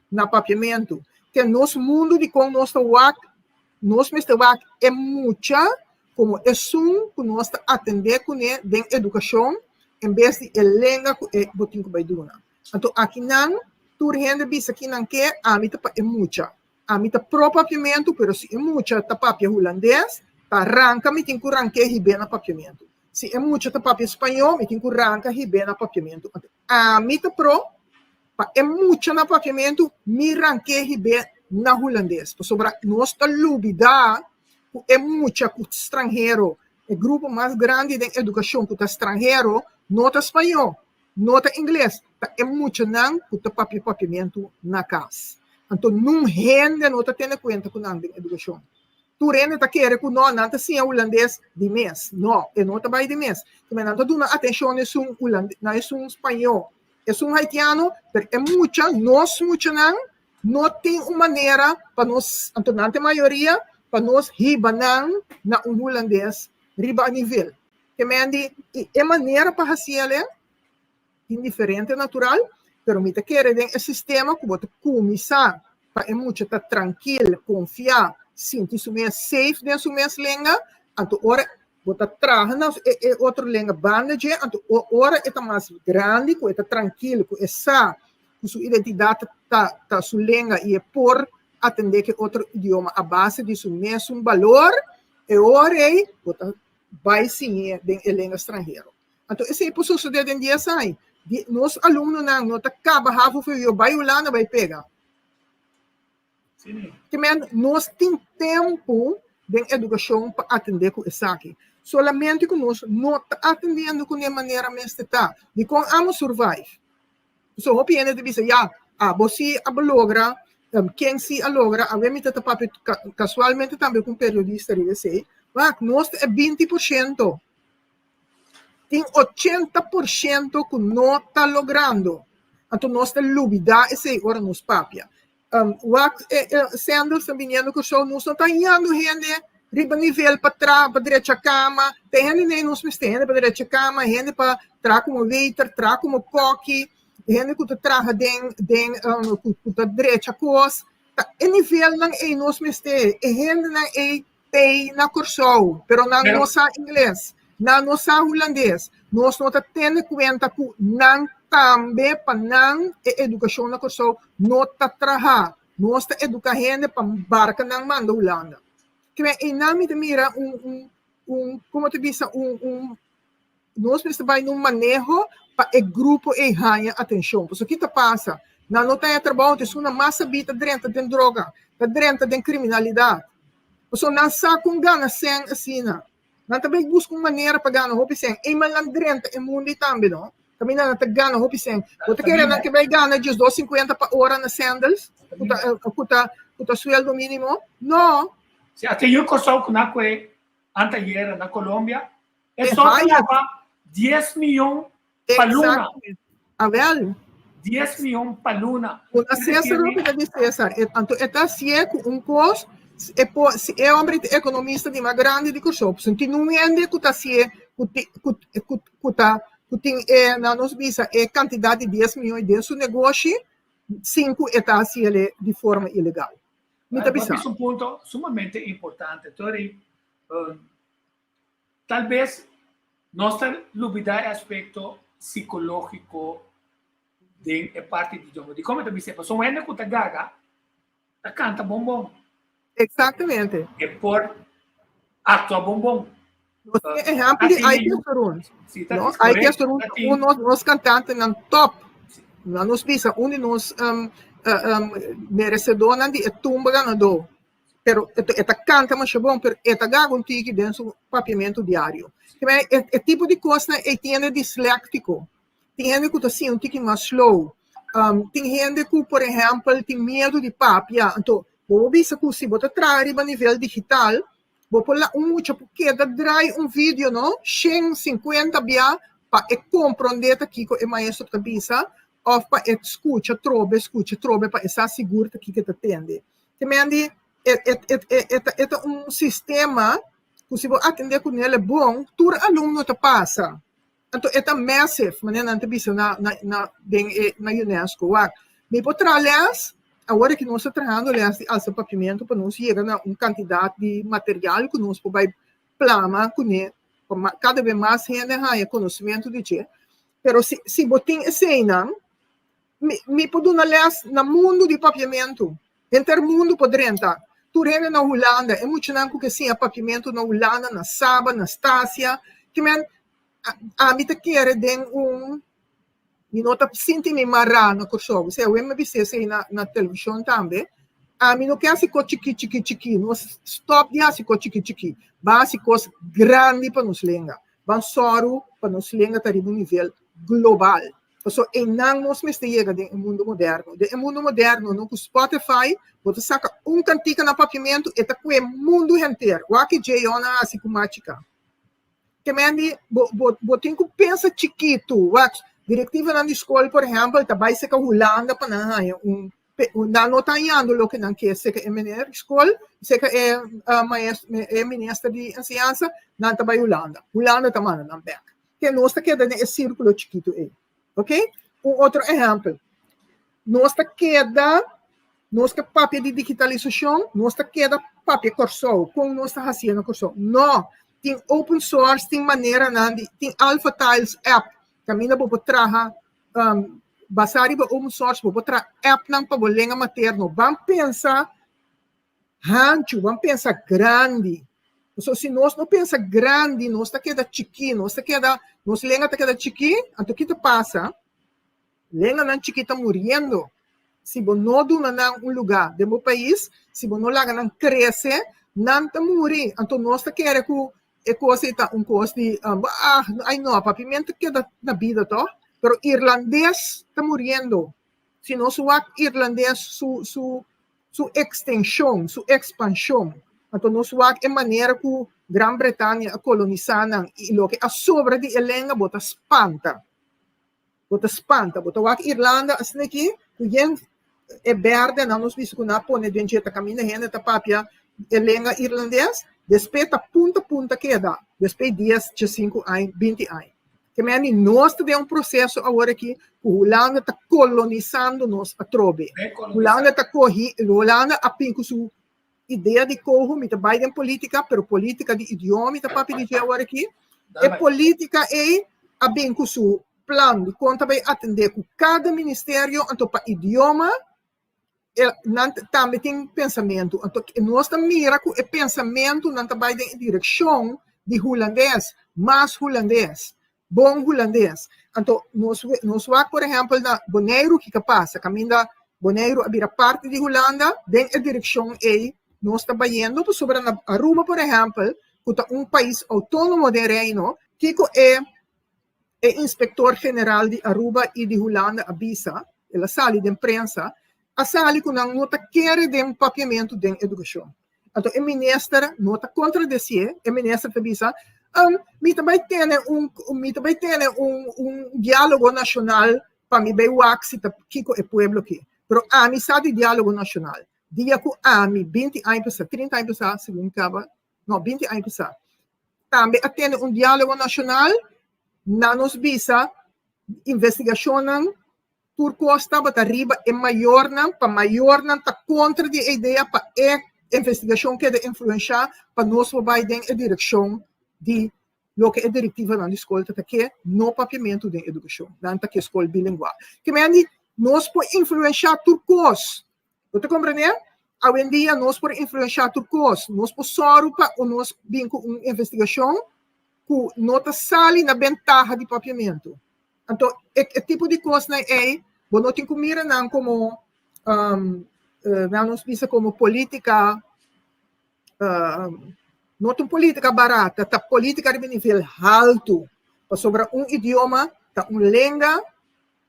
na papiamentu. Ke nos mundu di kon nos ta wak, nos mester wak e mucha komo esun ku nos ta atendé kuné den edukashon en bes di e lenga ku e bo tin ku bai duna. Anto akinan tur hende bisa kinan ke, ami ta pa e mucha. Ami ta pro papiamentu, pero si e mucha ta papia hulandes, ta ranka mi tin ku rank'é hib'é na papiamentu. Si e mucha ta papia spañó, mi tin ku ranka hib'é na papiamentu. Anto ami ta pro pa e mucha na papiamentu, mi rank'é hib'é na hulandes. Pasobra nos ta lubidá ku e mucha ku stranhero, e grupo mas grandi den edukashon ku ta stranhero, no ta spañó, no ta ingles, ta e muchanan ku ta papia papiamentu na kas. Anto nun hende no ta tene kuenta ku nan den edukashon. Tur hende ta kere ku no, nan ta siña hulandes di mes. No, e no ta bai di mes. Nan ta duna atenshon na esun hulandes, na esun spañó, esun haitiano, pero e mucha, nos muchanan, No tin un manera pa nos, anto nan ta e mayoria, pa nos hiba nan na un hulandes riba a nivel. Te men di e manera pa hasi el e tin diferente natural, pero mi ta kere den e sistema ku bo ta kuminsá pa e mucha ta trankil, konfiá. sinti su mes safe den su mes lenga, anto ora bo ta traha na e, e otro lenga banda dje, anto ora e ta mas grandi, ku e ta trankil, ku e sa ku su identidat ta, ta su lenga i e por atendé ku e otro idioma a base di su mesun balor, e ora ei bo ta bai siñ'é den e lenga stranhero. Anto esei por sosodé den dies aña. Di, nos alumnonan no ta kaba havo vwo bai Hulanda bai pega. Ke men nos tin tempu den edukashon pa atendé ku esaki. Solamente ku nos no ta atendiendo kuné manera mester ta. Dikon amo survive? So hopi hende ta bisa, ya, abo si a logra, ken si a logra, awe mi ta ta papia kasualmente tambe ku un periodista riba esei, wak, nos ta e 20%. Tin 80% ku no ta logrando. Anto nos ta lubidá esei ora nos papia. Wak e Sandals ta biniendo Kòrsou, nos no ta hañando hende riba nivel pa traha pa drecha kama. Ta hende nei nos mester, hende pa drecha kama, hende pa traha komo waiter, traha komo kòki, hende ku ta traha den den ku ta drecha kos. Ta e nivelnan ei nos mester, e hendenan ei Tei na Kòrsou, pero nan no sa ingles, nan no sa hulandes. Nos no ta tene kuenta ku nan tambe pa nan e edukashon na Kòrsou no ta traha. Nos ta eduká hende pa barka nan manda Hulanda. Kibè einan mi ta mira un un un komo ta bisa un un nos mester bai na un maneho pa e grupo ei haña atenshon. Pasobra ki ta pasa? Nan no ta haña trabou, anto esun nan mas sabí ta drenta den droga, ta drenta den kriminalidat. Pasobra nan sa kon gana sèn asina. Nan ta bai buska un manera pa gana hopi sèn. Eenmaal nan drenta e mundu ei tambe no, kaminda nan ta gana hopi sèn. Bo ta kere nan ke bai gana diesdos sinkuenta pa ora na Sandals, ku ta ku ta ku ta sueldo mínimo? No. Si, ata yu Kòrsou ku nan kue anteayera na Colombia, E sò ta laba 10 mion pa luna. Awel. 10 mion pa luna. Una César loke ta di César. E, anto e ta hasié ku un kos, e por, si e hombre ta ekonomista di mas grandi di Kòrsou, pasobra tin un hende ku ta hasié, ku ti, ku, ku, ku ta, ku tin e, nan nos bisa, e kantidat di 10 mion den su negoshi, sin ku e ta hasié di forma ilegal. Mi ta bisa. Bo a bisa un punto sumamente importante, Tori. Tal bes nos ta lubidá e aspekto sikológiko den e parti di idioma. Dikon mi ta bisa? Pasobra un hende ku ta gaga ta kanta bon bon. Eksaktamente. E por aktua bon bon. Nos tin ehèmpel di Aike Sorun. No? Aike Sorun ta un di nos kantantenan top. Nan nos bisa un di nos meresedónan di e tumba ganadó. Pero e ta canta masha bon, pero e ta gaga un tiki den su papiamento diario. E, e tipo di cosnan ei tin hende disléctico, tin hende cu ta siña un tiki mas slow, um, tin hende cu, por ehempel, tin miedo di papia. Anto, bo por bisa cu si bo ta traha riba nivel digital, bo por la un mucha por keda draai un video, no, 150 bia pa e comprende ta kico e maestro ta bisa, of pa e scucha trobe, scucha trobe pa e sa sigur ta kico e ta tende. Te men di e e e e e ta e ta un sistema ku si bo atendé ku nel e bon, tur alumno ta pasa. Anto e ta massive, manera nan ta bisa na na na den e na UNESCO. Wak, mi por traha lès, awor aki nos ta trahando lès di alsa papiamentu pa nos yega na un kantidat di material ku nos por bai plama kuné pa kada bes mas hende haña konosementu di dje. Pero si si bo tin eseinan, Mi, mi por duna les na mundu di papiamentu. Henter mundu por drenta. Tur hende na Hulanda, e muchanan ku ke siña papiamentu na Hulanda, na Saba, na Stasia. Ke men, ami ta kere den un, mi no ta sinti mi mará na Kòrsou. Esei awe mi a bisa esei na, na televishon tambe. Ami no ke hasi kos chikí, chikí, chikí. Nos stòp di hasi kos chikí, chikí. Ban hasi kos grandi pa nos lenga. Ban sòru pa nos lenga ta riba un nivel global. Pasobra einan nos mester yega den e mundu moderno. Den e mundu moderno no ku Spotify bo ta saka un kantika na papiamentu e ta kue mundu henter. Wak ki J-On a hasi ku Machika. Ke men di bo bo bo tin ku pensa chikitu. Wak direktivanan di skol por ehèmpel ta bai seka Hulanda pa nan haña un nan no ta hañando loke nan ke seka e meneer di skol, seka e maestro e minister di enseñansa nan ta bai Hulanda. Hulanda ta manda nan bèk. Ke nos ta keda den e sírkulo chikitu ei. Ok? Un otro ehèmpel. Nos ta keda. Nos ke papia di digitalisashon, nos ta keda papia Kòrsou, kon nos ta hasié na Kòrsou. No! Tin open source, tin maneranan di, tin Alpha Tiles app kaminda bo por traha basá riba open source bo por traha appnan pa bo lenga materno. Ban pensa hanchu, ban pensa grandi. Pasobra si nos no pensa grandi, nos ta keda chikí, nos ta keda, nos lenga ta keda chikí, anto ki ta pasa? Lenganan chikí ta muriendo. Si bo no duna nan un lugá den bo pais, si bo no laga nan krese, nan ta muri. Anto nos ta kere ku e kos ei ta un kos di, ah, ai no, papimentu ta keda na bida tòg. Pero irlandes ta muriendo. Si nos wak irlandes su su su ekstenshon, su ekspanshon, anto nos wak e manera ku Gran Bretania a kolonisá nan i loke a sobra di e lenga, bo ta spanta. Bo ta spanta. Bo ta wak Irlanda asina aki ku yen e berde nan nos bisa ku nan a pone den dje ta kaminda hende ta papia e lenga irlandes, despe ta punta punta keda despe dies, diesinku aña, binti aña. Ke mende nos ta den un proseso awor aki ku Hulanda ta kolonisando nos atrobe. Hulanda ta kohi, Hulanda a bin ku su idea di koho, mi ta bai den politika, pero politika di idioma mi ta papia di dje awor aki. E politika ei a bin ku su plan di kon ta bai atendé ku kada ministerio, anto pa idioma e nan tambe tin pensamentu. Anto nos ta mira ku e pensamentunan ta bai den e direkshon di hulandes, mas hulandes. Bon hulandes. Anto nos nos wak por ehèmpel na Boneiru kiko a pasa, kaminda Boneiru a bira parti di Hulanda, den e direkshon ei nos ta bayendo pasobra na Aruba por ehèmpel ku ta un pais outónomo den Reino, kiko e e inspektor general di Aruba i di Hulanda a bisa, el a sali den prensa, a sali ku nan no ta kere den papiamentu den edukashon. Anto e minister no ta kontradesié, e minister ta bisa, um, mi ta bai tene un, mi ta bai tene un, un diálogo nashonal pa mi bai wak si ta kiko e pueblo ke. Pero ami sa di diálogo nashonal. Dia ku ami, binti aña pasá, trinta aña pasá, segun kaba, no, binti aña pasá, tambe a tene un diálogo nashonal, nan nos bisa investigashonnan Tur kos tabata riba e mayornan, pa mayornan ta kontra di e idea pa e investigashon keda influenshá pa nos por bai den e direkshon di loke e direktivanan di skol ta ta ke, no papiamentu den edukashon. Nan ta ke skol bilingual. Ke men di nos por influenshá tur kos. Bo ta komprendé? Awendia nos por influenshá tur kos. Nos por sòru pa nos bin ku un investigashon ku no ta sali na bentaha di papiamentu. Anto e e tipo di kosnan ei bo no tin ku mira nan komo nan nos bisa komo polítika no ta un polítika barata, ta polítika riba nivel haltu pasobra un idioma ta un lenga,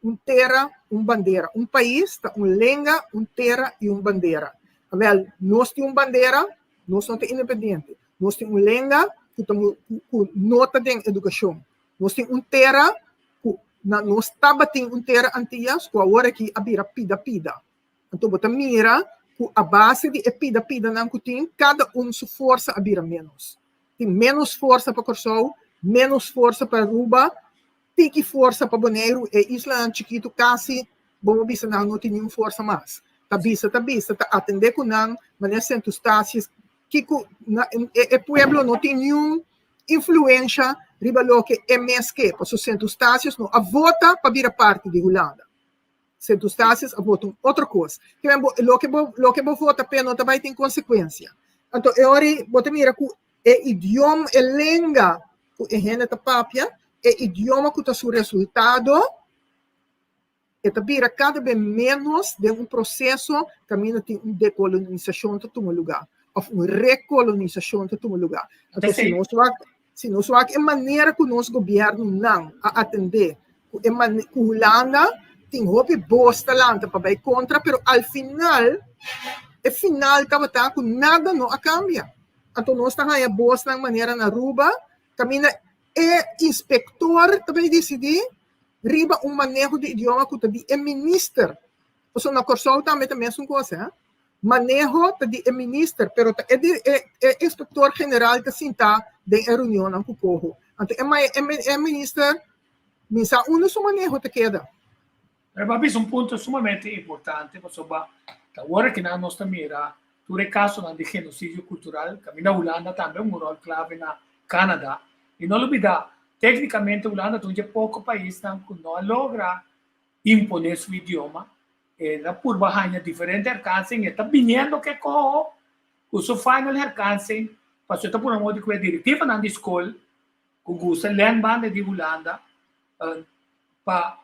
un tera, un bandera. Un pais ta un lenga, un tera i un bandera. Awèl, nos tin un bandera, nos no ta independiente. Nos tin un lenga ku ta ku no ta den edukashon. Nos tin un tera ku na nos tabatin un tera Antias ku awor aki a bira pida pida. Anto bo ta mira ku a base di e pida pidanan ku tin, kada un su forsa a bira ménos. Tin ménos forsa pa Kòrsou, ménos forsa pa Aruba, tiki forsa pa Boneiru, e islanan chikitu kasi bo por bisa nan no tin niun forsa mas. Ta bisa ta bisa ta atendé ku nan manera Sint Eustatius kiko na e pueblo no tin niun influensha riba loke e mes ke, pasobra Sint Eustatius no a vota pa bira parti di Hulanda. Sint Eustatius a vota un otro kos. Ke men bo loke bo loke bo vota p'e no ta bai tin konsekuensia. Anto e ora ei bo ta mira ku e idioma, e lenga ku e hende ta papia, e idioma ku ta su resultado, E ta bira kada be ménos den un proseso kaminda tin un dekolonisashon ta tuma lugá òf un rekolonisashon ta tuma lugá. Anto si nos wak si nos wak e manera ku nos gobièrnunan a atendé ku e ku Hulanda tin hopi bos ta lanta pa bai kontra pero al final e final tabata ku nada no a kambia. Anto nos ta haña bosnan manera na Aruba kaminda e inspektor ta bai disidí riba un maneho di idioma ku ta di e minister. Pasobra na Kòrsou tambe ta mesun kos, hè. Maneho ta di e minister, pero ta e e e inspektor general ta sintá den e reunionnan ku koho. Anto e e minister mi sa unda su maneho ta keda. Pero bo a bisa un punto sumamente importante pasobra. Ta ora ku nan nos ta mira tur e kasonan di genosidio kultural, kaminda Hulanda tambe un ròl klave na Canada. I no lubidá, téknikamente Hulanda ta un dje poko paisnan ku no a logra imponé su idioma. E ta purba haña diferente herkansing, e ta biniendo ke koho ku su final herkansing, pasobra e ta pone modo ku e direktivanan di skol ku gusta lèn banda di Hulanda pa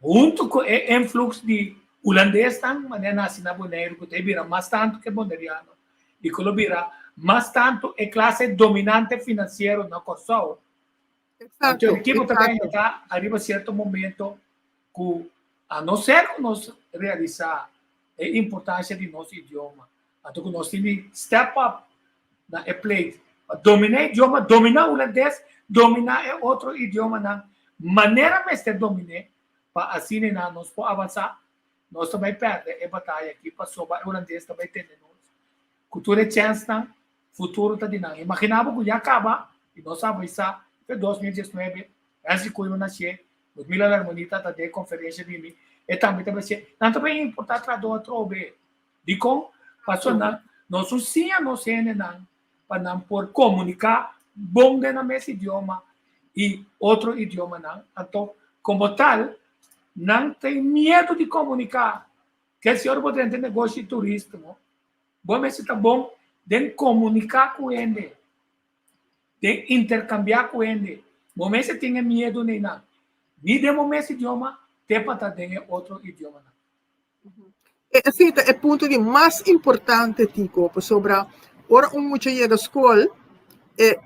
Huntu ku e influx di hulandesnan manera nasi na Boneiru ku ta e bira mas tantu ku e boneriano i ku lo bira mas tantu e klase dominante finansiero na Kòrsou. Exacto, Anto kiko ta exacto. ta ariba sierto momento ku a no ser ku nos realisá e importansia di nos idioma, anto ku nos tin di step up na e plate pa dominá e idioma, dominá hulandes, dominá e otro idiomanan manera mester dominé pa asina nan nos por avansá. Nos ta bai pèrdè e bataya aki pasobra e hulandes ta bai tene nos ku tur e chènsnan, futuro ta di nan. Imaginá bo ku ya kaba i nos a avisá fe 2019, Nancy Koeiman nasié, Ludmila Larmonita ta den e konferensha di mi, e tambe ta bai sié, nan ta bai importá trahadó atrobe. Dikon? Pasobra nan nos no siña nos hendenan pa nan por komuniká bon den nan mes idioma i otro idiomanan. Anto, komo tal, nan tin miedu di komuniká. Ke si ora bo drenta negoshi di turismo, bo mester ta bon den komuniká ku hende, den interkambiá ku hende. Bo mester tin e miedu neinan, ni den bo mes idioma te pa ta den e otro idiomanan. Esei ta e punto di mas importante, Tico, pasobra ora un mucha yega skol, e,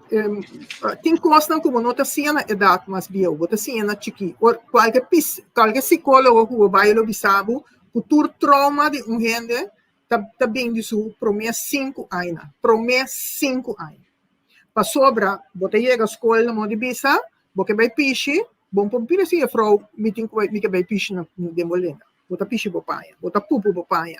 tin kosnan ku bo no ta siña na edat mas bieu, bo ta siña na chikí. Or, kualke pis, kualke sikólogo ku bo bai lo bisa bo ku tur trauma di un hende ta, ta bin di su promé sinku aña, promé sinku aña. Pasobra bo ta yega skol na modo di bisa, bo ke bai pishi, Bon por bira si jefrouw mi tin ku mi ke bai pishi na den bo lenga. Bo ta pishi bo paña, bo ta pupu bo paña.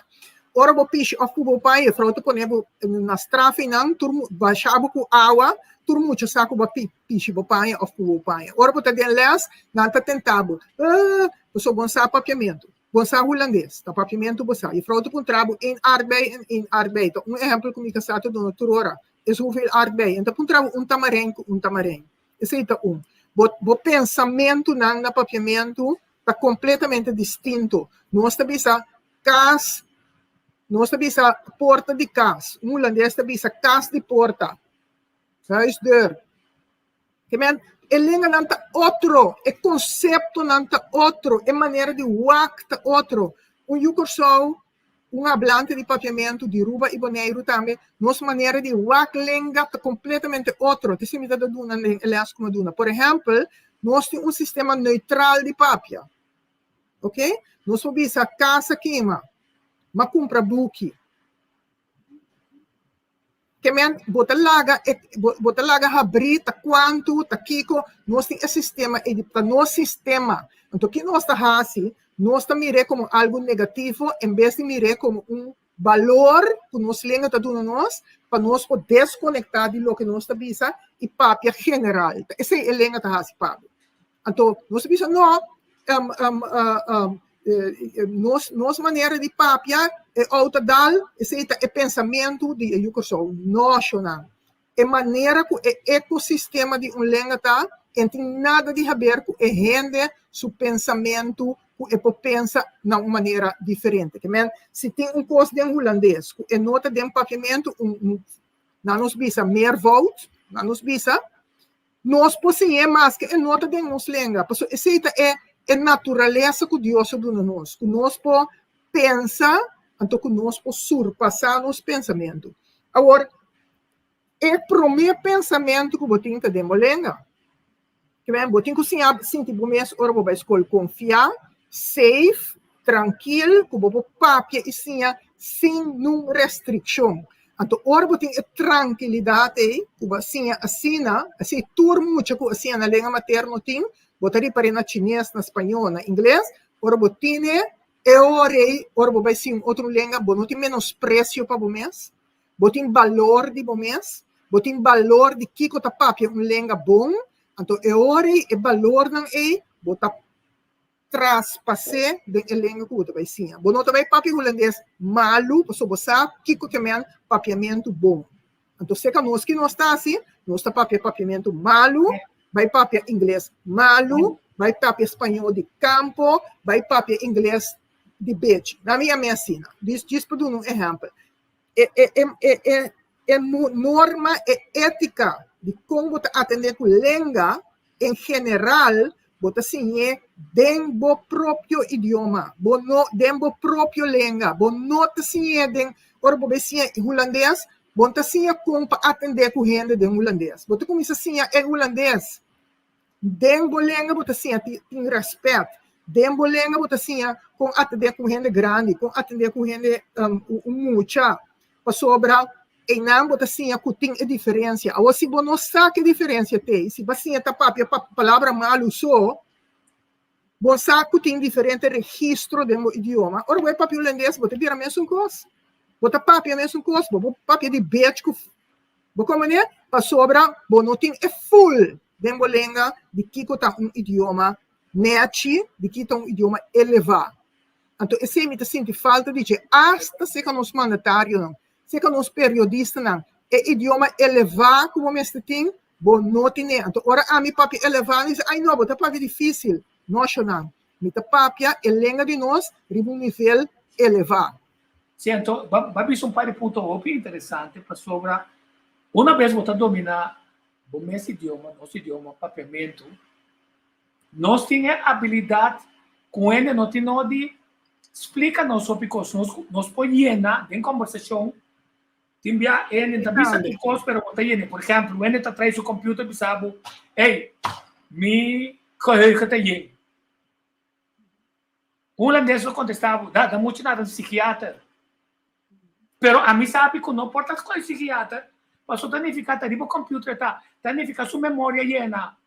Ora bo pishi òf pupu bo paña, jefrouw ta pone bo na straf einan, tur basha bo ku awa, tur mucha sa ku bo a pishi bo paña òf pupu bo paña. Ora bo ta den lès, nan ta tenta bo, ah, pasobra bo no sa papiamentu, bo no sa hulandes, ta papiamentu bo sa. Jefrouw ta puntra bo één aardbei en één aardbei. Ta un ehèmpel ku mi kasá ta duna tur ora. Es hoeveel aardbei? En ta puntra bo un tamarijn ku un tamarijn. Esei ta un. Bo, bo pensamentunan na papiamentu ta kompletamente distinto. Nos ta bisa kas, nos ta bisa porta di kas. Un hulandes ta bisa kas di porta, huisdeur. Ke men, e lenganan ta otro, e konseptonan ta otro, e manera di wak ta otro. Un yu Kòrsou Un hablante di papiamentu di Ruba i Boneiru tambe, nos manera di wak lenga ta kompletamente otro. Te mi ta duna den e les ku mi a duna. Por ehèmpel, nos tin un sistema neutral di papia. Ok? Nos por bisa kas a kima, m'a kumpra buki. Ke men, bo ta laga e, bo, bo ta laga habrí ta kuantu, ta kiko, nos tin e sistema ei di, ta nos sistema. Anto ki nos ta hasi? Nos ta mir'é komo algu negativo en bes di mir'é komo un balor ku nos lenga ta duna nos pa nos por deskonektá di loke nos ta bisa i papia general. Ta esei e lenga ta hasi pa bo. Anto nos ta bisa no, nos, nos manera di papia, e outo dal, esei ta e pensamentu di e yu Kòrsou. No, shonnan. E manera ku e ekosistema di un lenga ta, en tin nada di haber ku e hende su pensamentu ku e por pensa na un manera diferente. Ke men, si tin un kos den hulandes ku e no ta den papiamentu, un, un, nan nos bisa meervoud, nan nos bisa, Nos por siñ'é maske e no ta den nos lenga, pasobra esei ta e e naturalesa ku Dios a duna nos, ku nos por pensa, anto ku nos por surpasá nos pensamentu. Awor, e promé pensamentu ku bo tin ta den bo lenga. Kimen, bo tin ku siña sinti bo mes ora bo bai skol konfiá, safe, trankil, ku bo por papia i siña sin nun restrikshon. Anto ora bo tin e trankilidat ei, ku bo a siña asina, así tur mucha ku a siña na lenga materno tin, bo ta ripar'é na chines, na spañó, na ingles, ora bo tine e ora ei, ora bo bai siña un otro lenga, bo no tin menospresio pa bo mes, bo tin balor di bo mes, bo tin balor di kiko ta papia un lenga bon, anto e ora ei, e balornan ei, bo ta. traspas'é den e lenga ku bo ta bai siña. Bo no ta bai papia hulandes malu pasobra bo sa kiko ke men papiamentu bon. Anto seka nos ki nos ta hasi? Nos ta papia papiamentu malu, bai papia ingles malu, bai papia spañó di kampo, bai papia ingles di bechi. Na mi yam'é asina. Dis djis pa duna un ehèmpel. E e e e e e norma, e étika di kon bo ta atendé ku lenga en general bo ta siñ'é den bo propio idioma, bo no den bo propio lenga, bo no ta siñ'é den ora bo bai siña hulandes, bo no ta siña kon pa atendé ku hende den hulandes. Bo ta kuminsá siña e hulandes. Den bo lenga bo ta siña tin rèspèt. Den bo lenga bo ta siña kon atendé ku hende grandi, kon atendé ku hende un mucha. Pasobra einan bo ta siña ku tin e diferensia. Awor si bo no sa ke diferensia t'ei, si bo a siña ta papia palabra malu so, bo sa ku tin diferente registro den bo idioma. Ora bo e papia hulandes bo ta bira mesun kos. Bo ta papia mesun kos, bo por papia di bech ku Bo komprendé? Pasobra bo no tin e ful den bo lenga di kiko ta un idioma nèchi, di ki ta un idioma elevá. Anto esei mi ta sinti falta di dje, asta serka nos mandatarionan, serka nos periodistanan, e idioma elevá ku bo mester tin, bo no tin'é. Anto ora ami papia elevá, nan di, ai no, bo ta papia difísil. No, shonnan, mi ta papia e lenga di nos riba un nivel elevá. Sí, anto ba ba bisa un par di punto hopi interesante pasobra una bes bo ta dominá bo mes idioma, nos idioma papiamentu, nos tin e abilidat ku hende no tin no di splika nos hopi kos. Nos nos por yena den kombersashon tin bia hende ta bisa tur kos pero bo ta yena. Por ehèmpel, hende ta trae su computer bisa bo, ey, mi geheugen ta yen. Un hulandes lo contesta bo, da, da mucho nada un psikiater. Pero ami sabi cu no por ta scoge psikiater, paso ta nifica ta riba computer ta, ta nifica su memoria yena.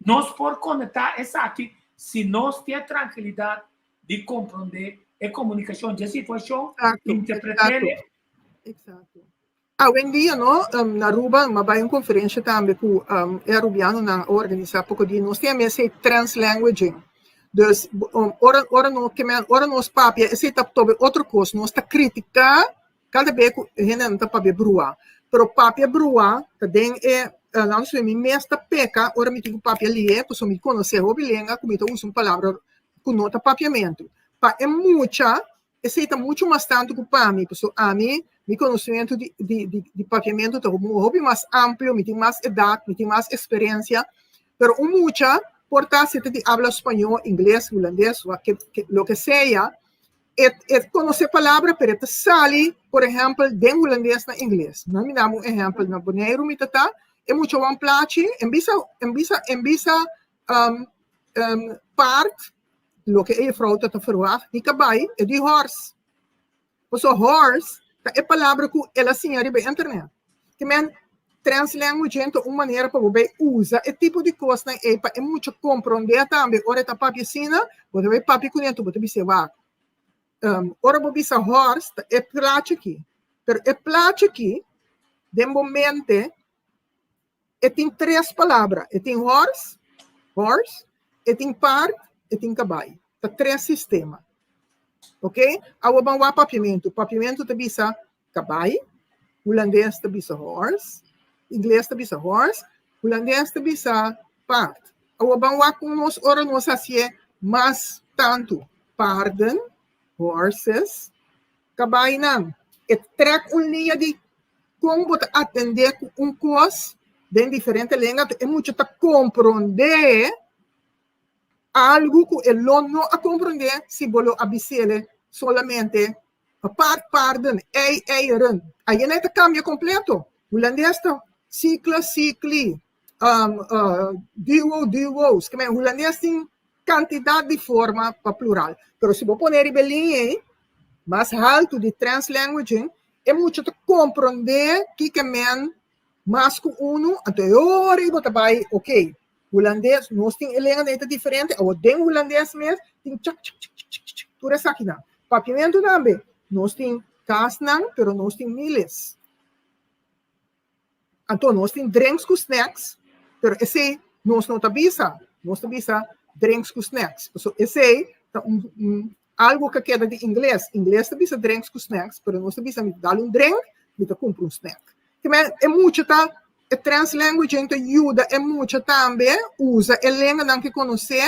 Nos por conecta esaki si nos tin e trankilidad di compronde e comunicacion dje situacion, interpretele. Exacto. Awendia no, na Aruba m'a bai un conferencia tambe cu e Arubianonan a organisa poco dia, nos tin a mesa e translanguaging. Dus ora ora no ke men ora nos papia esei ta tobe otro cos, nos ta critica cada be cu hendenan ta papia brua, pero papia brua ta den e nan su mi mes ta peca ora mi tin cu papia lie pasobra mi conoce hopi lenga cu mi ta usa un palabra cu no ta papiamento. Pa e mucha Esei ta muchu mas tantu ku pa mi, pasobra ami, mi konosementu di di di di papiamentu ta hopi mas amplio, mi tin mas edat, mi tin mas eksperensia, pero un mucha por ta si ta di abla spañó, ingles, hulandes, wak loke sea, e e konosé palabra pero e ta sali, por ehèmpel, den hulandes na ingles. Nan mi daba un ehèmpel, na Boneiru mi ta ta, e mucha wan plachi, en bisa en bisa en bisa paard, loke e juffrouw ta ta verwacht, di kabai e di horse. Pasobra horse ta e palabra ku el a siña riba internet. Ke men translanguaging ta un manera pa bo bai usa e tipo di kosnan ei pa e mucha komprondé tambe ora e ta papia asina, bo ta bai papia kuné anto bo ta bis'é wak. Ora bo bisa horse ta e plachi aki, pero e plachi aki den bo mente E tin tres palabra, e tin hòrs, horse, e tin paard, e tin kabai. Ta tres sistema. Ok? Awo ban wak papiamentu. Papiamentu ta bisa kabai, hulandes ta bisa hòrs, ingles ta bisa horse, hulandes ta bisa paard. Awo ban wak kon nos ora nos hasié mas tantu, paarden, horses, Kabainan, e trèk un liña di kon bo ta atendé ku un kos den diferente lenga, anto e mucha ta komprondé algu ku e lo no a komprondé si bo lo a bis'é solamente paard, paarden, ei, eieren. Ayina e ta kambia kompleto. Hulandes ta sikla, sikli, duo, duo's. Hulandes tin kantidat di forma pa plural. Pero si bo pone riba e liña ei, mas haltu di translanguaging, e mucha ta komprondé kiko men mas ku unu, anto e ora ei bo ta bai, ok, hulandes, nos tin e lenganan ei ta diferente, awor den hulandes mes tin chak chak chak chak chak chak tur esakinan. Papiamentu tambe, nos tin kasnan, pero nos tin miles. Anto nos tin drinks ku snacks, pero esei nos no ta bisa. Nos ta bisa drinks ku snacks. Paso esei ta un, un algo ku a keda di ingles. Ingles ta bisa drinks ku snacks, pero nos ta bisa mi ta dal un drink, mi ta kumpra un snack. Ke men e mucha ta e translanguaging ta yuda e mucha tambe usa e lenganan ku e konosé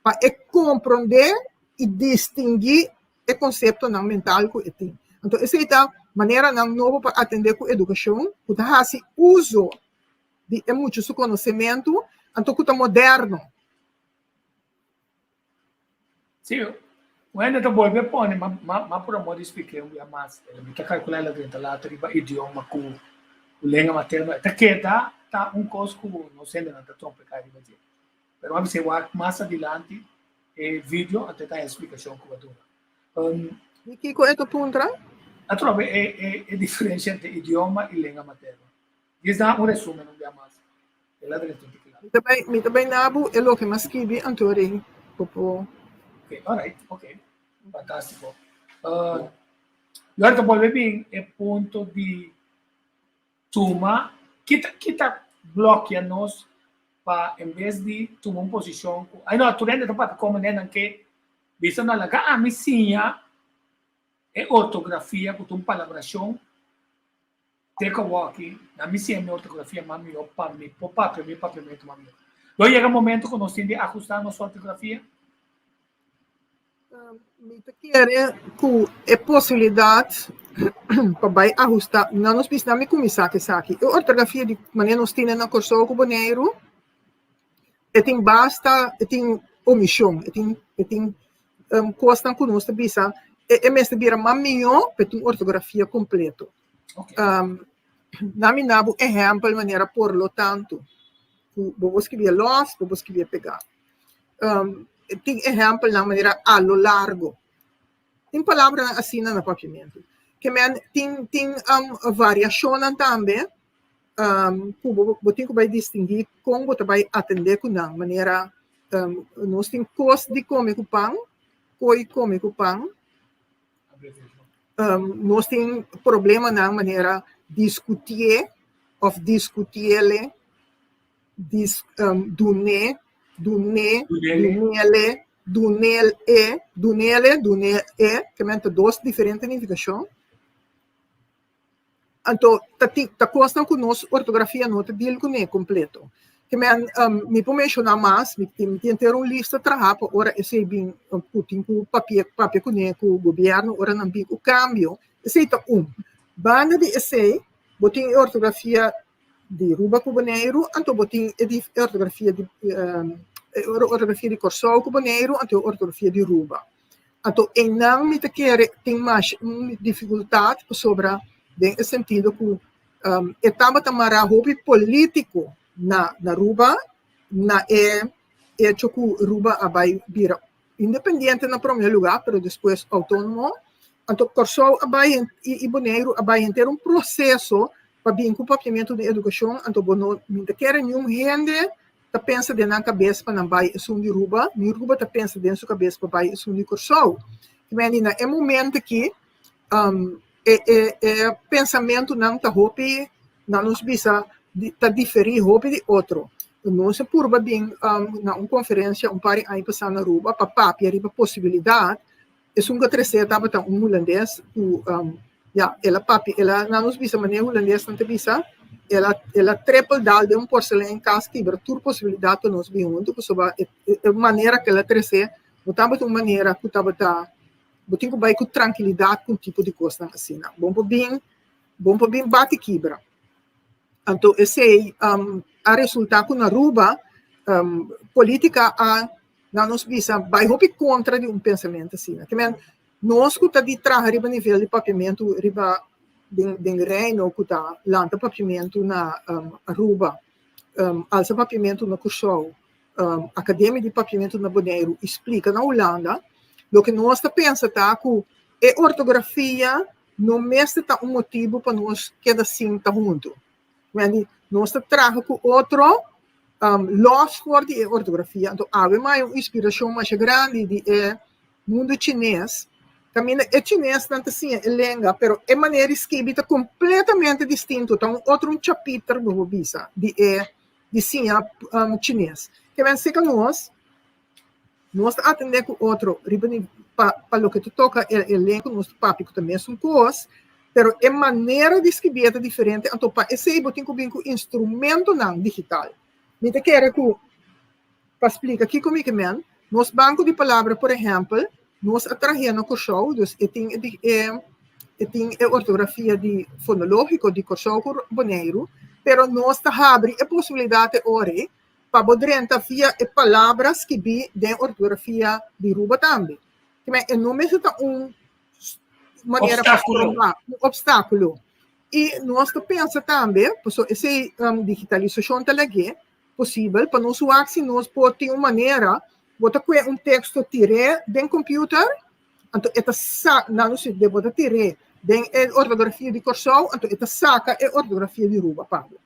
pa e komprondé i distinguí e konseptonan mental ku e tin. Anto esei ta maneranan nobo pa atendé ku edukashon ku ta hasi uso di e mucha su konosementu, anto ku ta moderno. Sí, un hende ta bolbe pone, ma, ma, ma por amor di spliké un bia mas, mi ta kalkulá el a drenta later riba idioma ku ku lenga materno, e ta keda ta un kos ku nos hendenan ta trompeká riba dje. Pero mi a bis'é wak mas adilanti e video, anto e ta haña splikashon ku bo a duna. Di kiko e ta puntra? Atrobe e, e, e diferensia entre idioma i lenga materno. Dies da un resumen un bia mas. El a drenta un tiki laat. Mi ta bai, mi ta bai na bo e loke mi a skibi anto rin bo por. Ok, alright, ok. Fantástiko. Uh, yo ahora ta bolbe bin e punto di tuma, kita, kita blokea nos pa en bes di tuma un posishon ku, ay no, tur hende ta papia komo nenan ke bisa no laga ami siña e ortografia ku ta un palabrashon Te ku awoki, na mi siña mi ortografia mas mihó pa mi por papia mi papiamentu mas mihó. Lo yega momento ku nos tin di ahustá nos ortografia? Mi ta kere ku e posibilidat pa bai ahustá, na nos bisa, na mi kuminsá ku esaki. E ortografia di manera nos tine na Kòrsou ku Boneiru, e tin basta, e tin omishon, e tin e tin kosnan ku nos ta bisa e mester bira mas mihó pa e tin un ortografia kompleto. Na mi na bo ehèmpel manera por lo tanto ku bo por skibié lòs, bo por skibié pegá. Tin ehèmpelnan manera a lo largo. Tin palabranan asina na papiamentu. Ke men tin tin variashonnan tambe ku bo bo tin ku bai distinguí kon bo ta bai atendé ku nan. Manera nos tin kos di kome ku pan, koi kome ku pan. Nos tin problemanan manera diskutié òf diskutiele, dis dun'é, dun'é, dunele, dunel e, dunele, dunel e, ke men ta dos diferente nifikashon. Anto ta tin ta kosnan ku nos ortografia no ta deal kuné kompleto. Ke men mi por menshoná mas, mi tin mi tin henter un lista traha pa ora esei bin ku tin ku papia papia kuné ku gobièrnu ora nan bin ku kambio, esei ta un. Banda di esei bo tin e ortografia di Ruba ku Boneiru, anto bo tin e di e ortografia di e ortografia di Kòrsou ku Boneiru, anto e ortografia di Ruba. Anto einan mi ta kere tin mas un dificultad pasobra den e sentido cu e tabata mara hopi politico na Aruba na e hecho cu Aruba a bay bira independiente na prome lugar pero despues autonomo. Anto Corsou a bay y Boneiru a bay henter un proceso pa bin cu papiamento den educacion anto bo no mi ta kere niun hende ta pensa den nan kabes pa nan bai esun di Ruba, ni Ruba ta pensa den su kabes pa bai esun di Kòrsou. Kimendi na e momento aki e e e pensamentunan ta hopi, nan nos bisa ta diferí hopi di otro. Nos a purba bin na un konferensia un par di aña pasá na Ruba pa papia riba posibilidat Esun ku a tresé tabata un hulandes ku, ya, el a papia, el a, nan nos bisa manera hulandesnan ta bisa, el a, el a trepel dal den un porselein kas kibra tur posibilidat pa nos bin huntu, pasobra e, e manera ku el a tresé no tabata un manera ku tabata, bo tin ku bai ku trankilidat ku un tipo di kosnan asina. Bon por bin, bon por bin bati kibra. Anto esei a resultá ku na Aruba polítika a nan nos bisa bai hopi kontra di un pensamentu asina. Ke men nos ku ta di traha riba nivel di papiamentu riba den den Reino ku ta lanta papiamentu na Aruba, alsa papiamentu na Kòrsou, Akademia di Papiamentu na Boneiru i splika na Hulanda, loke nos ta pensa ta ku e ortografia no mester ta un motibu pa nos keda sin ta huntu. Wendy, nos ta traha ku otro lòs for di e ortografia. Anto awe mai un inspirashon masha grandi di e mundu chines, kaminda e chinesnan ta siña e lenga, pero e manera di skibi ta kompletamente distinto, ta un otro un chapiter bo por bisa di e di siña chines. Ke men seka nos. Nos ta atendé ku otro riba pa pa loke ta toka e e lenga ku nos ta papia ku ta mesun kos, pero e manera di skibié ta diferente, anto pa esei bo tin ku bin ku instrumentonan digital. Mi ta kere ku pa splika kiko mi ke men, nos banko di palabra por ehèmpel, nos a trah'é na Kòrsou, dus e tin e e tin e ortografia di fonológiko di Kòrsou ku Boneiru, pero nos ta habri e posibilidat e ora ei pa bo drenta via e palabra skibí den ortografia di Ruba tambe. Kimen e no mester ta un manera pa stroba, un obstákulo. I nos ta pensa tambe, pasobra esei digitalisashon ta lag'é posibel pa nos wak si nos por tin un manera, bo ta kue un teksto tir'é den computer, anto e ta sa, nan no si bo ta tir'é den e ortografia di Kòrsou, anto e ta saka e ortografia di Ruba pa bo.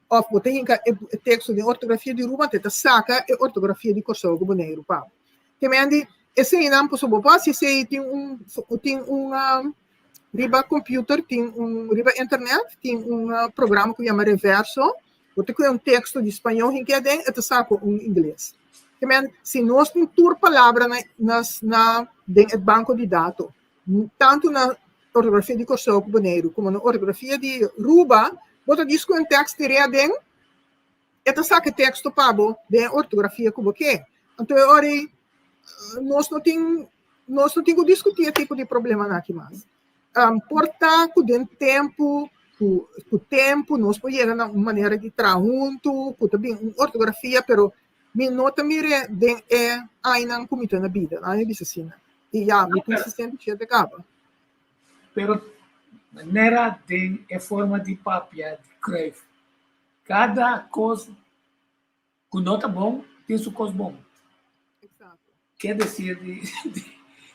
Òf bo ta hinka e teksto den ortografia di Ruba, anto e ta saka e ortografia di Kòrsou ku Boneiru pa bo. Te men di eseinan pasobra bo por hasi esei tin un tin un riba computer tin un riba internet tin un programa ku yama Reverso, bo ta kue un teksto di spañó hinka aden e ta saka un ingles. Te men si nos tin tur palabra na na na den e banko di dato tantu na ortografia di Kòrsou ku Boneiru komo na ortografia di Ruba, bo ta disku un tekst tir'é aden, e ta saka e teksto pa bo den e ortografia ku bo ke. Anto e ora ei nos no tin nos no tin ku diskutí e tipo di problemanan aki mas. Por ta ku den tempu ku ku tempu nos por yega na un manera di traha huntu ku ta bin un ortografia, pero mi no ta mir'é den e añanan ku mi ta na bida, nan a bisa asina. I ya, mi tin 67 kaba. Pero manera den e forma di papia di Cruyff, kada kos ku no ta bon tin su kos bon. Exacto. Ke desir di, di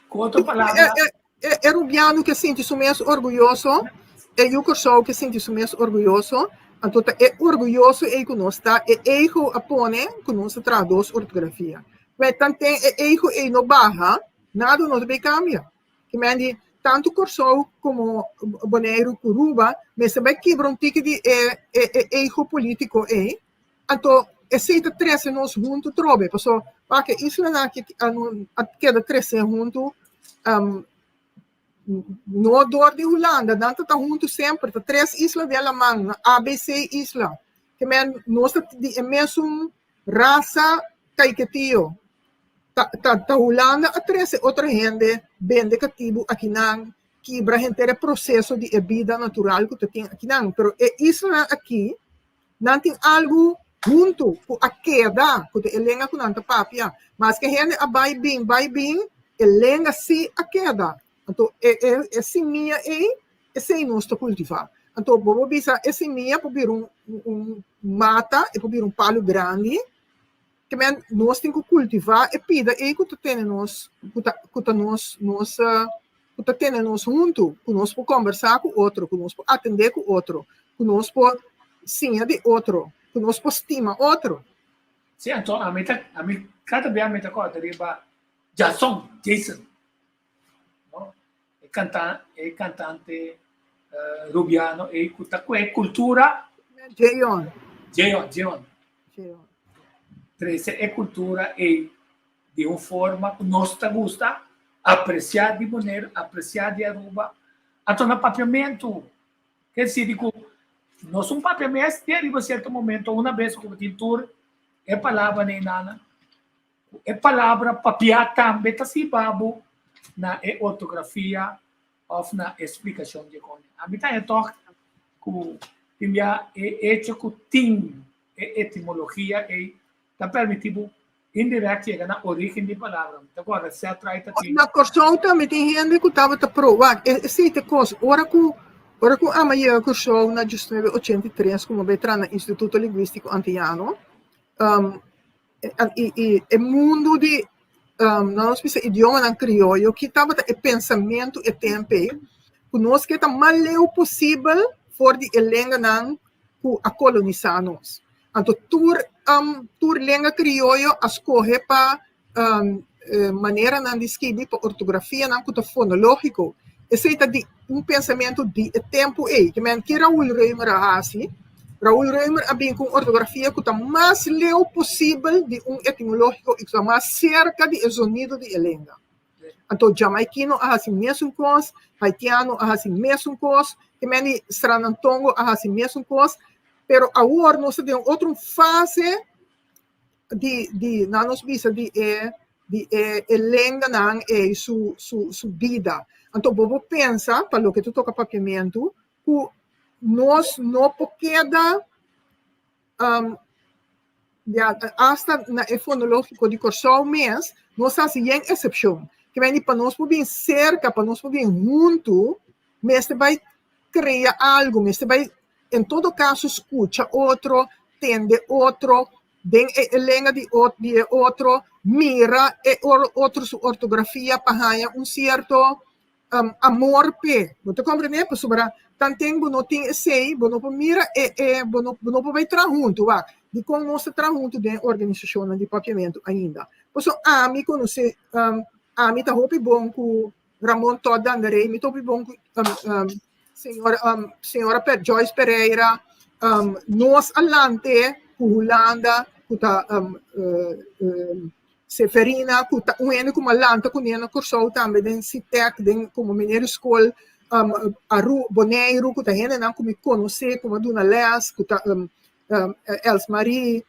ku otro palabra. E, e, e, e rubiano ke sinti su mes orguyoso, e yu Kòrsou ke sinti su mes orguyoso, anto ta e orguyoso ei ku nos ta, e ego a pone ku nos ta traha dos ortografia. Pero tanten e ego ei no baha, nada no ta bay kambia. Ke men di tantu Kòrsou komo Boneiru ku Ruba mester bai kibra un tiki di e e e ego polítiko ei, anto esei ta trese nos huntu trobe, paso wak e islanan aki a keda trese huntu no dor di Hulanda, nan ta ta huntu semper, ta tres isla den laman, ABC isla, ke men nos ta di e mesun rasa kaiketio. Ta ta ta Hulanda a trese otro hende bende katibu akinan, kibra henter e proseso di e bida natural ku ta tin akinan. Pero e islanan aki, nan tin algu huntu ku a keda, ku ta e lenga ku nan ta papia. Maske hende a bai bin, bai bin, e lenga si a keda. Anto e e e simia ei, esei nos ta kultivá. Anto bo por bisa e simia por bira un un mata, e por bira un palu grandi, Ke men nos tin ku kultivá e pida ei ku ta tene nos, ku ta ku ta nos nos ku ta tene nos huntu, ku nos por kombersá ku otro, ku nos por atendé ku otro, ku nos por siña di otro, ku nos por stima otro. Sí, anto ami ta ami kada bia mi ta kòrda riba Jason, Jason, no? E kanta e kantante rubiano ei ku ta ku e kultura. Jeon. Jeon, Jeon. Trese e kultura ei di un forma ku nos ta gusta, apresiá di Boneiru, apresiá di Aruba. Anto na papiamentu, ke disi di ku nos un papia mes te riba sierto momento, una bes ku bo tin tur e palabranan einana, ku e palabra papiá tambe ta siba bo na e ortografia òf na e splikashon di e kòne. Ami ta haña tòg ku tin bia e echo ku tin e etimologia ei ta permití bo indirèkt yega na orígen di palabra. Mi ta kòrda Setright ta tin. Na Kòrsou tambe tin hende ku tabata pro. Wak, esei ta e kos. Ora ku ora ku Ama yega Kòrsou na diesnuebe ochenta i tres komo bai traha na Instituto Lingwístiko Antiano, i i e mundu di nos bisa idiomanan krioyo ki tabata e pensamentu e tempu ei ku nos ke ta mas leu posibel for di e lenganan ku a kolonisá nos. Anto tur tur lenga krioyo a skohe pa maneranan di skibi pa ortografianan ku ta fonológiko. Esei ta di un pensamentu di e tempu ei. Ke men ki Raúl Römer a hasi? Raul Römer a bin ku un ortografia ku ta mas leu posibel di un etimológiko i ku ta mas serka di e zonido di e lenga. Anto jamaikino a hasi mesun kos, haitiano a hasi mesun kos, te meni sranantongo a hasi mesun kos, pero awor nos ta den un otro fase di di nan nos bisa di e di e e lenganan ei su su su bida. Anto bo por pensa pa loke ta toka papiamentu ku nos no por keda ya asta na e fonologiko di Kòrsou mes nos ta hasi yen eksepshon. Ke mende pa nos por bin serka, pa nos por bin huntu mester bai krea algu, mester bai en todo kaso skucha otro, tende otro den e lenga di di e otro, mira e otro su ortografia pa haña un sierto amor p'e. Bo ta komprendé? Pasobra tanten bo no tin esei, bo no por mira e e bo no bo no por bai traha huntu. Wak, dikon nos ta traha huntu den organisashonnan di papiamentu ainda? Pasobra ami konosé, ami ta hopi bon ku Ramon Todd Dandaré, mi ta hopi bon ku señora señora Joyce Pereira, nos a lant'é ku Hulanda ku ta Seferina ku ta un hende ku mi a lanta kuné na Kòrsou tambe den Sitek den komo meneer di skol Aru Boneiru ku ta hendenan ku mi konosé ku mi a duna lès ku ta Els Marie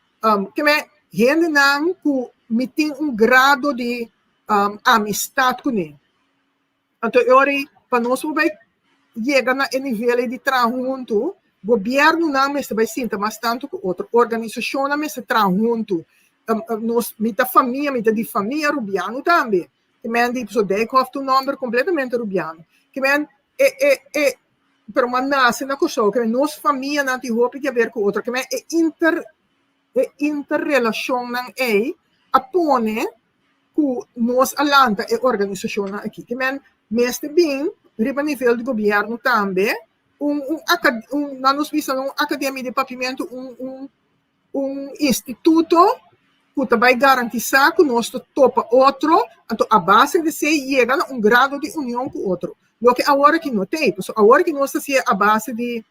ke men hendenan ku mi tin un grado di amistat kuné. Anto e ora ei pa nos por bai yega na e nivel ei di traha huntu, gobièrnunan mester bai sinta mas tantu ku otro, organisashonnan mester traha huntu. Nos, mi ta famia, mi ta di famia rubiano tambe. Ke men di, pasobra Dijkhoff ta un nòmber kompletamente rubiano. Ke men e e e pero mi a nase na Kòrsou, ke men nos famianan tin hopi di haber ku otro. Ke men e inter e interrelashonnan ei a pone ku nos a lanta e organisashonnan aki. Ke men mester bin riba nivel di gobièrnu tambe un un un nan nos bisa un akademia di papiamentu un un un instituto ku ta bai garantisá ku nos ta topa otro anto a base di esei yega na un grado di union ku otro. Loke awor aki no t'ei pasobra awor aki nos ta hasié a base di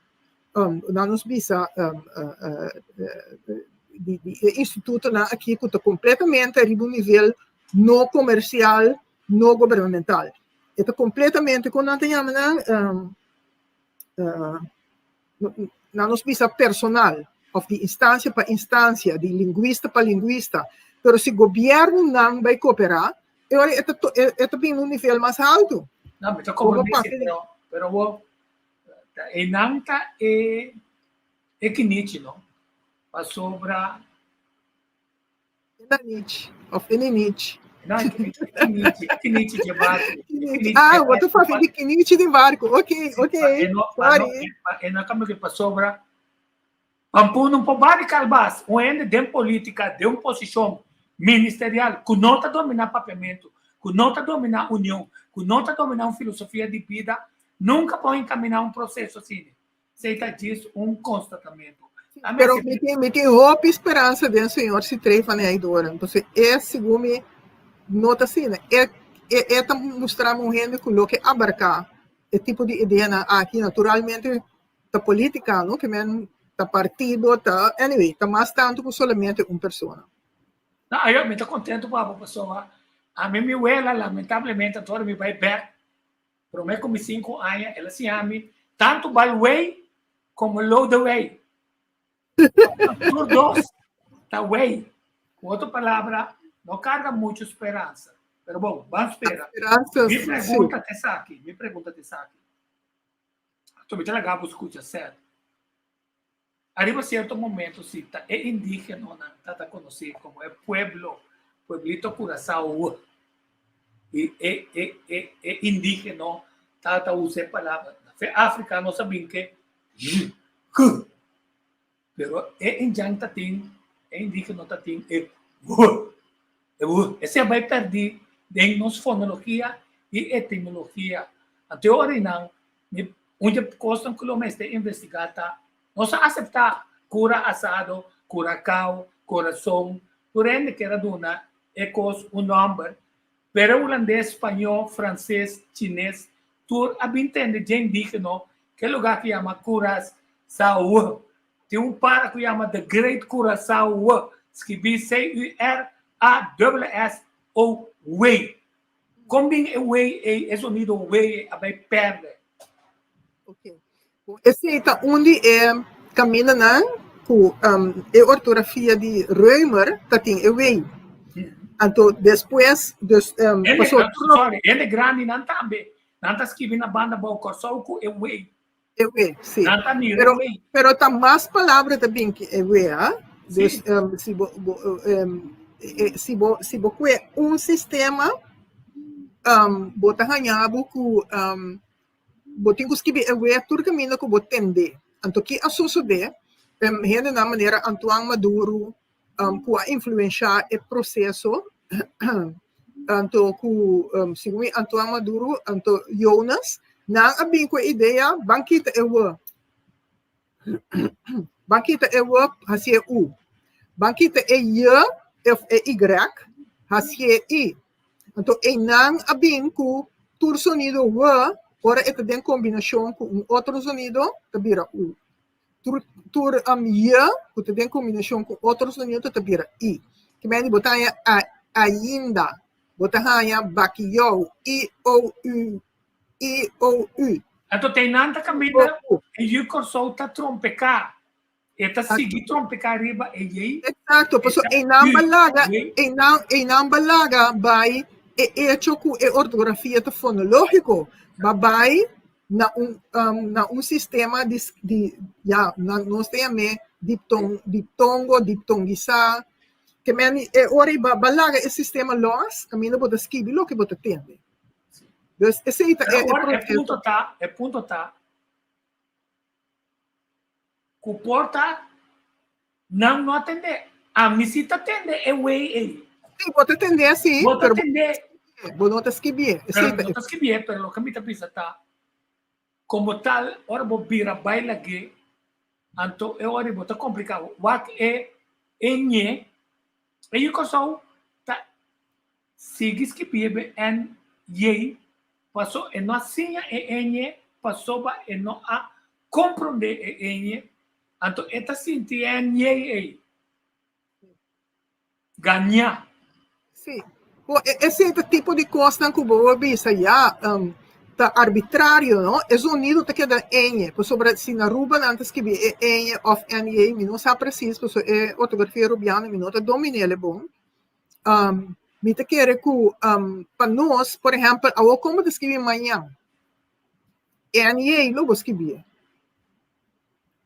nan nos bisa di di e institutonan aki ku ta kompletamente riba un nivel no komersial, no gubernamental. E ta kompletamente, kon nan ta yama nan? Nan nos bisa personal òf di instansia pa instansia, di lingwista pa lingwista. Pero si gobièrnunan bai kooperá, e ora e ta e ta bini un nivel mas haltu. No, mi ta komprendé si, pero pero bo einan ta e e kinichi no, pasobra. E nanichi of e ninichi. No, e kinichi, e kinichi dje barku. Kinichi. Ah, bo ta papia di kinichi di barku. Ok, ok. Sorry. E no kambia pasobra Pampun no por bari kalbas un hende den politica den un posicion ministerial cu no ta domina papiamento, cu no ta domina union, cu no ta domina un filosofia di bida, nunca por encamina un proceso asina. Esey ta djis un constatamento. Pero mi tin, mi tin hopi speransa den señor Citré van Heydoorn. Entonces, e segun mi no ta asina. E, e, e ta mustra mi un hende cu loke abarca e tipo di ideanan aki. Naturalmente, ta politica, no? Ke men ta partido, ta, anyway, ta mas tantu ku solamente un persona. No, ayo, mi ta contento pa bo pasobra ami mi wela lamentablemente anto mi bai bek prome ku mi sinku aña el a siña mi tantu bai wei komo low the wei. Tur dos ta wei. Ku otro palabra, no karga muchu speransa. Pero bon, ban spera. Speransa, Mi pregunta ta esaki, mi pregunta ta esaki. Anto mi ta laga bo skucha sèt. Ariba sierto momento si ta e indígenonan ta ta konosí komo e pueblo, pueblito Curaçao i e e e e indígeno ta ta usa e palabra. Na fe Afrika nos a bin ke j, k. Pero e indjan ta tin, e indígeno ta tin e w, e w. Esei a bai pèrdí den nos fonologia i etimologia. Anto e ora einan, mi, un di e kosnan ku lo mester investigá ta, nos a aseptá kura asado, kurakao, korason, tur hende kier a duna e kos un nòmber, pero e hulandes, spañó, franses, chines, tur a bin tende dje indígeno ke lugá ku yama Curaçao. Tin un para ku yama The Great Curaçao W, skibí C-U-R-A-S-S-O-W. Kon bin e W ei, e sonido W ei a bai pèrdè? Ok. Esei ta un di e kamindanan ku e ortografia di Römer ta tin e W. Anto despues, dus, pasobra. Sorry, hende grandinan tambe, nan ta skibi na banda bou Kòrsou ku e W. E we, sí. Nan ta mira Pero, e we. pero ta mas palabra ta bin ki e we, ha? Sí. Dus si bo, bo, eh, si bo, si bo kue un sistema, bo ta haña bo ku bo tin ku skibi e we tur kaminda ku bo tende. Anto ki a sosodé, hendenan manera Antoine Maduro, ku a influenshá e proseso, anto ku segun mi Antoine Maduro anto Jonas, nan a bin ku e idea ban kita e w, ban kita e w hasié u, ban kita e j of e y hasié i. Anto einan a bin ku tur sonido w ora e ta den kombinashon ku un otro sonido ta bira u. Tur tur um y ku ta den kombinashon ku otro sonido ta bira i. Ke mende bo ta haña a ainda, bo ta haña bakiyou, i o u, i o u. Anto te nan ta kaminda e yu Kòrsou ta trompeká. E ta sigui trompeká riba e yei. Eksakto, pasobra einan ba laga, einan einan ba laga bai e echo ku e ortografia ta fonológiko, ba bai na un na un sistema di di ya na nos ta yam'é dipton diptongo diptongisá ke men e ora ei ba ba laga e sistema lòs kaminda bo ta skibi loke bo ta tende dus esei ta e Pero ora e proseso. punto ta e punto ta ku por ta nan no a tende ami si ta tende e wei ei. Sí, bo ta tende sí, Bo ta pero tende bo no ta skibié. Pero Esei ta no ta skibié, pero loke mi ta bisa ta, komo tal, ora bo bira bai lag'é, anto e ora bo ta kompliká. Wak e e ñe, e yu Kòrsou ta sigui skibié be en yei, paso e no a siña e eñe, pasobra e no a komprondé e eñe, anto e ta sinti e en yei ei. Gañá. Sí. Bo, e, esei ta tipo di kosnan ku bo por bisa, ya, um, ta arbitrario, no? E zonido ta keda eñe, pasobra si na Aruba nan ta skibi e eñe òf NJ, mi no sa presis, pasobra e ortografia rubiano mi no ta domin'el e bon. Um, mi ta kere ku, um, pa nos, por ehèmpel, awor kon bo ta skibi mañan? NJ lo bo skibié.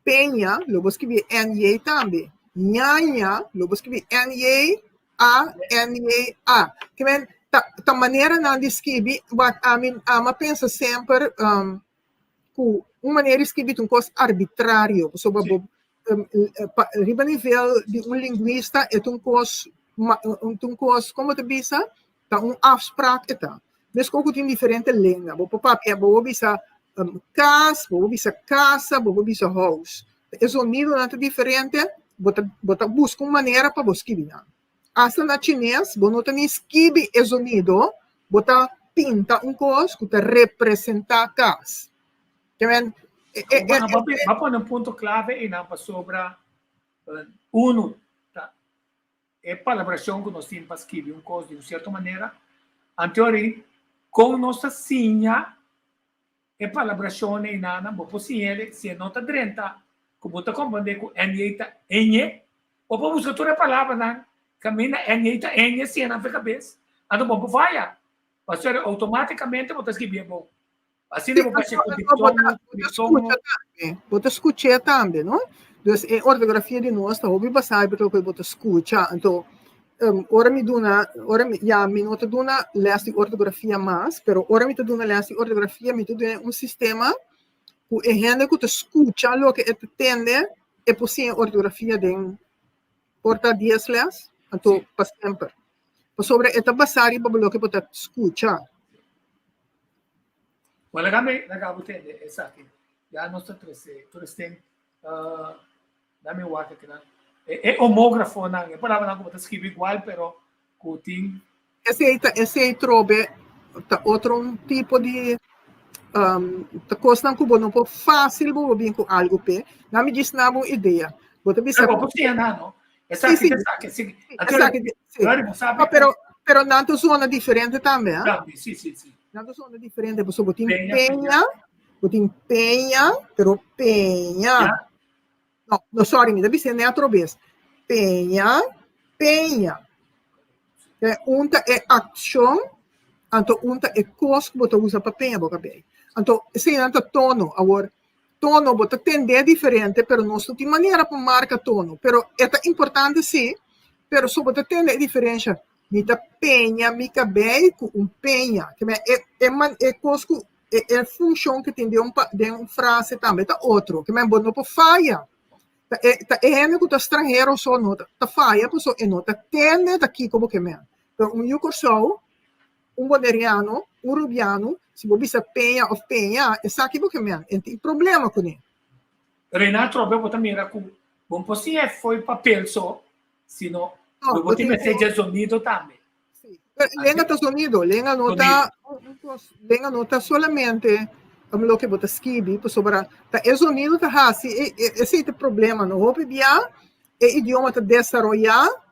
Peña, lo bo skibi NJ tambe. Ñaña, lo bo skibi NJ A NJ A. Ke men ta ta maneranan di skibi, wak ami ami a pensa semper um ku un manera di skibi ta un kos arbitrario, pasobra bo pa riba nivel di un linguista e ta un kos ma ta un kos, komo ta bisa? Ta un afspraak e ta. Meskos ku tin diferente lenga. Bo por papia, bo por bisa kas, bo por bisa kasa, bo por bisa hous. E zonidonan ta diferente, bo ta bo ta buska un manera pa bo skibi nan. Asta na chines bo no ta ni skibi e zonido, bo ta pinta un kos ku ta representá kas. Ke men e e e Bo a pone un punto klave einan pasobra unu ta E palabrashon ku nos tin pa skibi un kos di un sierto manera, anteori kon nos ta siña e palabrashon einanan, bo por siña el si e no ta drenta ku bo ta komprondé ku NJ ta eñe, bo por buska tur e palabranan kaminda NJ ta eñe siña nan fe kabes, anto bo por faya, pasobra outomátikamente bo ta skibié bon. Asina bo pas'é ku diptongo, triptongo. Bo ta skuch'é tambe, no? Dus e ortografia di nos ta hopi basá riba loke bo ta skucha. Anto, ora mi duna, ora mi, ya mi no ta duna lès di ortografia mas, pero ora mi ta duna lès di ortografia mi ta duna un sistema ku e hende ku ta skucha loke e ta tende, e por siña ortografia den por ta dies lès, anto pa semper. Pasobra e ta basá riba loke bo ta skucha. Bueno, laga mi, laga bo tende esaki. Ya nos ta trese, tur esten, uh, dame wak aki nan. E, e homógrafonan, e palabranan ku bo ta skibi igual, pero ku tin Esei ta, esei trobe ta otro un tipo di. Ta kosnan ku bo no por fásil bo por bin ku algu p'e. Nan mi djis na bo un idea. Bo ta bisa. Bo por siña nan, no? Esaki ta esaki, sí. Esaki, sí. No, pero, pero nan ta zona diferente tambe, ah. Tambe, sí, sí, sí. Nan ta zona diferente, pasobra bo tin peña, bo tin peña, pero peña. No, no, sorry, mi ta bis'é net otro bes. Peña, peña. E un ta e akshon, anto un ta e kos ku bo ta usa pa peña bo kabei. Anto eseinan ta tono. Awor, tono bo ta tend'é diferente, pero nos no tin manera pa marka tono. Pero e ta importante sí, pero so bo ta tende e diferensha. Mi ta peña mi kabei ku un peña. Ke men e e man e kos ku e e funshon ku tin den un pa den un frase tambe ta otro. Ke men bo no por faya. Ta e ta e hende ku ta stranhero so no ta ta faya pasobra e no ta tende ta kiko bo ke men. Pero un yu Kòrsou, un boneriano, un rubiano, si bo bisa peña òf peña, esaki bo ke men. E tin problema kuné. Reina atrobe bo ta mira ku bo no por siña e fo'i papel so, sino No, lo bo bo tin tin mester ku dje zonido tambe. Sí. Pero lenga ta sonido, lenga no ta un kos, lenga no ta solamente loke bo ta skibi, pasobra ta e sonido ta hasi e e esei ta e problema no. Hopi bia e idioma ta desaroyá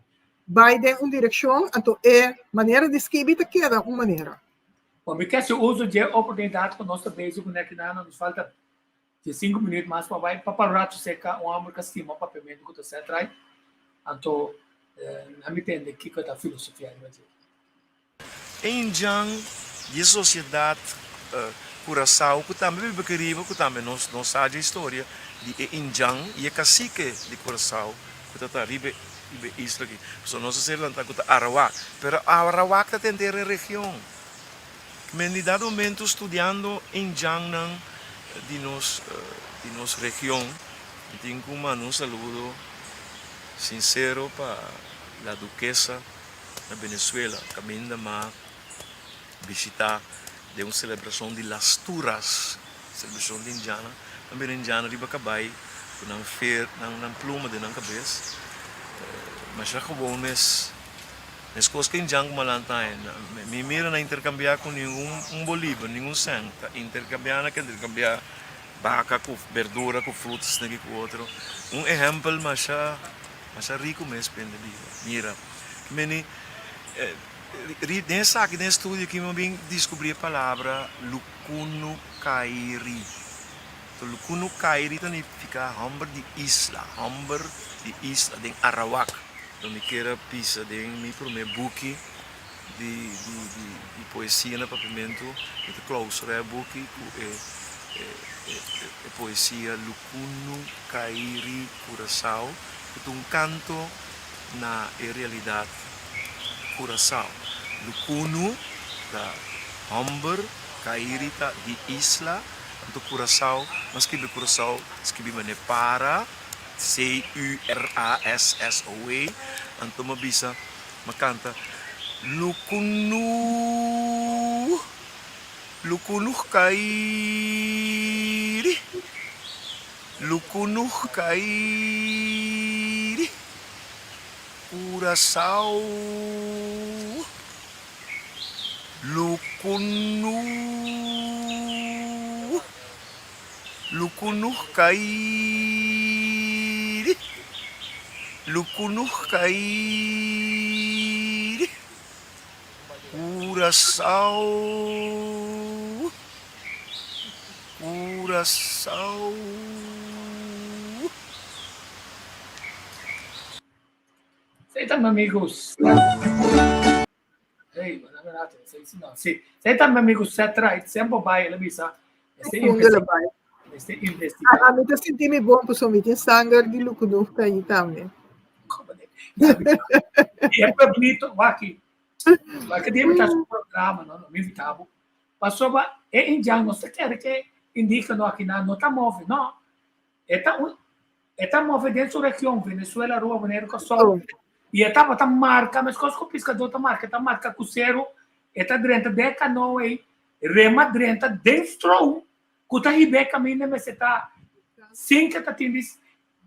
bai den un direkshon, anto e manera di skibi ta keda un manera. Bon, mi ke hasi uso dje oportunidat ku nos ta bezig kuné akinan, nos falta Tin sinku minuut mas pa bai pa para rato seka un homber ka stima papiamentu ku ta set right. Anto na mi tende kiko ta filosofia riba dje. E indjan di e sosiedat Curaçao ku tambe biba aki riba ku tambe nos no sa dje historia di e indjan i e kasike di Curaçao ku ta ta riba e isla aki. Pasobra nos a ser lanta ku ta Arawak pero Arawak ta tende e region. Men di dado momento studiando indjannan di nos di nos region mi tin cu manda un saludo sincero pa la Duquesa na Venezuela caminda m'a bishita den un celebracion di Las Turas, celebracion di indjana, nan bira indjana riba cabay cu nan fer nan pluma den nan cabes masha gewoon mes. Meskos ku indjan ku malanta ain, mi mira na interkambiá ku ningun un bolívar, ningun sèn. Ta interkambiá na ke interkambiá baka ku berdura ku fruta esaki ku otro. Un ehèmpel masha masha riku mes pende biba. Mira, meni den esaki den e studio aki mi a bin diskubrí e palabra lukunukairi. Lukunukairi ta nifiká hòmber di isla, hòmber di isla den Arawak. Lo mi kier a bisa den mi promé buki di di poesia na papiamentu, mi ta clausura e buki ku e e poesia Lukunu Kairi Curaçao, ku ta un kanto na e realidat Curaçao. Lukunu ta hòmber, Kairi ta di isla, anto Curaçao, mi a skibi Curaçao, skibi manera para. C-U-R-A-S-S-O-E, anto m'a bisa, m'a kanta, Lukunu, lukunu kairi, lukunu kairi, Curaçao, lukunu. Lukunuh kairi, lukunuh kairi, Curaçao, Curaçao. Esei ta mi amigo. Hey, sí. Esei ta mi amigo Seth Wright, semper bai, el a bisa. Este investiga. Este investiga. Ah, mi ta sinti mi bon, pasobra mi tin sanger di Lukunufka ahí tambe. E pueblito, waki. Waki dia mi ta su programa, no, no mi invita bo. Pasobra e indian no ta kere ke indígena aki nan no ta move, no. E ta un E ta move den su region, Venezuela, Aruba, Boneiru, Kòrsou. I e tabata marka, meskos ku piskadó ta marka, e ta marka ku seru, e ta drenta den e kanoa ei, rema drenta den stroom ku ta hib'é e kaminda mester ta sin ke ta tin di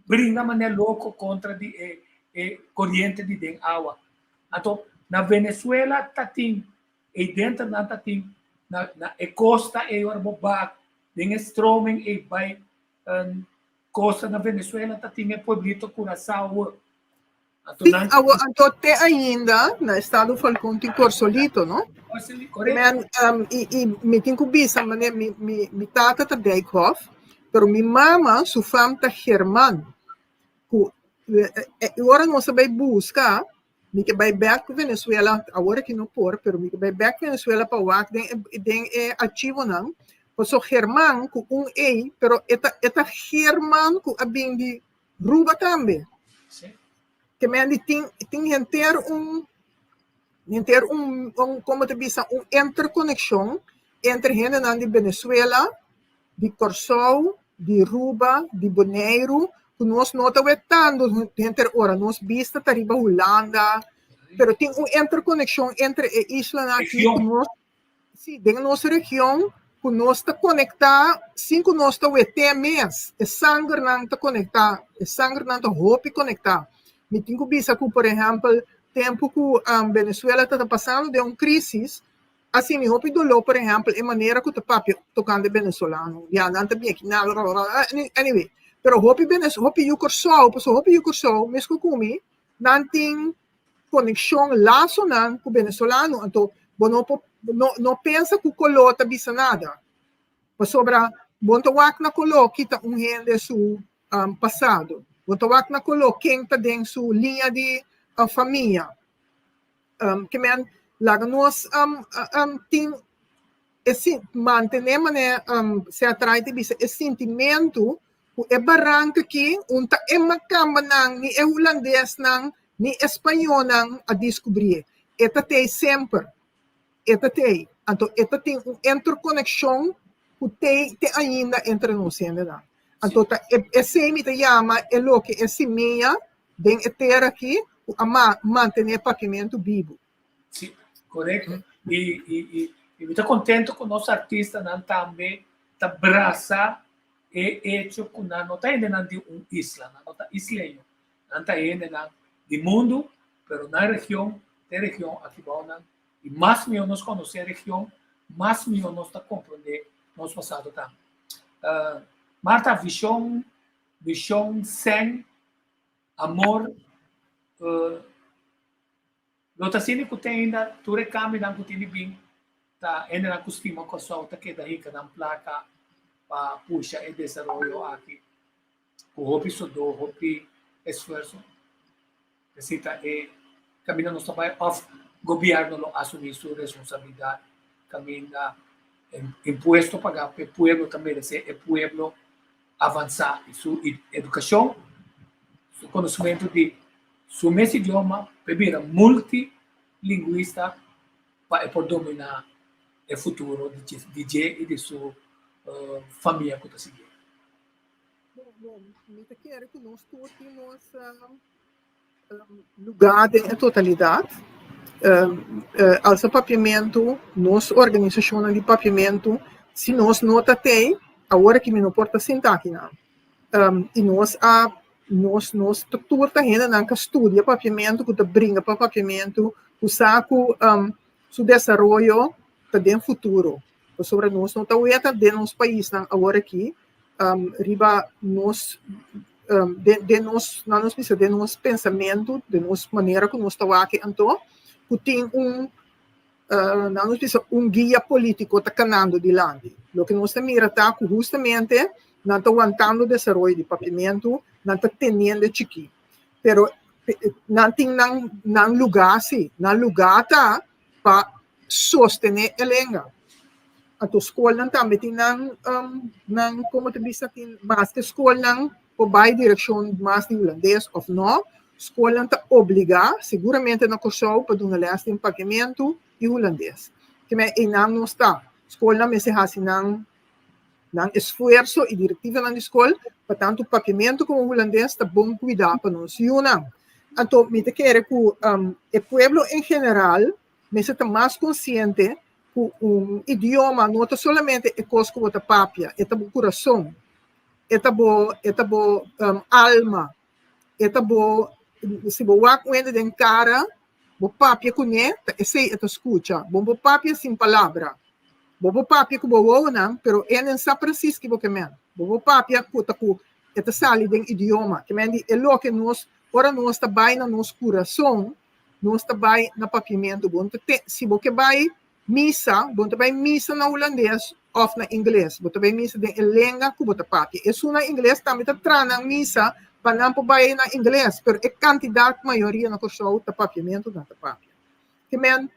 bringa manera loko kontra di e e koriente di den awa. Anto na Venezuela ta tin, ei denter nan ta tin. na na e kosta ei ora bo bak den e stroming ei bai kosta na Venezuela ta tin e pueblito Curaçao. Anto nan Awo, anto te ainda na estado Falcón tin Corsolito, no? Correcto. Men, i, i mi tin ku bisa, mane, mi, mi, mi tata ta Dijkhoff, pero mi mama su fam ta German. Ku, e ora nos a bai buska, mi ke bai bek Venezuela, awor aki no por, pero mi ke bai bek Venezuela pa wak den e, den e archivonan, paso German ku un e, pero e ta, e ta German ku a bin di Ruba tambe. Sí. Ke men di tin, tin henter un, henter un, un, komo ta bisa, un interkonekshon entre hendenan di Venezuela, di Kòrsou, di Ruba, di Boneiru, ku nos no ta wetando henter ora, nos bista ta riba Hulanda, pero tin un interkonekshon entre e islanan aki ku nos, Sí, den nos region ku nos ta konektá sin ku nos ta wet'é mes. E sangernan ta konektá, e sangernan ta hopi konektá. Mi tin ku bisa ku, por ehèmpel, tempu ku Venezuela ta pasando den un krísis, a sinti hopi doló, por ehèmpel, e manera ku ta papia tokante venezolano. Ya, nan ta bien kiná, anyway. Pero hopi Venez, hopi yu Kòrsou, pasobra hopi yu Kòrsou, meskos ku mi, nan tin konekshon, lasonan ku venezolano, anto bo no por no no pensa ku koló ta bisa nada, pasobra bo no ta wak na koló kita un hende su pasado, bo no ta wak na koló ken ta den su liña di famia. Ke men laga nos tin e mantené manera sea trai ta bisa e sintimentu ku e baranka aki un ta e makambanan ni e hulandesnan ni e spañónan a diskubrié. E ta tei semper. E ta tei. Anto e ta tin un interkonekshon ku tei te ainda entre nos hendenan. Anto ta esei mi ta yama e loke e simia den e tera aki ku a mantené papiamentu bibu. Sí, korekto. I i i mi ta kontento ku nos artistanan tambe ta brasa e echo ku nan no ta hendenan di un isla, nan no ta isleño, nan ta hendenan di mundu, pero nan region ta e region aki bou nan, i mas mihó nos konosé e region, mas mihó nos ta komprondé nos pasado tambe. Martha, vishon, vishon, sèn, amor, Lo ta asina ku te ainda tur e kambionan ku tin di bin ta hendenan ku stima Kòrsou ta keda hika nan plaka pa pusha e desaroyo aki ku hopi sodó, hopi esfuerso. Esei ta e kaminda nos ta bai òf gobièrnu lo asumí su responsabilidat kaminda impuesto pagá pa e pueblo ta meresé e pueblo avansá su edukashon, su konosementu di su mes idioma pa e bira multilingwista pa e por dominá e futuro di dje i di su famia ku ta siguié. Bon, mi ta kere ku nos tur tin nos lugá den e totalidat. Alsa Papiamentu, nos organisashonnan di papiamentu, si nos no ta tei, awor aki mi no por ta sinta akinan. I nos a nos nos tur ta hendenan ku a studia papiamentu, ku ta bringa pa papiamentu, ku sa ku su desaroyo ta den futuro. Pasobra nos no ta weta den nos paisnan awor aki riba nos den den nos nan nos bisa den nos pensamentu, den nos manera ku nos ta wak anto ku tin un nan nos bisa un guia polítiko ta kanando dilanti. Loke nos ta mira ta ku hustamente nan ta wantando desaroyo di papiamentu, nan ta teniendo e chikí. Pero nan tin nan nan lugá sí, nan lugá ta pa sostené e lenga. Anto skolnan tambe tin nan nan komo ta bisa tin maske skolnan por bai direkshon mas di hulandes òf no, skolnan ta obligá seguramente na Kòrsou pa duna lès den papiamentu i hulandes. Kimen einan nos ta. Skolnan mester hasi nan nan esfuerso i direktivanan di skol pa tantu papiamentu komo hulandes ta bon kuidá pa nos yunan. Anto mi ta kere ku e pueblo en general mester ta mas konsiente ku un idioma no ta solamente e kos ku bo ta papia, e ta bo kurason, e ta bo e ta bo alma, e ta bo si bo wak un hende den kara bo papia kuné ta esei e ta skucha, bo no por papia sin palabra. Bo por papia ku bo wowonan, pero e no sa presis ki bo ke men. Bo por papia ku ta ku e ta sali den idioma. Ke men di e loke nos, ora nos ta bai na nos kurason, nos ta bai na papiamentu. Bo no ta te, si bo ke bai misa, bo no ta bai misa na hulandes òf na ingles. Bo ta bai misa den e lenga ku bo ta papia. Esun na ingles tambe ta traha nan misa pa nan por bai na ingles, pero e kantidat mayoria na Kòrsou ta papiamentu nan ta papia. Ke men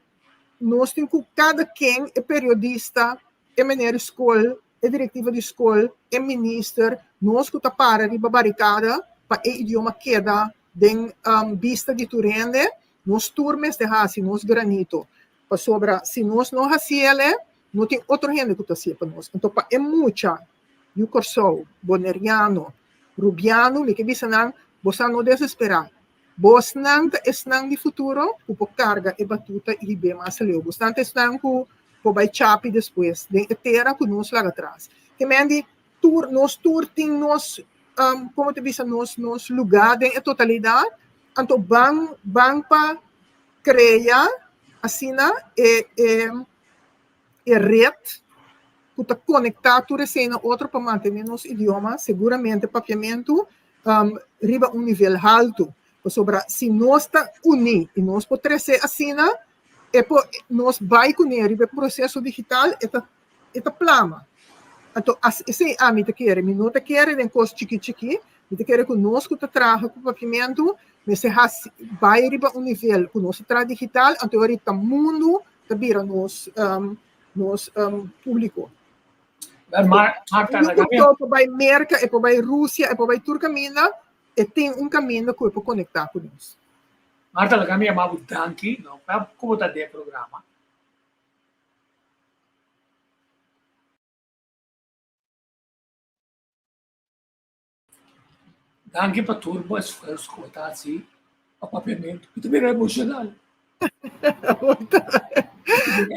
nos tin ku kada ken, e periodista, e meneer di skol, e direktiva di skol, e minister, nos ku ta para riba barikada pa e idioma keda den bista di tur hende, nos tur mester hasi nos granito. Pasobra si nos no hasi el, no tin otro hende ku ta hasié pa nos. Anto pa e mucha yu Kòrsou, boneriano, rubiano, mi ke bisa nan, boso no desesperá. Bosnan ta esnan di futuro ku por karga e batuta i hib'é mas leu. Bosnan ta esnan ku por bai chapi despues den e tera ku nos laga atras. Ke men di tur nos tur tin nos komo ta bisa nos nos lugá den e totalidat, anto ban ban pa krea asina e e e ret ku ta konektá tur esei na otro pa mantené nos idioma, seguramente papiamentu riba un nivel haltu. Pasobra si nos ta uní i nos por trese asina, e por nos bai kuné riba e proseso digital, e ta e ta plama. Anto esei ami ta kere. Mi no ta kere den kos chikí chikí, mi ta kere ku nos ku ta traha ku papiamentu mester hasi bai riba un nivel ku nos ta traha digital, anto e ta mundu ta bira nos nos públiko. Marta, E por por bai Merka, e por bai Rusia, e por bai tur kaminda, e tin un kaminda ku e por konektá ku nos. Marta, laga mi yama bo danki, no, pa ku bo ta den e programa. Danki pa tur bo esfuerso ku bo ta hasi pa papiamentu. Mi ta bira emoshonal.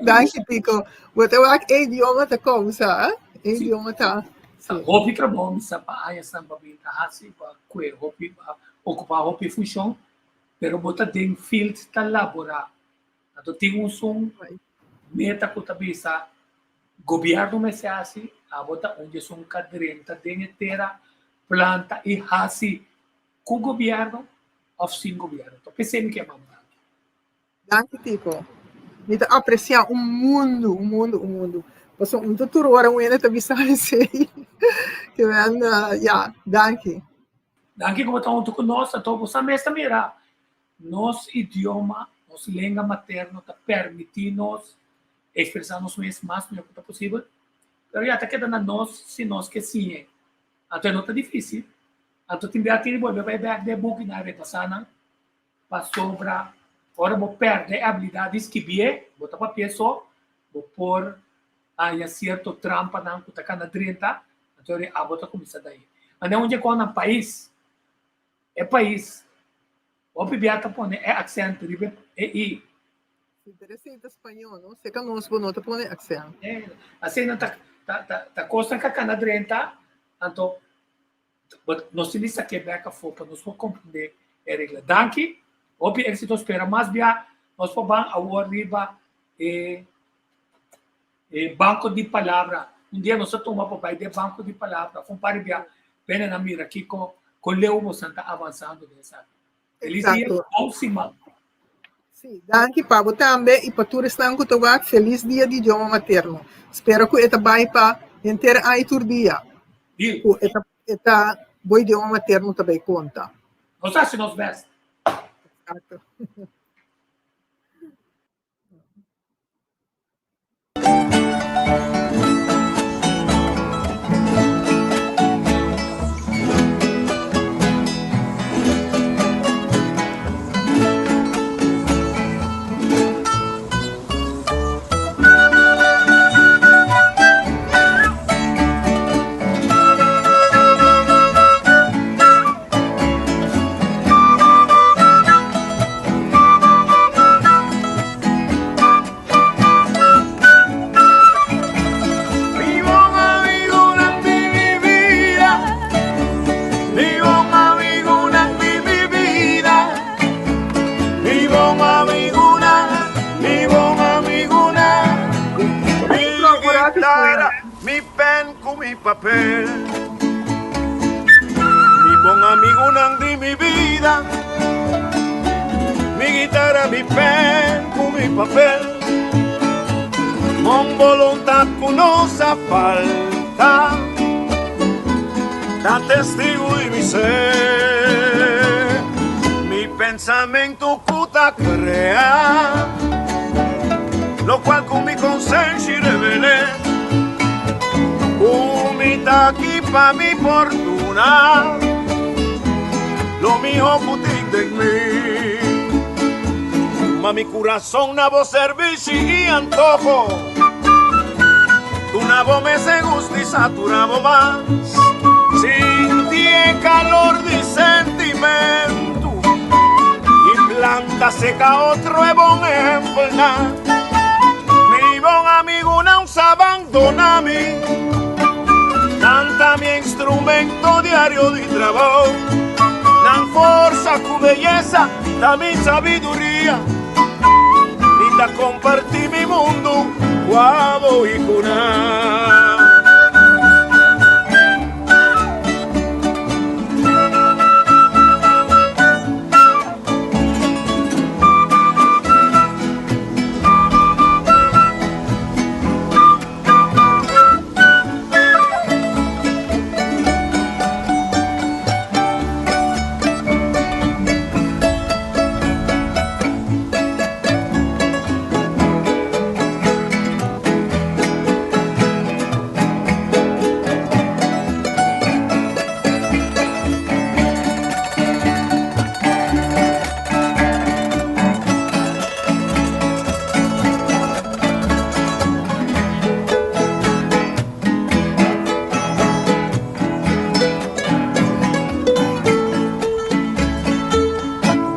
Danki Tico. Bo ta wak e idioma ta kousa, eh? E idioma ta. Sí. Hopi trabou mi sa pa añasnan pa bin ta hasi, pa kue hopi, pa okupá hopi funshon, pero bo ta den field ta laborá. Anto tin un sun meta ku ta bisa Gobierno mester hasi, abo ta un djesun ka drenta den e tera, planta i hasi ku gobierno of sin gobierno. Ta pesei mi ke manda danki. Danki Tico. Mi ta aprecia un mundu, un mundu, un mundu. Pasobra un ta tur ora un hende ta bisa esei. Ke men, ya, danki. Danki ku bo ta huntu ku nos. Anto bo sa mes ta mira, nos idioma, nos lenga materno ta permiti nos Expresá nos mes mas mihó ku ta posibel, pero ya ta keda na nos si nos ke siñ'é. Anto e no ta difísil. Anto tin bia tin di bolbe bai bèk den e bukinan repasá nan, pasobra ora bo pèrdè e abilidat di skibié, bo ta papi'é so, bo por haña sierto trampanan ku ta kana drenta, anto ora abo ta kuminsá dañ'é. Manera un dje kon nan pais, e pais, hopi bia ta pone e aksènt riba e i. Interesante spañó, no? Seka nos bo no ta pone accent. Eh, asina ta ta ta ta kosnan ka kana drenta, anto but nos tin di sak'é bèk afó pa nos por komprendé e regla. Danki, hopi éksito, spera mas bia nos por ban awor riba e e banko di palabra. Un dia nos a tuma pa bai den banko di palabra, un par di bia pena nan mira kiko kon leu bosan ta avansando den esaki. Feliz dia, bon siman. Sí, danki pa bo tambe i pa tur esnan ku ta wak feliz dia di idioma materno. Spera ku e ta bai pa henter ai tur dia. Ku e ta e ta bo idioma materno ta bai konta. Nos hasi nos best. Exacto. ku mi papel. Mi bon amigunan di mi bida, mi guitara, mi pen ku mi papel. Bon boluntat ku no sa falta, ta testigu di mi ser. Mi pensamentu ku ta krea, lokual ku mi konsenshi revel'é. Ku mi ta aki pa mi por duna lo mihó ku tin den mi. Tuma mi kurason na bo servishi i antoho. Duna bo mes e gusto i satura bo mas. Sinti e kalor di sentimentu i planta seka otro e bon ehempelnan. Mi bon amigunan sa bandona mi. Nan ta mi instrumento diario di trabou. Nan forsa ku beyesa ta mi sabiduria. Mi ta kompartí mi mundu ku abo i ku nan.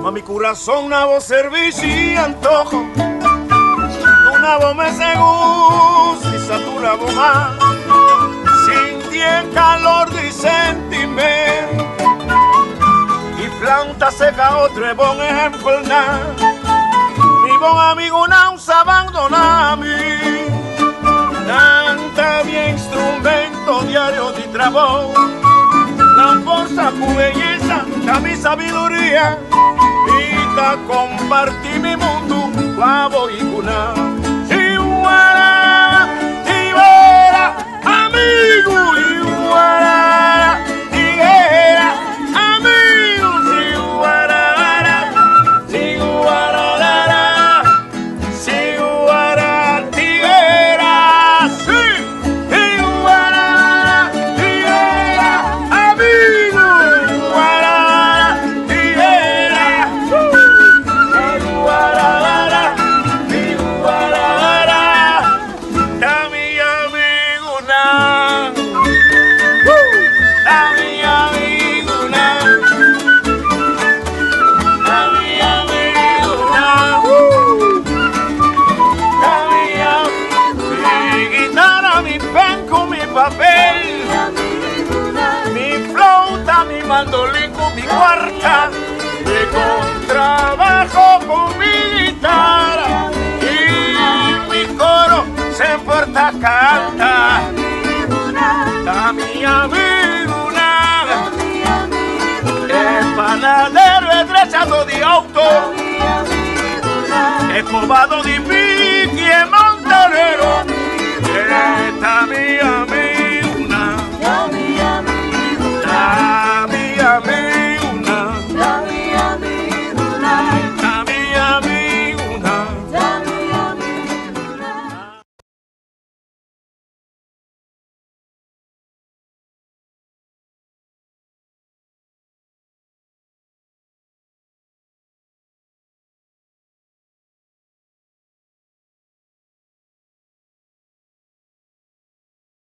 Tuma mi kurason na bo servishi i antoho. Duna bo mes e gusto i satura bo mas. Sinti e kalor di sentimento i planta seka otro e bon ehempelnan. Mi bon amigunan sa bandona mi. Nan ta mi instrumento diario di trabou. Nan forsa ku beyesa ta mi sabiduria. Mi ta kompartí mi mundu ku abo i ku nan. Tiwara, tiwara, amigu, tiwara, tiguera, amigu, tiwara, tiwara, tiwara, tiguera, sí, tiwara, tiguera, amigu, tiwara, tiguera, tiwara, tiwara, ta mi amigunan, ta mi amigunan, ta mi amigunan, ta mi Mi guitara, mi pen ku mi papel, mi flauta, mi mandolin ku mi kuarta, mi kontrabajo ku mi guitara i mi koro semper ta kanta. Ta mi amigunan, e panadero, e drechado di outo, e kobado di.